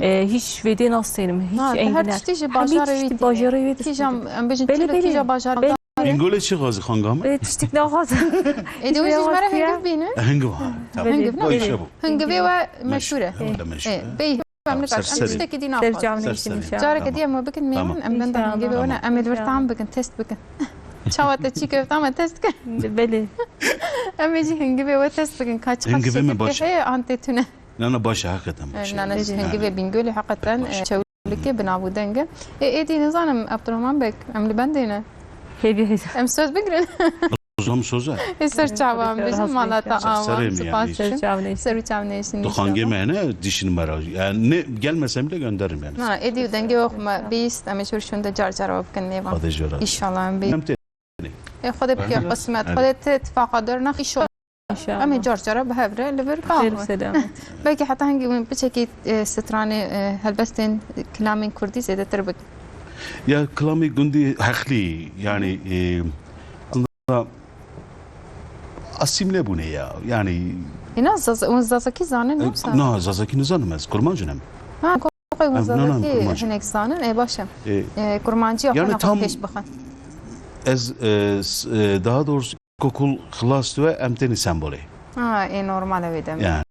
E, hiç vêdê nastênim, hiç enginar. Her tiştî ji bajarê wê tiştî, bajarê wê distînim. Kîjan, em bêjin, belê, belê. Kîja bajarê. Belê, Bingolê çi xwazî xanga min? Ê, tiştik naxwazim. Ê, de wê jî ji me re hingiv bîne. Hingiv ha. Tamam. Hingiv, ne? Hingiv we meşhur e. Ê, bey, em ne tiştekî dî naxwazin. Careke dî em we bikin mêvan, em benda hingivê we ne. Em ê li vir tam bikin, test bikin. Çawa te çî kewt, ama test bikin. Belê. Em ê jî hingivê we test bikin. Ka çiqas şekilkê heye an tê tune. Na, na, baş e, heqeten baş e. Na, na, hingivê Bingolê heqeten, e, çewlikê bi nav û deng e. Ê, êdî nizanim, Abdurrahman Beg, em li bendê ne. Hêvî hêvî. Em söz bigrin. Zom söz e. Ê, ser çavan bijin, mala te awan, spas dikim. Ser çav nêşin. Ser û çav nêşin. Tu xangê me ne, dişin me ra. Yani ne, gelmesem bile gönderirim yani. Na, êdî û dengê ox me bîst, em ê şûr şûnde car car bikin nêvan. Xwedê jê razî. İnşallah em bî. Ê, Xwedê bike qismet, Xwedê te tifaqa dor nex, inşallah. Em ê car cara bi hev re li vir biaxivin. Belkî heta hingî hûn piçekî, e, stranê, e, helbestên kilamên kurdî zêdetir bikin. Ya kilamê gundî heqlî, yani, e, aslında asîmle bûne ya, yani. Ê, na, Zaza-, hûn Zazakî zanin, e, yoksa? Na, Zazakî nizanim ez, Kurmancin em. Ha, ko-, ko-, hûn Zazakî hinek zanin, ê, baş e. E, Kurmanciya xwe yani tam pêş bixin. Ez, e, s-, e, daha doğrusu İlkokul xilas dibe, em tên Îstanbulê. Ha, ê normal e wê demê. Yani.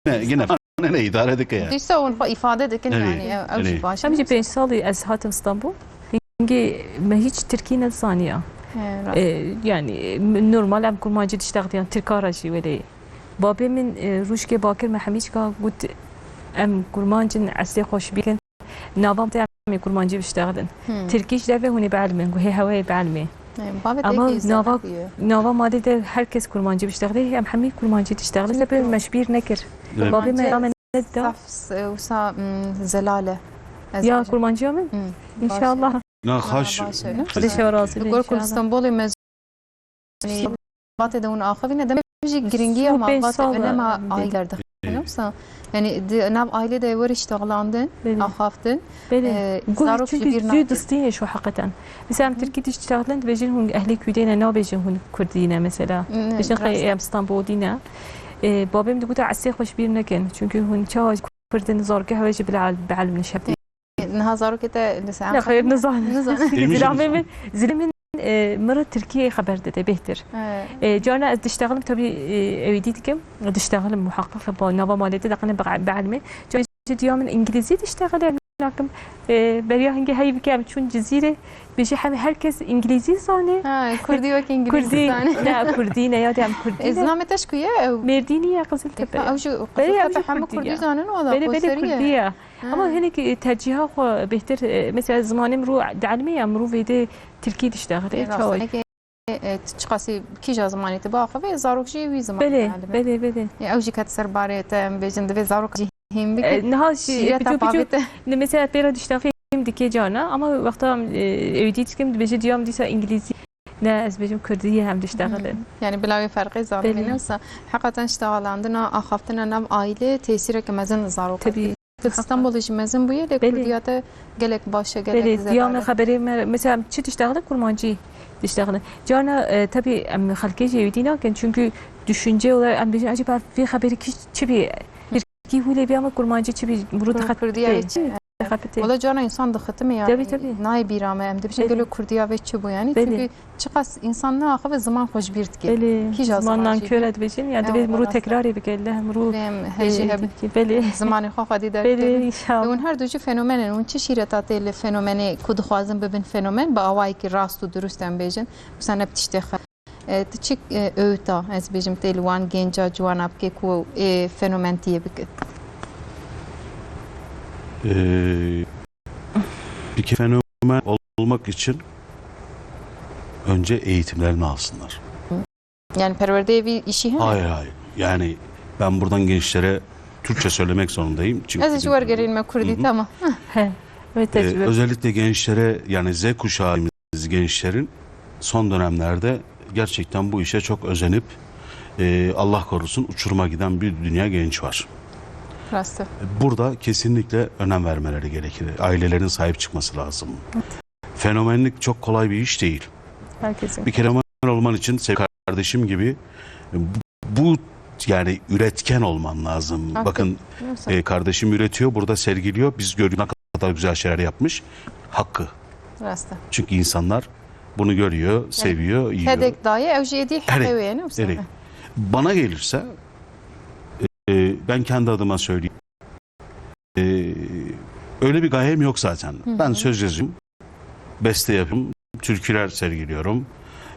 Ne, yine ne, ne, idare dike ya. Dîsa hûn xwe îfade dikin, yani, ew, ew jî baş e. Em jî pênc salî ez hatim Stenbul. Hingê me hiç tirkî nezaniya. He, rast. E, yani, m-, normal em kurmancî diştexdiyan, tirka re jî welê. Babê min, e, rûşkê bakir me hemîçka got, em kurmancin, eslê xweş bikin. Nava te em ê kurmancî biştexilin. Hmm. Tirkî ji devê hûnê bielmin, guhê hewayê bielmê. Ama nava, nava malê de her kes kurmancî biştexilê, em hemî kurmancî diştexilin. Sebê me ji bîr nekir. Babê me ya me nedida. Saf, e, wisa, mm, zelal e. Ya kurmanciya min? Hmm. İnşallah. Na xaş. Xwedê şew razî be, inşallah. Li gor ku li Stenbolê me Malbatê de hûn axivîne, demê jî giringiya malbatê, önema aîlê derdixîne wisa. Yani di nav aîlê de were iştexlandin, axaftin. Belê. E, zarok jî çünkü bîr zû distîne şu hakikaten. Mesela em tirkî diş iştexlin dibêjin hûn ehlê kurdê ne, nabêjin hûn kurdî ne mesela. Dibêjin xey em Stenbolî ne. E, babê min digota esê xwe ji bîr nekin. Çünkü hûn çawa kurdin zarokê hewe jî bila bielmin şevdê. Niha zarokê te li ser. Ne, xeyr, nizan. Nizan. Zilamê min, zilamê min, e, min re Tirkiyê xeber dide bêhtir. Evet. E, carna ez diştexlim, tabii, e, ew dî dikim. Diştexlim muhakkak ba nava malê de deqine be-, beelmê. Carna jî diya min İngilizî diştexile nakim. E, beriya hingê hey bike em çûn Cizîrê. Bêjî hem herkes İngilizî zane. Ha, Kurdî wek İngilizî zane. Ne, Kurdî ne, ya dem Kurdî. E, zilamê te ji ku ye? Ew Mêrdînî ye, Qiziltepe. Ha, ew jî Qiziltepe hemû Kurdî zanin, wala xweserî ye. Belê, belê Kurdî ye. Ama hinek, e, tercîha xwe bêhtir, e, mesela zimanê mirov dielmê ya, mirov êdî tirkî diştexile, çawa? E, e, çiqasî kîja zimanê tu biaxivî, zarok jî wî zimanê dielmin. Belê, belê. E, ew jî ket ser barê te, em bêjin, divê zarok jî hîn bike. E, niha jî şîreta pavê te. Ne, mesela pêra diştexî hîn dike carna, ama wexta, e, ew dî dikim, dibêje diya min dîsa İngilizî. Ne, ez bêjim Kurdî ye, em diştexilin. Hmm. Yani bila wê ferqê zanî ne wisa. Heqeten ştexalandina, axaftina nav aîlê tesîreke mezin li zarokê. Tabii. Tu Stenbolê jî mezin bûye, lê Kurdiya te gelek baş e, gelek zelal e. Belê, diya me xeberê me, mesela em çi diştexilin, kurmancî diştexilin. Carna, e, tabii em xelkê jî ewî dî nakin, çünkü düşünce olarak em bêjin, acaba vê xeberî kî çi bî? Tirkî hûlê bî ama kurmancî çi bî? Mirov dixebitê. Kurdiya çi? Dixebitê. Wala carna insan dixitime yani. Tabii, tabii. Nayê bîra me, em dibêjin gelo Kurdiya vê çi bû yani? Belê. Çünkü çiqas insan neaxive ziman xwe ji bîr dike. Belê. Kîja ziman nankör e dibêjin, yani divê mirov tekrarê bike, leh mirov hêjî hebe. Belê. Zimanê xwe xwedî derkeve. Belê, inşallah. Hûn her du jî fenomen in. Hûn çi şîreta tê li fenomenê ku dixwazin bibin fenomen, bi awayekî rast û durust em bêjin. Wisa ne bi tiştê xwe. E, tu çi, e, öğüta, ez bêjim, tê li wan genca ciwana bike ku ê fenomentiyê bike? Ee, bir fenomen olmak için önce eğitimlerini alsınlar. Yani perwerdeyê vî işî hene? Hayır, hayır. Yani ben buradan gençlere Türkçe söylemek zorundayım. Çünkü... Ez ji wergerîn me Kurdî, tamam. He, ve tecrübe. Ee, özellikle gençlere, yani Z kuşağı gençlerin son dönemlerde gerçekten bu işe çok özenip, e, Allah korusun uçuruma giden bir dünya genç var. Rast e. Burada kesinlikle önem vermeleri gerekir. Ailelerin sahip çıkması lazım. Fenomenlik çok kolay bir iş değil. Herkesin. Bir fenomen olman için sevgili kardeşim gibi bu, bu yani üretken olman lazım. Hakkı. Bakın, e, kardeşim üretiyor, burada sergiliyor. Biz gördük ne kadar güzel şeyler yapmış. Hakkı. Rast e. Çünkü insanlar Bunu görüyor, seviyor, yiyor. Hedek daye, ew jî êdî heqê wê ye, ne wisa? Bana gelirse, e, ben kendi adıma söyleyeyim. E, öyle bir gayem yok zaten. Ben söz yazıyorum, beste yapıyorum, türküler sergiliyorum.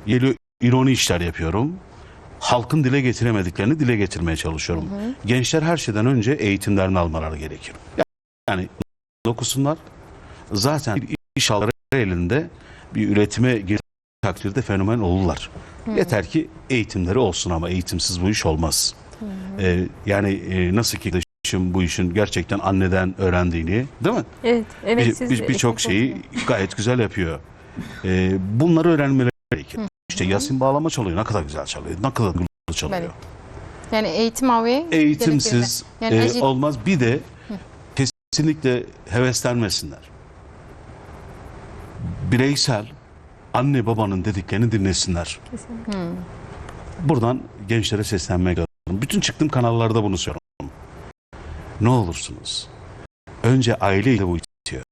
Geliyor, ironi işler yapıyorum. Halkın dile getiremediklerini dile getirmeye çalışıyorum. Gençler her şeyden önce eğitimlerini almaları gerekiyor. Yani okusunlar. Zaten bir iş alları elinde, bir üretime gir takdirde fenomen olurlar. Yeter ki eğitimleri olsun, ama eğitimsiz bu iş olmaz. E, yani, e, nasıl ki kardeşim bu işin gerçekten anneden öğrendiğini, değil mi? Evet, evet, Bir- siz bir- Birçok şeyi gayet güzel yapıyor. E, bunları öğrenmeleri gerekir. İşte Yasin bağlama çalıyor, ne kadar güzel çalıyor, ne kadar güzel çalıyor. Yani eğitim awe Eğitimsiz, yani e, olmaz. Bir de kesinlikle heveslenmesinler. Bireysel, anne babanın dediklerini dinlesinler. Buradan gençlere seslenmek lazım. Bütün çıktığım kanallarda bunu söylüyorum. Ne olursunuz, önce aile ile bu bitiyor.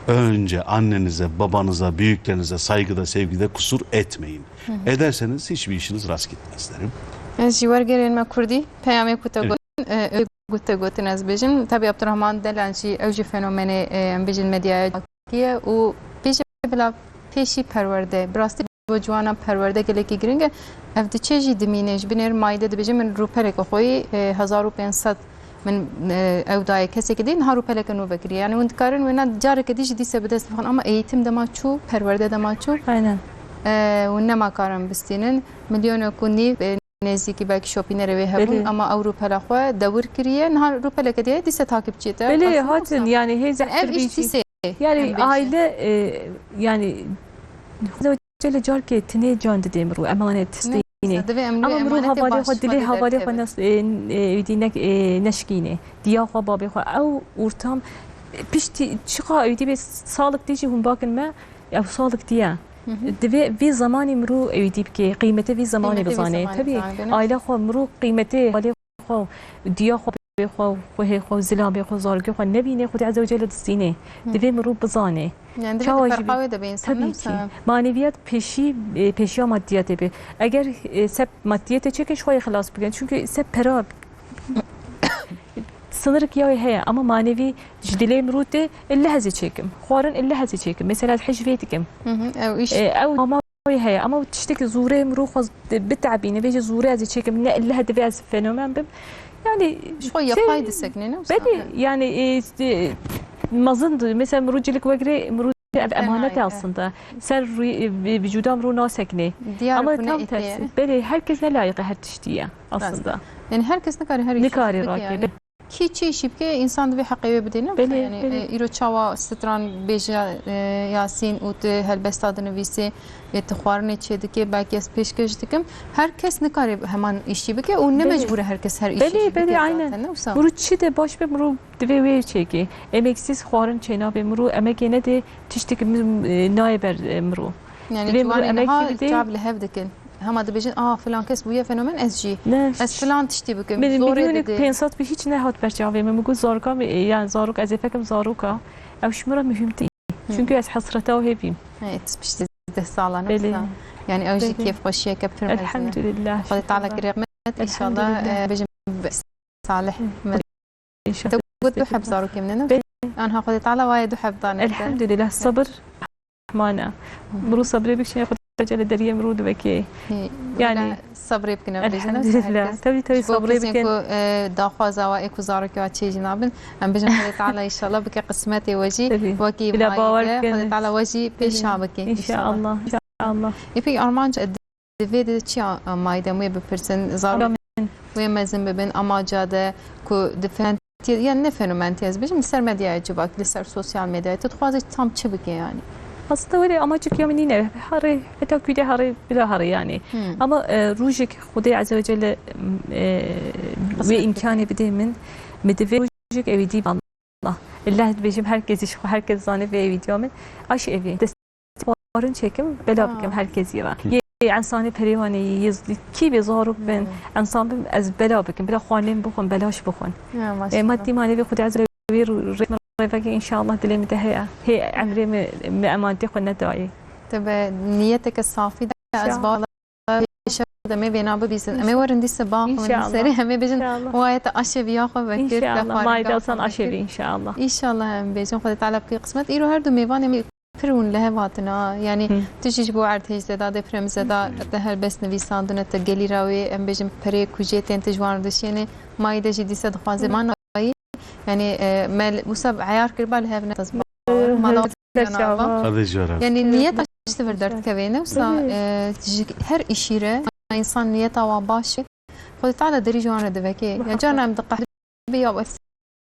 Önce annenize, babanıza, büyüklerinize saygıda, sevgide kusur etmeyin. Ederseniz hiçbir işiniz rast gitmez derim. Ez jî wergerên me kurdî, peyamê ku te Evet. gotin, e, ew ku te gotin ez bêjim. Tabii Abdurrahman Delan jî, ew jî fenomenê, e, em bêjin medyaya civakî ye û bêje bila pêşî perwerde, bi rastî bo ciwana perwerde gelekî giring e. Ev diçe jî dimîne, ji binêr mayî de dibêje min rûpeleke xwe yî, e, hezar û pênc sed min, e, ew daye kesekî dî, niha rûpeleke nû vekiriye. Yani hûn dikarin wêna careke dî jî dîse bi dest bixin, ama eğitim dema çû, perwerde dema çû. Aynen. E, hûn nema karin bistînin. Milyonek û nîv, e, nêzîkî belkî şopînerê wê hebûn, Belê. ama ew rûpela xwe dewir kiriye. Niha rûpeleke diye dîse takipçiyê te. Belê, Aslında hatin, yoksa yani hêz yani ev iş tîsê. Yani em bêjin. Aile, e, yani Xwedê carkê tinê can didê mirû, emanet Ne, steyînê. Divê em Ama lê mirû emanetê havalê baş xwe, dilê xwe havalê xwe derkevin. Nes, e, e, wîdî nek, e, neşkînê. Diya xwe, babê xwe. Ew ortam, e, piştî çiqa ewîdî bê salik dê jî hûn bakin me, ew salik diye. Divê vê zemanî mirû ewîdî bike, qîmetê vê zemanê Qîmetê vê bizane. zemanê Tabii, bizane, gene. Aile xwe, mirû qîmetê havalê xwe, diya xwe, babê xwe, xwehê xwe, zilamê xwe, zarokê xwe nebîne, Xwedê Ezze ve Celle distîne. Divê mirû bizane. Yani divê Çawa di jî ferqa bi- wê de be insan, Tabii ki. Maneviyat peşî, e, peşiya maddiyatê be. Eger, e, seb maddiyetê çêkin, ji xwe yê xilas bikin. Çünkü seb pera sınırı ya heye ama manevi ji dilê mirû tê, ille hezê çêkim. Xwarin ille hezê çêkim. Mesela hej vê dikim. Hı hı, ew iş. E, ew ama wê heye ama tiştekî zûrê mirû xwe biteebîne, vê jî zûrê ez ê çêkim. Ne ille divê ez fenomen bim. Yani Ji xwe şey, yapay disekine, ne wisa? Belê, yani, e, e, mezin di. Mesela mirû cilik wegirê, mirû ev Fena emanet e ye. Aslında. Ser rû-, e, vücuda mirû nasekine. Diyar Ama ku ne tam êtê tersi. Belê, herkes ne layıqı her tiştî ye aslında. Rast. Yani herkes nikare her işi Nikare bike rake, yani. be- Kî çi işî bike, insan divê heqê wê bidê, ne? Belê, Yani, belê. e, îro çawa stran bêje, e, Yasîn û tu helbesta dinivîsê, e, tu xwarinê çê dike, belkî ez pêşkêş dikim. Her kes nikare heman işî bike û ne Belê. mecbûr e her kes her işî Belê, jî bike belê, aynen. zaten, ne wisa? Mirû çi de baş be, mirû divê wê çêkê. Emeksiz xwarin çênabe, mirû emekê nedê, tiştek mi-, e, nayê ber, e, mirû. Yani Divê mirû ciwanê emekê niha bidê. çav li hev dikin. Hema dibêjin, "Aa, filan kes bûye fenomen, ez jî. Ne, Ez filan tiştî bikim." Min, Zorê milyonek didê. pênc sed bi hiç nehat ber çavê min. Min got, zarika min, e, yani zarok, ez ê fekim zaroka. Ew ji min re muhim tê. Hı. Çünkü ez hesreta wê bîm. Evet, piştî deh salan Belê. wisa. Yani ew jî Belê. kêfxweşiyeke pir mezin e. Elhamdülillah, Xwedê Teala şükürler. ki rehmet, inşallah, Elhamdülillah. e, bêjim salih. Hı. Înşallah. Te got du heb zarokê min, ne? Be- Anha Xwedê Teala waye du heb dane te. Elhamdülillah, sabir Rahman e. Mirû sabrê bikişîne, Xwedê Teala deriyê mirû divekê. He, Yani, wela sabrê bikin, em bêjin, Elhamdülillah. herkes. Tabii, tabii, Ji bo sabrê kesên bikin. ku, e, daxwaza wa ê ku zarokê wa çê jî nabin. Em bêjin Xwedê Teala înşallah bike qismetê we jî Tabii. wekî Bila mayî bawer de, bikin. Xwedê Teala we jî pêşa bike înşallah. İnşallah, inşallah. Ê pekî armanc, e, Di vê de çi a-, a mayî de em wê bipirsin? Zarok Amin. wê mezin bibin, amaca de ku di fenomen tê, yan ne fenomen tê, ez bêjim, li ser medyaya civakî, li ser sosyal medyayê, tu dixwazî tam çi bike yani? Aslında were amacek ya min nîne. Harê, heta kûde harê, bila harê yani. Hmm. Ama, e, rojek Xwedê Azze ve Celle, e, Qismet wê bike. imkanê bidê min, min divê rojek ewî dî Allah. Illa dibêjim herkes ji xwe, herkes zane vê ewî diya min. Aş evî. Xwarin çêkim, bela Ha. bikim her kesî re. Yê ensanê perê wan ê, yê z-, kî bê zarok bin, Hmm. ensan bin, ez bela bikim, bila xwarinê min bixwin, belaş bixwin. Ya, E, maşallah. Madî manevî Xwedê Ezra wê rê-, rê-, rêvekê înşallah dilê min de heye. Hê emrê min, min emanetê xwe nedayê. te be niyeteke safî de ez, inşallah, bawer demê vêna bibîsin. Em ê werin dîse baxwin, inşallah, serê em ê bêjin, inşallah, wayete aşeviya xwe vekir, inşallah, te xwarin, mayda san aşevî, inşallah. Înşallah em bêjin, Xwedê Teala bike qismet. Îro her du mêvanê me pir hûn li hev hatin ha. Yanî, hı, tu jî ji bo erdhêj zeda, deprem zeda, te helbest nivîsandine, te gelîra wê, em bêjin, perê ku jê tên, tu ji wan re dişênê, mayî de jî dîse dixwaze, hı, manayî. Yanî, e, me li, wisa eyar kiriba li hev ne. Mala, e, ser çava. Yanî, niyeta ji te vir derdikeve, ne wisa, e, ji her îşî re, însan niyeta wa baş e. Xwedê Teala derî ji wan re diveke. Ya carna em diqehdin, ya wek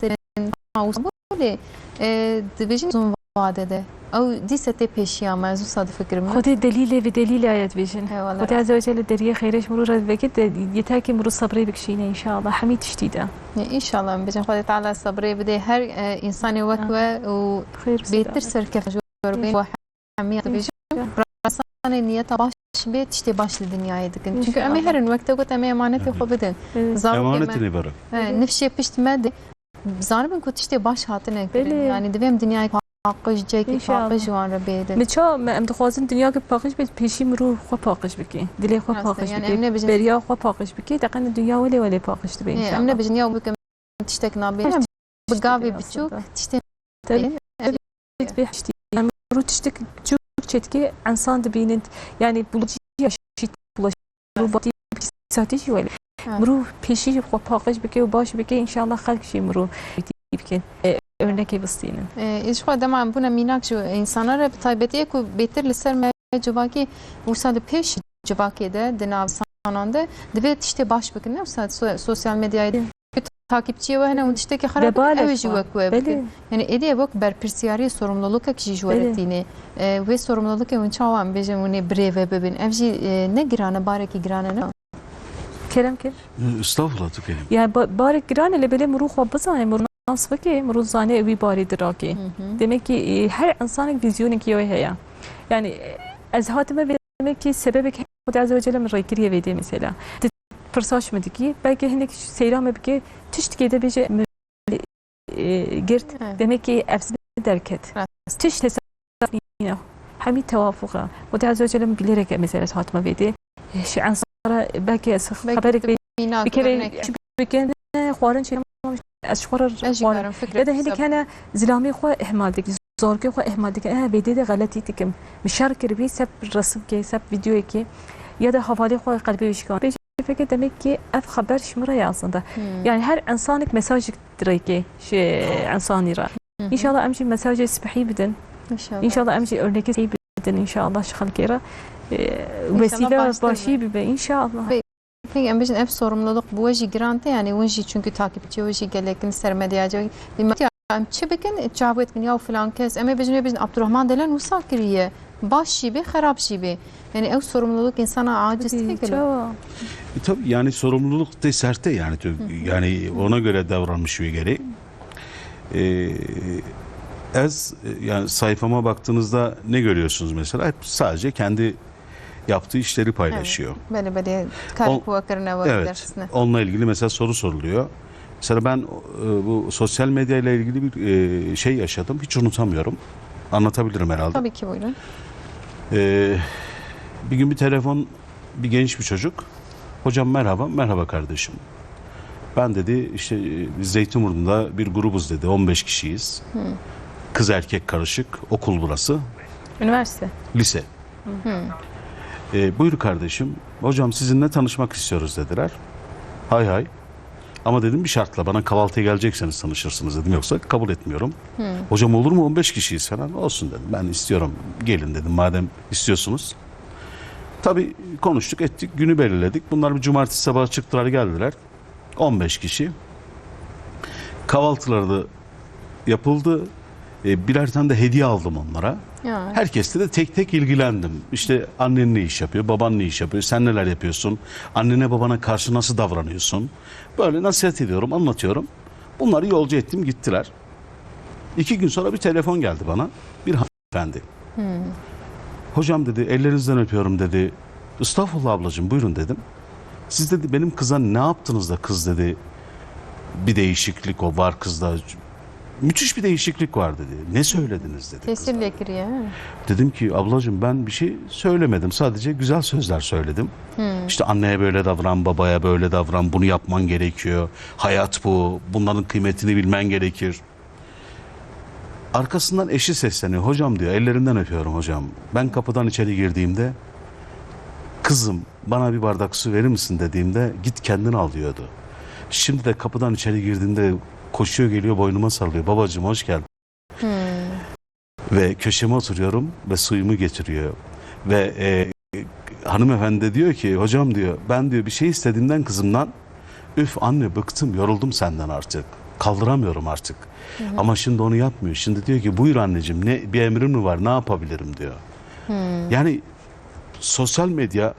serên wisa bolê, e, dibêjin uzun vade de. Ew dîse tê pêşiya me, ez wisa difikirim. Xwedê delîlê vî delîlê ye dibêjin. Eyvallah. Xwedê Azze ve Celle deriyê xêrê ji mirû re diveke, de, yeter ki mirû sebrê bikişîne înşallah. Hemî tiştî de. Ya, înşallah em bêjin. Xwedê Teala sebrê bide her, e, însanê wek we û bêtir serkeftin jor bên. Hemî dibêjin, rastanê niyeta baş bê, tiştê baş li dinyayê dikin. Çünkü em ê, inşallah, herin, wek te got, em ê emanetê xwe bidin. Evet. Zarokê me, emanet ê bere, he, nifşê pişt me de, zanibin ku tiştê baş hatine kirin. Belê. Yanî divê em dinyayê paqij, cihekî, inşallah, paqij ji wan re bêdin. Min ça, me, em dixwazin dinyakê paqij bê, pêşî mirov xwe paqij bike. Dilê xwe, rast e, paqij, yanî, bike, em nebêjin beriya xwe paqij bike, deqene dinya welê welê paqij dibe, he, inşallah. Em nebêjin ya bikim tiştek nabe. Her bi gavê biçûk tiştê. Tabii. Evet. Bê hiştî. Yanî, mirov tiştek biçûk çêdike, însan dibînin. Yanî, bulaşî ya şît, bulaşî. Mirov batî, îktisatî jî welê. Evet. Mirov pêşî xwe paqij bike û baş bike, înşallah xelk jî mirov bikin. E, örnekê bistînin. E, ji xwe dema em bûne mînak ji însana re, bi taybetî yê ku bêtir li ser me civakê, wisa li pêş civakê de, di nav sanan de, divê tiştê baş bikin, ne wisa so-, sosyal medyayê de. Ku takipçiyê we hene, hûn tiştekî xerab dikin, ew ê jî wek we bikin. Belê. Yanî êdî ev wek berpirsiyariyê, sorumlulukek jî ji we re tîne. E, wê sorumlulukê hûn çawa, em bêjin, hûn ê birêve bibin? Ev jî, e, ne giran e, barekî giran e, ne? Kerem kir. Estağfurullah, tu kerem. Yani ba-, barek giran e, lê belê mirov xwe bizane, mirov nas bike, mirov zane wî barê dirake. Hı hı. Demek ki, e, her insanek vizyonek wê heye. Yani, e, ez hatime vê Demek ki sebebek Xwedê Azze ve Celle min rêkiriye vê dê mesela. Di pirsaş min dikî, belkî hinek seyra me bike, tiştkê de bêje, e, girt, evet, demek ki ev derket. Rast. Tişt hesab nîne. Hemî tewafuk e. Xwedê Azze ve Celle min bilerek mesela hatime vê dê. Ji ensara belkî ez, belkî xeberek tu bê-, mînak bikeve, örnek, çi bikin, xwarin çênemamiş, ez ji xwe re xwarin. Ya da hinek hene zilamê xwe ihmal dikî. Zarokê xwe ihmal dikin. Eh, vê dê de xeletî dikim. Min şer kiribî, seb resimkê, seb vîdeoyekê ya da hevalê xwe qelbê wî şikan. Pêşî fekê demek ki ev xeber ji min re ye aslında. Hmm. Yani her insanek mesajek dirêkê ji insanî re. Hı hı. Înşallah em jî mesajê spehî bidin. Înşallah. Înşallah em jî örnekê spehî bidin înşallah ji xelkê re. Ee, înşallah wesîle baştir başî bibe. Bibe înşallah. Peki, em bêjin ev sorumluluk bi we jî giran tê, yani hûn jî, çünkü takipçi we jî gelek in ser medyacı. Ya em çi bikin, çav wê dikin, ya filan kes, em ê bêjin, ê bêjin, Abdurrahman Delen wisa kiriye. Baş jî bê, xerab jî bê. Yani ew sorumluluk insana aciz dike gelo. E, tabii, yani sorumluluk tê ser te yani, tö-, yani ona göre davranmış wê gerê. E, ez, e, yani sayfama baktığınızda ne görüyorsunuz mesela? Hep sadece kendi yaptığı işleri paylaşıyor. Evet. Belê, belê. Karê ku we kirine, we, evet, dersine. Onunla ilgili mesela soru soruluyor. Mesela ben, e, bu sosyal medya ile ilgili bir, e, şey yaşadım. Hiç unutamıyorum. Anlatabilirim herhalde. Tabii ki, buyurun. E, bir gün bir telefon, bir genç bir çocuk. "Hocam merhaba." "Merhaba kardeşim." "Ben," dedi, "işte, e, biz Zeytinburnu'nda bir grubuz," dedi. "On beş kişiyiz. Hı. Kız erkek karışık. Okul burası." Üniversite. Lise. Hı. "E, buyur kardeşim, hocam sizinle tanışmak istiyoruz," dediler. "Hay hay. Ama," dedim, "bir şartla, bana kahvaltıya gelecekseniz tanışırsınız," dedim. "Yoksa kabul etmiyorum." Hı. "Hocam olur mu, on beş kişiyiz," falan. "Olsun," dedim, "ben istiyorum, gelin," dedim, "madem istiyorsunuz." Tabii konuştuk, ettik, günü belirledik. Bunlar bir cumartesi sabahı çıktılar, geldiler. On beş kişi. Kahvaltıları da yapıldı. E, birer tane de hediye aldım onlara. Ya. Herkesle de tek tek ilgilendim. İşte annen ne iş yapıyor, baban ne iş yapıyor, sen neler yapıyorsun, annene babana karşı nasıl davranıyorsun? Böyle nasihat ediyorum, anlatıyorum. Bunları yolcu ettim, gittiler. İki gün sonra bir telefon geldi bana. Bir hanımefendi. Hmm. "Hocam," dedi, "ellerinizden öpüyorum," dedi. "Estağfurullah ablacığım, buyurun," dedim. "Siz," dedi, "benim kıza ne yaptınız da kız," dedi, "bir değişiklik o var kızda. "Müthiş bir değişiklik var," dedi. "Ne söylediniz?" dedi kızlara. Tesir kiriye. Dedim ki, "Ablacığım, ben bir şey söylemedim. Sadece güzel sözler söyledim. İşte anneye böyle davran, babaya böyle davran, bunu yapman gerekiyor. Hayat bu, bunların kıymetini bilmen gerekir." Arkasından eşi sesleniyor. "Hocam," diyor, "ellerinden öpüyorum hocam. Ben kapıdan içeri girdiğimde, 'Kızım, bana bir bardak su verir misin?' dediğimde, 'Git kendin al,' diyordu. Şimdi de kapıdan içeri girdiğimde koşuyor geliyor, boynuma sarılıyor. 'Babacığım, hoş geldin.' Ve köşeme oturuyorum ve suyumu getiriyor. Ve, e, hanımefendi de diyor ki, 'Hocam,' diyor, 'ben,' diyor, 'bir şey istediğimden kızımdan, üf anne, bıktım, yoruldum senden artık. Kaldıramıyorum artık.' Ama şimdi onu yapmıyor. Şimdi diyor ki, 'Buyur anneciğim, ne, bir emrin mi var, ne yapabilirim?' diyor. Yani sosyal medya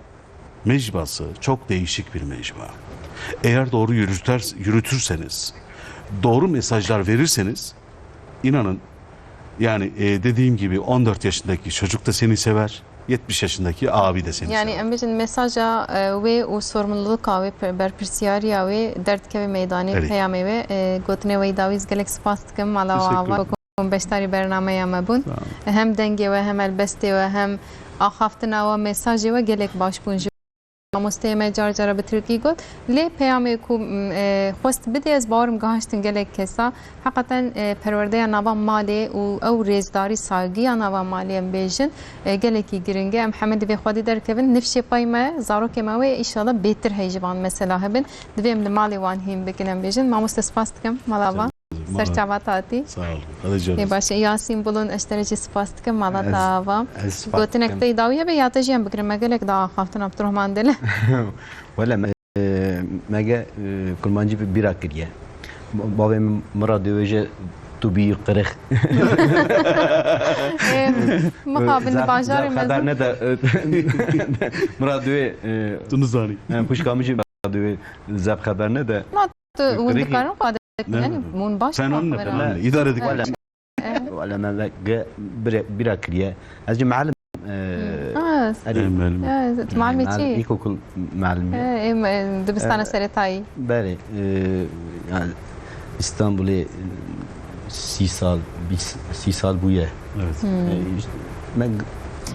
mecbası çok değişik bir mecba. Eğer doğru yürüter, yürütürseniz, doğru mesajlar verirseniz, inanın, yani, e, dediğim gibi, on dört yaşındaki çocuk da seni sever, yetmiş yaşındaki abi de seni Yani sever. Em bêjin mesaja, e, wê û sorumlulika wê, pe-, berpirsiyariya wê derdikeve meydanê, Evet. peyamê wê, e, gotinê wê dawî ez gelek spas dikim, mala Teşekkür ava ederim. Beşdarî bernameya me bûn. Sağ olun. Hem dengê we, hem helbestê we, hem axaftina we, mesajê we gelek baş bûn ji mamosteyê me car cara bi tirkî got. Lê peyamê ku, m, e, xwest bidê, ez bawerim gihiştin gelek kesa. Heqeten, e, perwerdeya nava malê û ew rêzdarî, saygîya nava malê em bêjin, e, gelekî giring e. Em heme divê xwedî derkevin. Nifşê pay me, zarokê me wê, înşallah bêtir hey ji van mesela hebin. Divê em li malê wan hîn bikin, em bêjin. Mamoste, spas dikim, mala va. Ser çava te hatî. Sağ olun. Hadi canım. Ê baş e, Yasîn Bulun, ez ji te re jî spas dikim, mala te ava. Ez spas Gotinek dikim. Te dawî hebe ya te jî em bigirin, me gelek da axaftin Abdurrahman Dil. Wele me, e, me ge, e, kurmancî bi bîra kiriye. Ba-, bavê min, min re diwêje tu bî qirix. Ê, mixabin di bajarê me xeber zû. Ne de, e, min re diwê, e, Tu nizanî. e, xwişka min jî diwê zeb xeber ne de. Tu hûn dikarin xwe de, yani, hûn baş Sen anne, ben anne. İdare edin. Wala me ge bire, bira kiriye. Ez jî melim, e, Hmm. Ah, erê. Melim. Ya, tu melim çi? İlkokul melim ya. E, em, e, dibistana seretayî. Belê, e, yani İstanbul'e, e, sî sal, bîst, sî sal bûye. Evet. Hmm. E, işte, me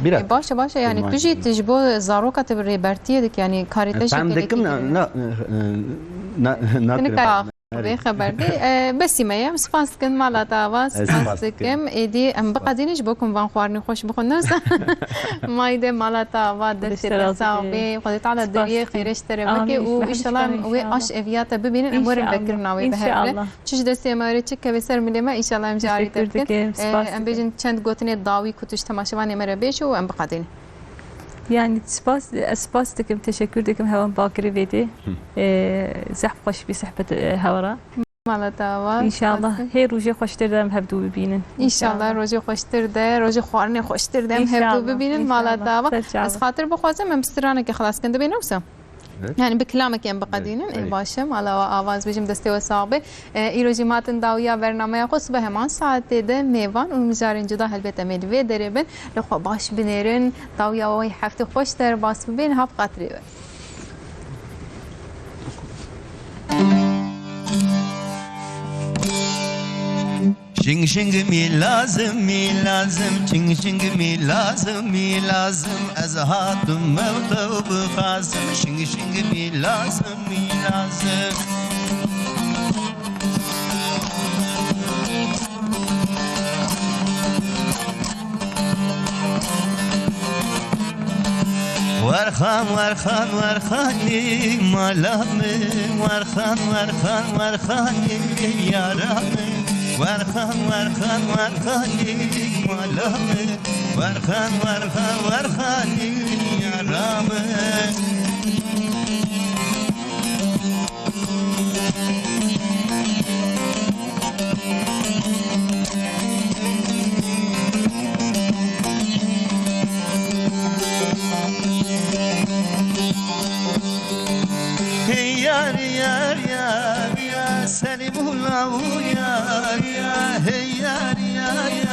bira E, baş e, baş e, yani, kurmancî. Tu jî, tu ji bo zaroka te bi rêbertiyê dikî, yani, karê te jî Fem gelekî dikim, na, giring. na, e, na, na, Hinek na, a Vê xeber dê. E, besî me ye. Em spas dikin mala te ava, spas dikim. Êdî em biqedînin ji bo ku em van xwarinê xweş bixwin, ne wisa? Mayde mala te ava, destê te sax bê. Xwedê Teala deriyê xêrê ji te re bike û înşallah em wê aş eviya te bibînin, em werin vekirina wê bi hev re. Çi ji destê me were, çi keve ser milê me, înşallah em jî arî te bikin. E, em bêjin çend gotinê dawî ku tu ji temaşevanê me re bêjî û em biqedînin. Yani spas, ez spas dikim, teşekkür dikim hewan bakirî vê dê. Hı. E, zehf xweş bî sohbet, e, hewa re. Mala te ava, înşallah spas dikim. Hê rojê xweştir de em hevdû bibînin. Înşallah rojê xweştir de, rojê xwarinê xweştir de em hevdû bibînin. Mala te ava. Ez xatir bixwazim em bi stranekê xilas kin, dibê ne wisa? Evet. Yani bi kilamekê em biqedînin. Evet, evet. Ê baş e, mala we ava, ez bêjim destê we sax be. E, îro jî em hatin dawiya bernameya xwe, sibe heman saetê de mêvan û mijarên cuda helbet em ê li vê derê bin. Li xwe baş binêrin, dawiya we heftê xweş derbas bibin, hap xatirê we. Şing şing mi lazim, mi lazim, çing şing mi lazım, mi lazım. Ez hatim mewqew bixazim, şing şing mi lazım, mi lazım. Werxan, werxan, werxanî mala min, werxan, werxan, werxanî yara min, werxan, werxan, werxanî mala min, werxan, werxan, werxanî yara min. Hey yar, yar, yar, yar, Selim ula u yar, yar, hey yar, yar, yar.